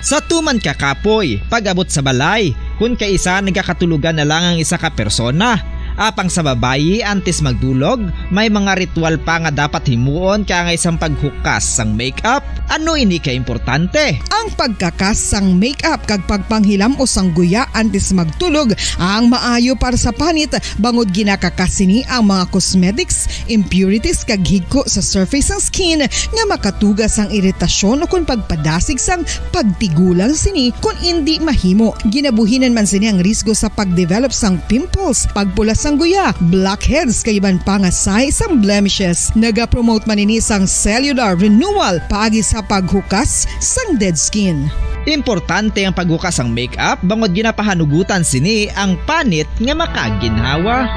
Sa tuman ka kapoy, pag-abot sa balay, kun kaisa nagakatulogan na lang ang isa ka persona. Apang sa babayi, antes magdulog, may mga ritual pa nga dapat himuon kaangay sang paghukas sang makeup. Ano ini ka importante? Ang pagkakas sang makeup kag pagpanghilam-os sang guya antes magtulog ang maayo para sa panit, bangod ginakakas sini ang mga cosmetics, impurities, kag higko sa surface sang skin nga makatuga sang iritasyon ukon pagpadasig sang pagtigulang sini kon indi mahimo. Ginabuhinan man sini ang risgo sa pagdevelop sang pimples, pagpula sang guya, blackheads, kag iban pa nga sahi sang blemishes. Nagapromote man ini sang cellular renewal paagi sa paghukas sang dead skin. Importante ang paghukas sang make-up bangod ginapahanugutan sini ang panit nga makaginhawa.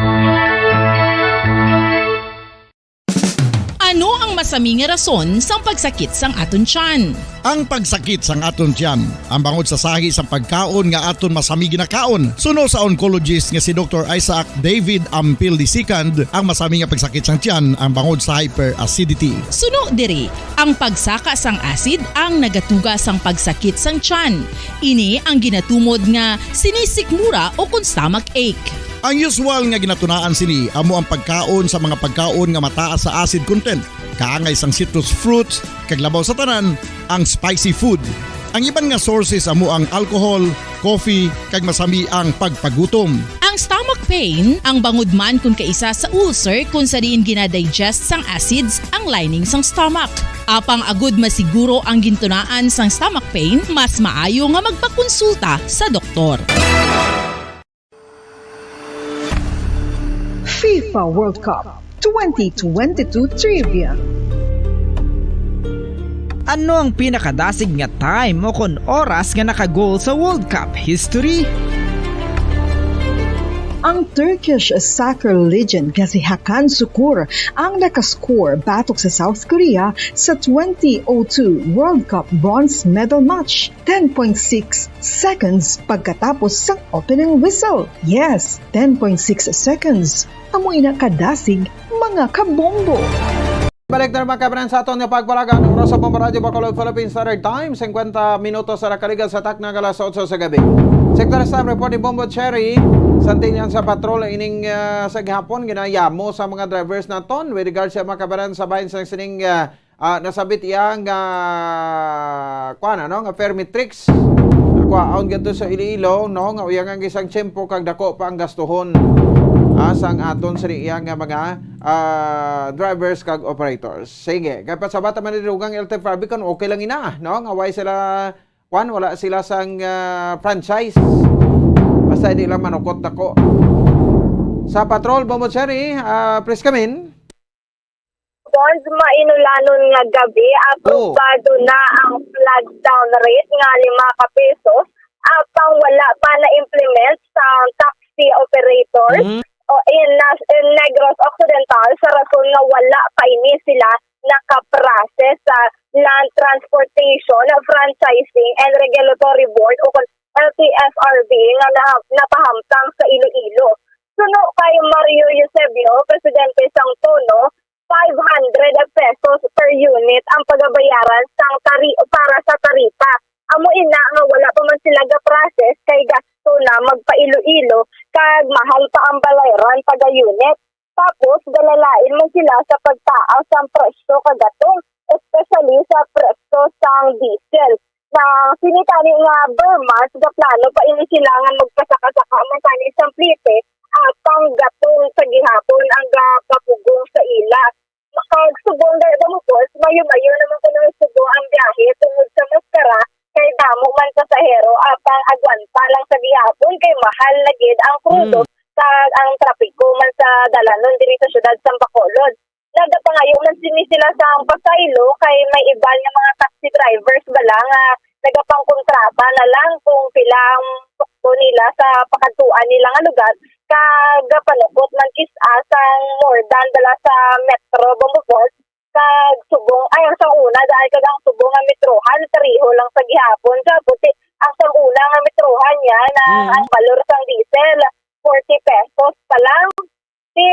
Ano ang masami nga rason sang pagsakit sang aton tiyan? Ang pagsakit sang aton tiyan, ang bangod sa sahi sang pagkaon nga aton masami ginakaon. Suno sa oncologist nga si Doktor Isaac David Ampil the second, ang masami nga pagsakit sang tiyan ang bangod sa hyperacidity. Suno diri, ang pagsaka sang acid ang nagatuga sang pagsakit sang tiyan. Ini ang ginatumod nga sinisikmura o kon stomach ache. Ang usual nga ginatunaan sini amo ang pagkaon sa mga pagkaon nga mataas sa acid content, kaangay sang citrus fruits, kag labaw sa tanan, ang spicy food. Ang iban nga sources amo ang alcohol, coffee, kag masami ang pagpagutom. Ang stomach pain, ang bangod man kon kaisa sa ulcer kon sa diin ginadigest sang acids ang lining sang stomach. Apang agud masiguro ang gintunaan sang stomach pain, mas maayo nga magpakonsulta sa doktor. FIFA World Cup twenty twenty-two Trivia. Ano ang pinakadasig nga time o kon oras nga naka-goal sa World Cup history? Ang Turkish soccer legend nga si Hakan Sukur ang nakascore batok sa South Korea sa twenty oh two World Cup bronze medal match. Ten point six seconds pagkatapos sang opening whistle. Yes, ten point six seconds. Amo ina kadasig, mga kabombo. Balik na naman, kabanan, sa aton nga pagpalagan. Oras sa Bombo Radyo Bacolod, Philippine Standard Time, singkwenta minutos sa nakaligal sa takna nga alas otso sa gabi. Sector Staff Report ni Bombo Cherry. Santinyan sa patrol ining, ah, sa gihapon, ginayamo sa mga drivers naton with regards sa mga kabanan sa bahin sang sining, ah, ah, nasabit iya nga, kuwan, ano, nga Fermitrix. Kuwaon gadto sa Iloilo, no, nga uyangan isang tiyempo kag dako pa ang gastuhon, ah, sang aton sini iya nga mga, ah, drivers kag operators. Sige, kay pasabata man ni Dugang L T F R B kung okay lang ina, no, nga way sila, kuwan, wala sila sang, ah, franchise. Basta hindi lang manukot dako. Sa patrol, Bombo Cherry, ah, please come in. Tod mainulanon nga gabi, Oh. aprobado na ang flag down rate nga lima ka pesos, apang wala pa na-implement sa taxi operators Mhm. o in, Nas-, in Negros Occidental sa rason nga wala pa ini sila naka-process sa Land Transportation Franchising and Regulatory Board o kon L T F R B nga na-, napahamtang sa Iloilo. Suno kay Mario Eusebio, presidente sang TONO, five hundred pesos per unit ang pagabayaran sang tari-, para sa taripa. Amo ina nga wala pa man sila ga-process kay gasto na magpa-Iloilo kag mahal pa ang balayran kada unit. Tapos, galalain man sila sa pagtaas sang presyo kag gatong, especially sa presyo sang diesel. Na sini tani nga ber month, gaplano pa ini sila nga magpasaka-saka man tani sang plete, apang gatong sa gihapon ang gapapugong sa ila. Kag subong gani, Bombo Pods, mayo-mayo naman kuno subong ang biyahe tungod sa maskara, kay damo man pasahero, apang agwanta lang sa gihapon kay mahal na gid ang krudo Mm. kag ang trapiko man sa dalanon diri sa siyudad sang Bacolod. Nagapangayo man sini sila sang pasaylo kay may iban nga mga taxi drivers bala nga nagapangkontrata na lang kung pila ang tukdo nila sa pakadtuan nila nga lugar, kag panukot man kis-a sang more than bala sa Metro, Bombo Pods, kag subong, ay, ang sang una daan kag ang subong nga metrohan, pareho lang sa gihapon. Sa puti, ang sang una nga metrohan niya na Mm. ang balor sang diesel, forty pesos pa lang. Ti,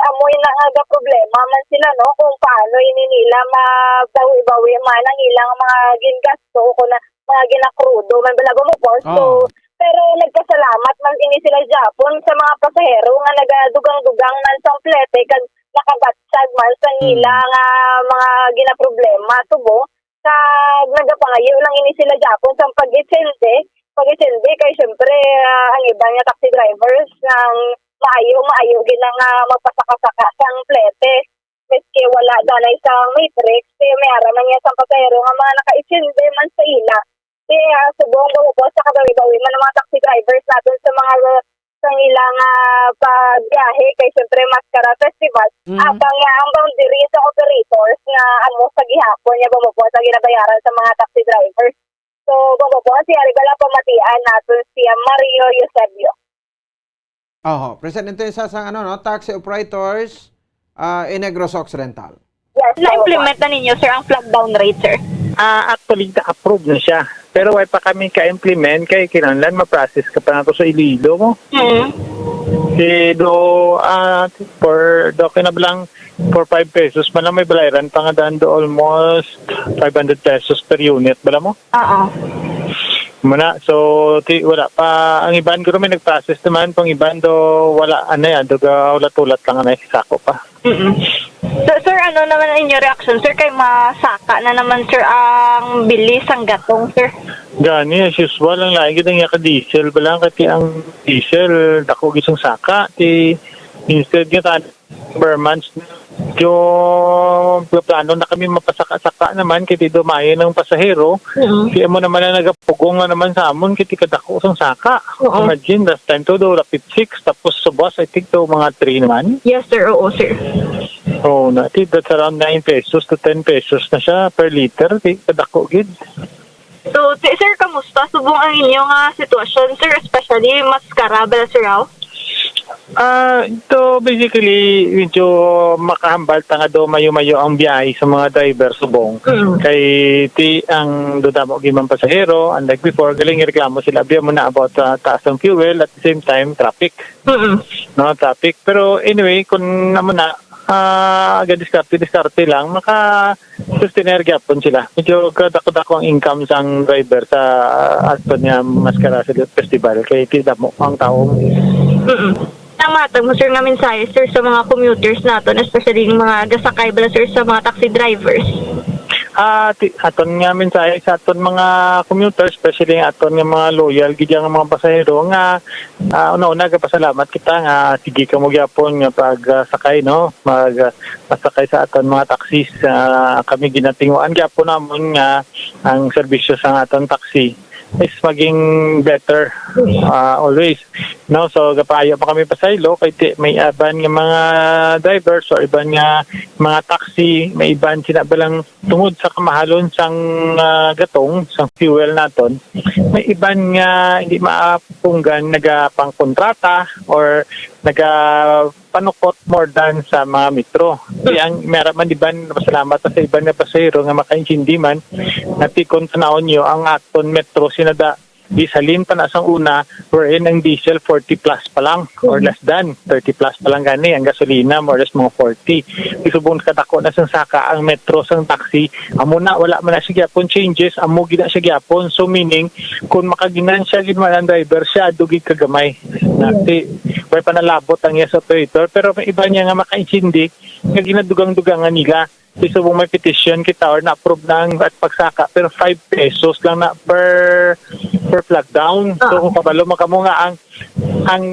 amoy na nga problema man sila, no, kung paano ini nila mabawi-bawi man ang ilang mga gingasto o kung na, mga ginakrudo man bala, Bombo Pods. So, Oh. pero nagpasalamat man ini sila gihapon sa mga pasahero nga nagadugang-dugang man sang plete kag nakabatsag man sa Mm. ila nga mga ginaproblema subong. Kag nagapangayo lang ini sila gihapon sang pag-itsende, pag-itsende kay siyempre, ah, ang iban nga taxi drivers nang maayo, maayo gid na nga magpasaka-saka sang plete. Miski wala danay sang matrix, kay may ara man niya sang pasahero nga mga nakaitsende man sa ila. Kay, ah, subong, Bombo Pods, sa kabawi-bawi man ang mga taxi drivers naton sa mga, sa ilang, ah, pagbiyahe kay siyempre maskara festival. Mm. Apang nga ang boundary sa operators nga amo sa gihapon nga, Bombo Pods, ang ginabayaran sa mga taxi drivers. So, Bombo Pons, yari bala pamatian naton si Mario Eusebio. Oho, presidente sa, sa ano, no, taxi operators, ah, in Negros Occidental. Yes, Bombo Pons. Na-implement na ninyo, sir, ang flag down rate, sir? Ah, actually, na-approve na siya. Pero wala pa kami ka-implement kay kinahanglan ma-process ka pa nato sa Iloilo mo. Mm. Si do, ah, for, do, kinablang for five pesos man lang may balayran pa nga daan do almost five hundred pesos per unit, bala mo? Oo. Muna, so, ti, wala pa. Ang iban guro may nag-process naman, pang iban do wala, ano yan, do ga-ulat-ulat lang, ano, sako pa. Mm-mm. So, sir, ano naman ang inyo reaction, sir, kay masaka na naman, sir, ang bili sang gatong, sir? Gani, as usual, ang lain gid ang iya ka diesel, bala, kay ang diesel, dako gid sang saka, ti, instead nga tan-, per months, medyo plano na kami mapasaka-saka naman, kay ti do maayo ang pasahero, Mm. ti amo naman ang nagapugong nga naman sa amon, kay ti kadako sang saka. Oo. Imagine, last time to, do, lapit six, tapos sa bus, I think, to, mga three naman. Yes, sir. Oo, sir. Oo, na, ti, that's around nine pesos to ten pesos na siya per liter, ti, kadako gid. So, ti, sir, kamusta subong ang inyo nga sitwasyon, sir, especially mas kara bala, sir, aw? Ah, ito, basically, medyo makahambal ta nga do mayo-mayo ang biyahe sa mga driver subong. Mm. Kay ti ang dudamo gid man pasahero, unlike before, galing reklamo sila, biya mo na about sa taas ng fuel, at the same time, traffic. Mm-mm. No, traffic. Pero anyway, kung amo na, ah, gadiskarte-diskarte lang, maka-sustainer gyapon sila. Medyo kadako-dako ang income sang driver sa, ah, ato niya Mascara Festival. Kay ti damo ang taong Mm-mm. Ang matag mo, sir, nga mensahe, sir, sa mga commuters naton, especially yung mga gasakay bala, sir, sa mga taxi drivers? Ah, ti-, aton nga mensahe sa aton mga commuters, especially ang aton nga mga loyal gid nga mga pasahero nga, ah, una-una, gapasalamat kita nga sige kamo gyapon nga pag, ah, sakay, no? Mag, ah, pasakay sa aton mga taxis. Ah, kami ginatinguan gyapon namon nga ang serbisyo sa aton taxi is maging better, ah, always, no? So, gapayo pa kami pasaylo kay ti-, may iban nga mga drivers or iban nga mga taxi, may iban sila balang tungod sa kamahalon sang, ah, gatong, sang fuel naton, may iban nga hindi maapunggan nagapangkontrata or nagapanukot more than sa mga metro. Di ang meron man iban, salamat sa iban nga pasahero nga makaintindi man, nga ti kon tanawon nyo ang aton metro, sinada, di salin pa na sang una, wherein ang diesel forty plus pa lang, or less than thirty plus pa lang gani, ang gasolina, more or less mga forty. Di subong kadako na sang saka ang metro sang taxi, amo na, wala man na siya gyapon changes, amo gid na siya gyapon. So, meaning, kung makaginansya gid man ang driver, siya, ado gid kagamay. Na, Yes. ti, way pa nalabot ang yes operator, pero may iba niya nga makaintindi, nga ginadugang-dugangan nila. Di subong may petition kita or na-approve na ang at pagsaka, pero five pesos lang na per, per flag down. So, Oo. kung kabalo man kamo nga ang, ang,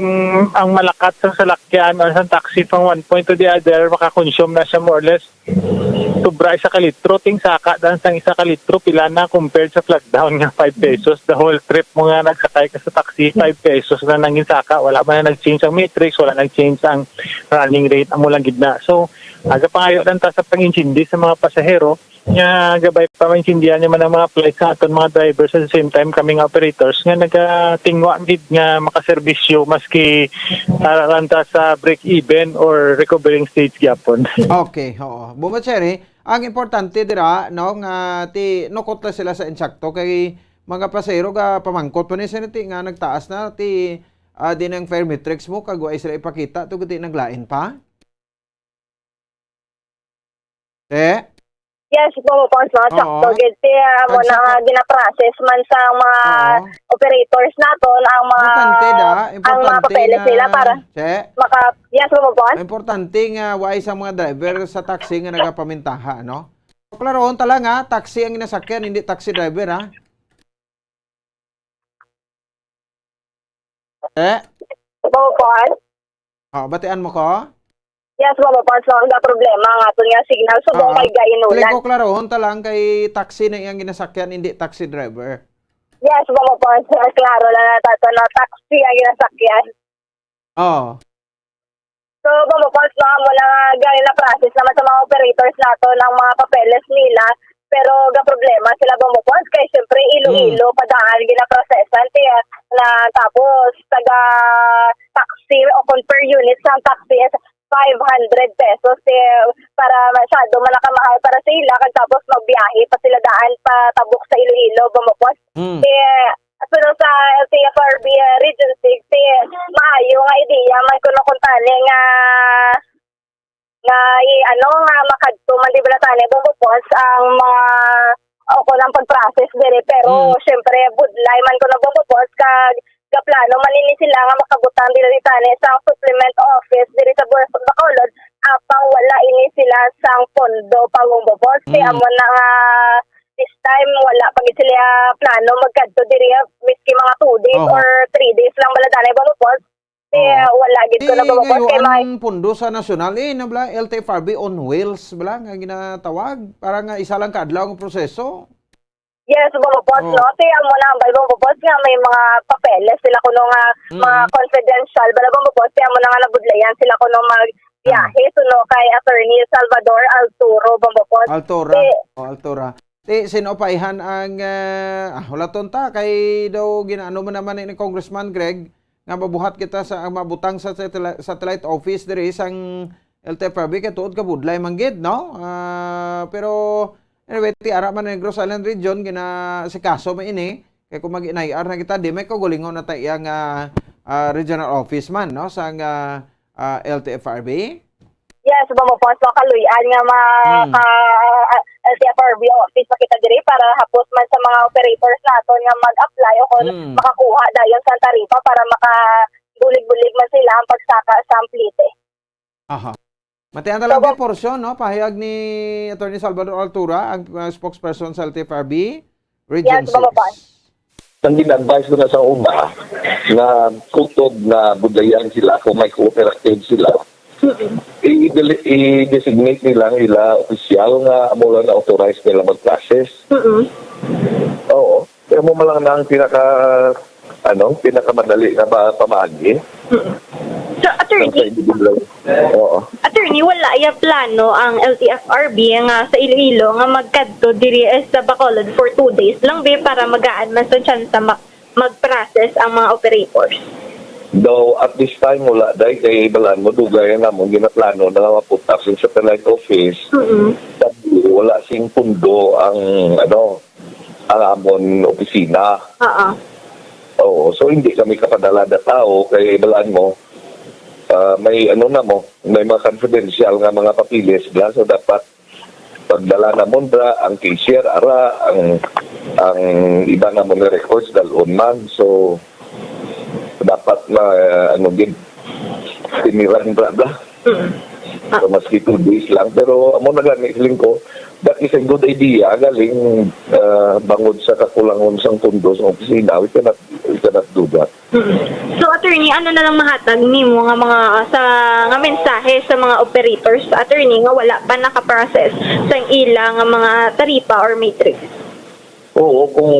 ang malakat sa salakyan or sa taxi from one point to the other, makakonsume na siya more or less sobra isa ka litro, ting saka dan sang isa ka litro, pila na compared sa flag down nga five pesos. The whole trip mo nga nagsakay ka sa taxi, five pesos na nang saka. Wala man na nag-change ang matrix, wala nag-change ang running rate, amo lang gid na. So, aga pangayo lang ta sa pangintindi sa mga pasahero, nga gabay pa maintindihan niya man ang mga flights sa aton mga drivers, at the same time, kami nga operators nga nagatingwa gid nga makaserbisyo maski ara lang ta sa break even or recovering stage gyapon. Okay, oo. Bombo Cherry, ang importante dira, no, nga ti nukot na sila sa insakto kay mga pasahero ga pamangkot pa ni sila ti nga nagtaas na ti, ah, di nang fare matrix mo kag wa sila ipakita to gati naglain pa. Eh? Yes, Bombo Pons, no? Oo. Sakto gid. Kaya mo Ang na nga sakto. ginaprocess man sa mga Oo. operators naton ang mga, Importante da, ang mga importante papeles nga, nila para che? maka-, yes, Bombo Pons? Importante nga wa sa mga driver sa taxi nga nagapamintaha, no? Klarohon ta lang, ha, taxi ang ginasakyan, hindi taxi driver, ha? Eh? Bombo Pons? Oh, batian mo ko? Yes, Bombo Pons, no, ang problema nga aton nga signal, subong Oo. kay gainulan. Play ko klarohon ta lang kay taxi na iyang ginasakyan, hindi taxi driver. Yes, Bombo Pons, klaro lang na tato, no, taxi ang ginasakyan. Oo. So, Bombo Pons, no, amo na nga gani na-process naman sa mga operators naton ang mga papeles nila. Pero ga problema sila, Bombo Pons, kay syempre, Iloilo, padaan ginaprosesan, ti, na tapos taga taxi o kung per unit sang taxi is five hundred pesos, ti, para masyado man na kamahal para sa ila, kag tapos magbiyahe pa sila daan pa tabok sa Iloilo, bumupos. Mm. Ti, pero sa L T F R B, ah, Region six, ti, maayo nga ideya man kuno kung tani nga nga i-, ano, nga makadto man di bala tani, bumupos ang mga, o kung ang pag-process diri, pero Mm. syempre, budlay man kuno bumupos, kag gaplano man ini sila nga makabutang diri tani sa supplement office diri sa Bu-, Bacolod, apang wala ini sila sang pondo pang bumupos. Kaya Mm. amo na nga this time, wala pa gid sila plano magkadto diri, ah, miski mga two days Oho. or three days lang bala tani bumupos. Kaya Oo. wala gid ko Eh, nababakos ngayon kay ang mga pundo sa nasyonal, eh, na bala, L T F R B on wheels bala nga ginatawag para nga isa lang ka adlaw ang proseso. Yes, bumabakos, Oo. no? Kaya mo na ang Bible bumabakos nga may mga papeles sila kuno nga mga Mm. confidential. Bala bumabakos, kaya mo na nga nabudlayan sila kuno mag biyahe Ah. suno kay Attorney Salvador Alturo bumabakos. Altora. Eh, O, Altora. Ti, sin-o pa ihan ang, ah, ah, hulaton ta, kay daw ginaano man naman ni Congressman Greg nga mabuhat kita sa, ang mabutang sa satela-, satellite office diri sang L T F R B, kay tuod ka budlay man gid, no? Ah, pero anyway, ti ara man Negros Island Region, gina-, si kaso man ini, kay kung mag-inayar na kita, di may kaugalingon na ta iya nga, ah, regional office man, no? Sang, ah, ah, L T F R B. Yes, bumupos, no, kaluy-an nga ma-, Hmm. ka-, ah, L T F R B office na kita diri para hapos man sa mga operators naton nga mag-apply o kung Hmm. makakuha dayon sa taripa para makabulig-bulig man sila ang pagsaka sa amplite. Aha. Matian na So, lang bum- porsyon, no? Pahayag ni Attorney Salvador Altura, ang, ah, spokesperson sa L T F R B, Region Yes, bumupos. six. Ang gina-advise ko na sa una, nga kutob nga budlayan sila kung may cooperative sila. Mm-mm. I-, i-designate nila ang ila opisyal nga amo lang na authorized nila mag-process. Mm-mm. Oo. Kaya mo lang na ang pinaka, ano, pinakamadali nga ba, pamaagi. Mm-mm. So, attorney, Sa individual. Oo. Attorney, wala ya plano ang L T F R B nga sa Iloilo nga magkadto diri, eh, sa Bacolod for two days lang, be, para magaan man sa tsansa ma-, mag-process ang mga operators? Though, at this time, wala, day, kay balaan mo, dugay ang among ginaplano na nga mapunta sa satellite office. Mm-mm. Sabi, wala sing pundo ang, ano, ang amon opisina. Oo. Oo, so hindi kami kapadala na tao kay balaan mo, ah, may ano na mo, may mga confidential nga mga papeles na, so dapat pagdala na mo ra ang cashier, ara, ang, ang iba na mo nga records, dalon man. So, dapat na, ano gid, tiniran ra bla. Mm. So, maski two days lang, pero amo na gani, feeling ko, that is a good idea, galing, ah, bangod sa kakulangon sang pundo sa opisina, we cannot, we cannot do that. Mm. So, attorney, ano na lang mahatag nimo nga mga, sa, nga mensahe sa mga operators, attorney, nga wala pa nakaprocess sang ila nga mga taripa or matrix? Oo, kung,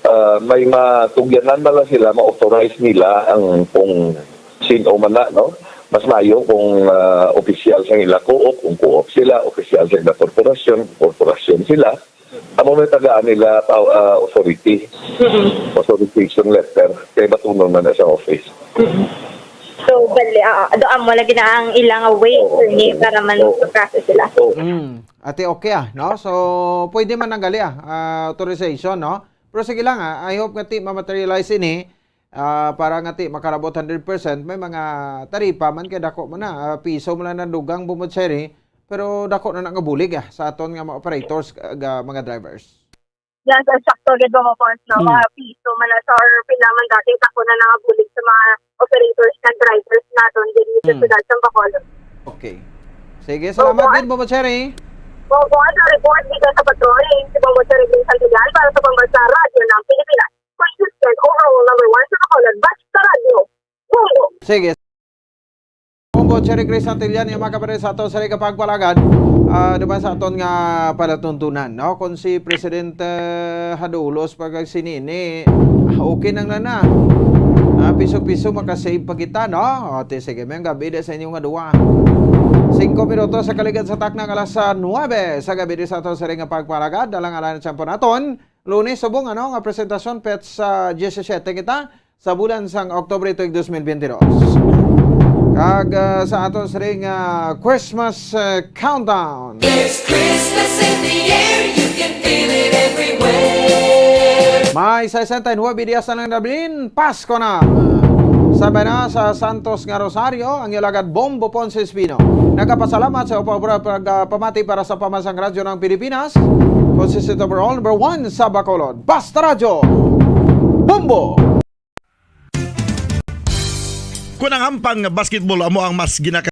ah, may matugyanan na lang sila, ma-authorize nila ang kung sino man na, no? Mas maayo kung, ah, opisyal sa ila co-op, kung co-op sila, opisyal sa ila korporasyon, kung korporasyon sila. Amo may tagaan nila pa, ah, authority. Mm-mm. Authorization letter. Kay batunon man na sa office. Mm-mm. So, bali, ah, ah, doon mo lagi na ang ilang way, Oo. attorney, para man Oo. process sila. Oo. Mm. Ate, okay, ah, no? So, pwede man ang gali, ah, ah, authorization, no? Pero sige lang, ah, I hope nga ti ma-materialize ini, ah, para nga ti makarabot hundred percent, may mga taripa man kay dako man na, ah, piso man lang ang dugang, Bombo Cherry, pero dako na na nga bulig, ah, sa aton nga mga operators, ah, ga-, mga drivers. Yes, ah, sakto gid, Bombo Pons, no? Mm. Mga piso man na sa or pila man dati, dako na na nga bulig sa mga operators kag drivers naton diri sa Mm. siyudad sa Bacolod. Okay. Sige, salamat Opo. gid, Bombo Cherry. Opo, sa report dito sa patrol, si Bombo Cherry Santillan para sa Pambansa Radyo ng Pilipinas. Consistent overall number one sa Bacolod, basta radyo. Bombo. Sige. Bombo Cherry Grace Santillan, yung mga kapatid sa ato sa Liga Pagpalagad, ah, duman sa aton nga palatuntunan, no? Kung si Presidente Hadoulos pag sinini, ah, okay nang nana. Ah, piso-piso makasave pa kita, no? O, ti, sige, may gabi di sa inyong nga duwa. Singko minutos sa kaligad sa takna nga alas, ah, nuwebe sa gabi di sa aton sa Liga Pagpalagad. Alang-alang ang tiyempo naton. Lunes subong, ano, nga presentasyon, petsa diyesisete kita sa bulan sang Oktubre tuig dos mil benti dos. Kag, ah, sa aton siring, ah, Christmas, ah, countdown. There's Christmas in the air, you can feel it everywhere. May sesenta y nuebe dias na lang, Dablin, Pasko na. Sabay na sa Santos nga Rosario, ang ilagad Bombo Ponce Espino. Nagapasalamat sa upang pagpamati para sa Pamansang Radyo ng Pilipinas. Consistent overall, number one sa Bacolod. Basta Radyo, Bombo! Kung ang ampang nga basketball amo ang mas ginaka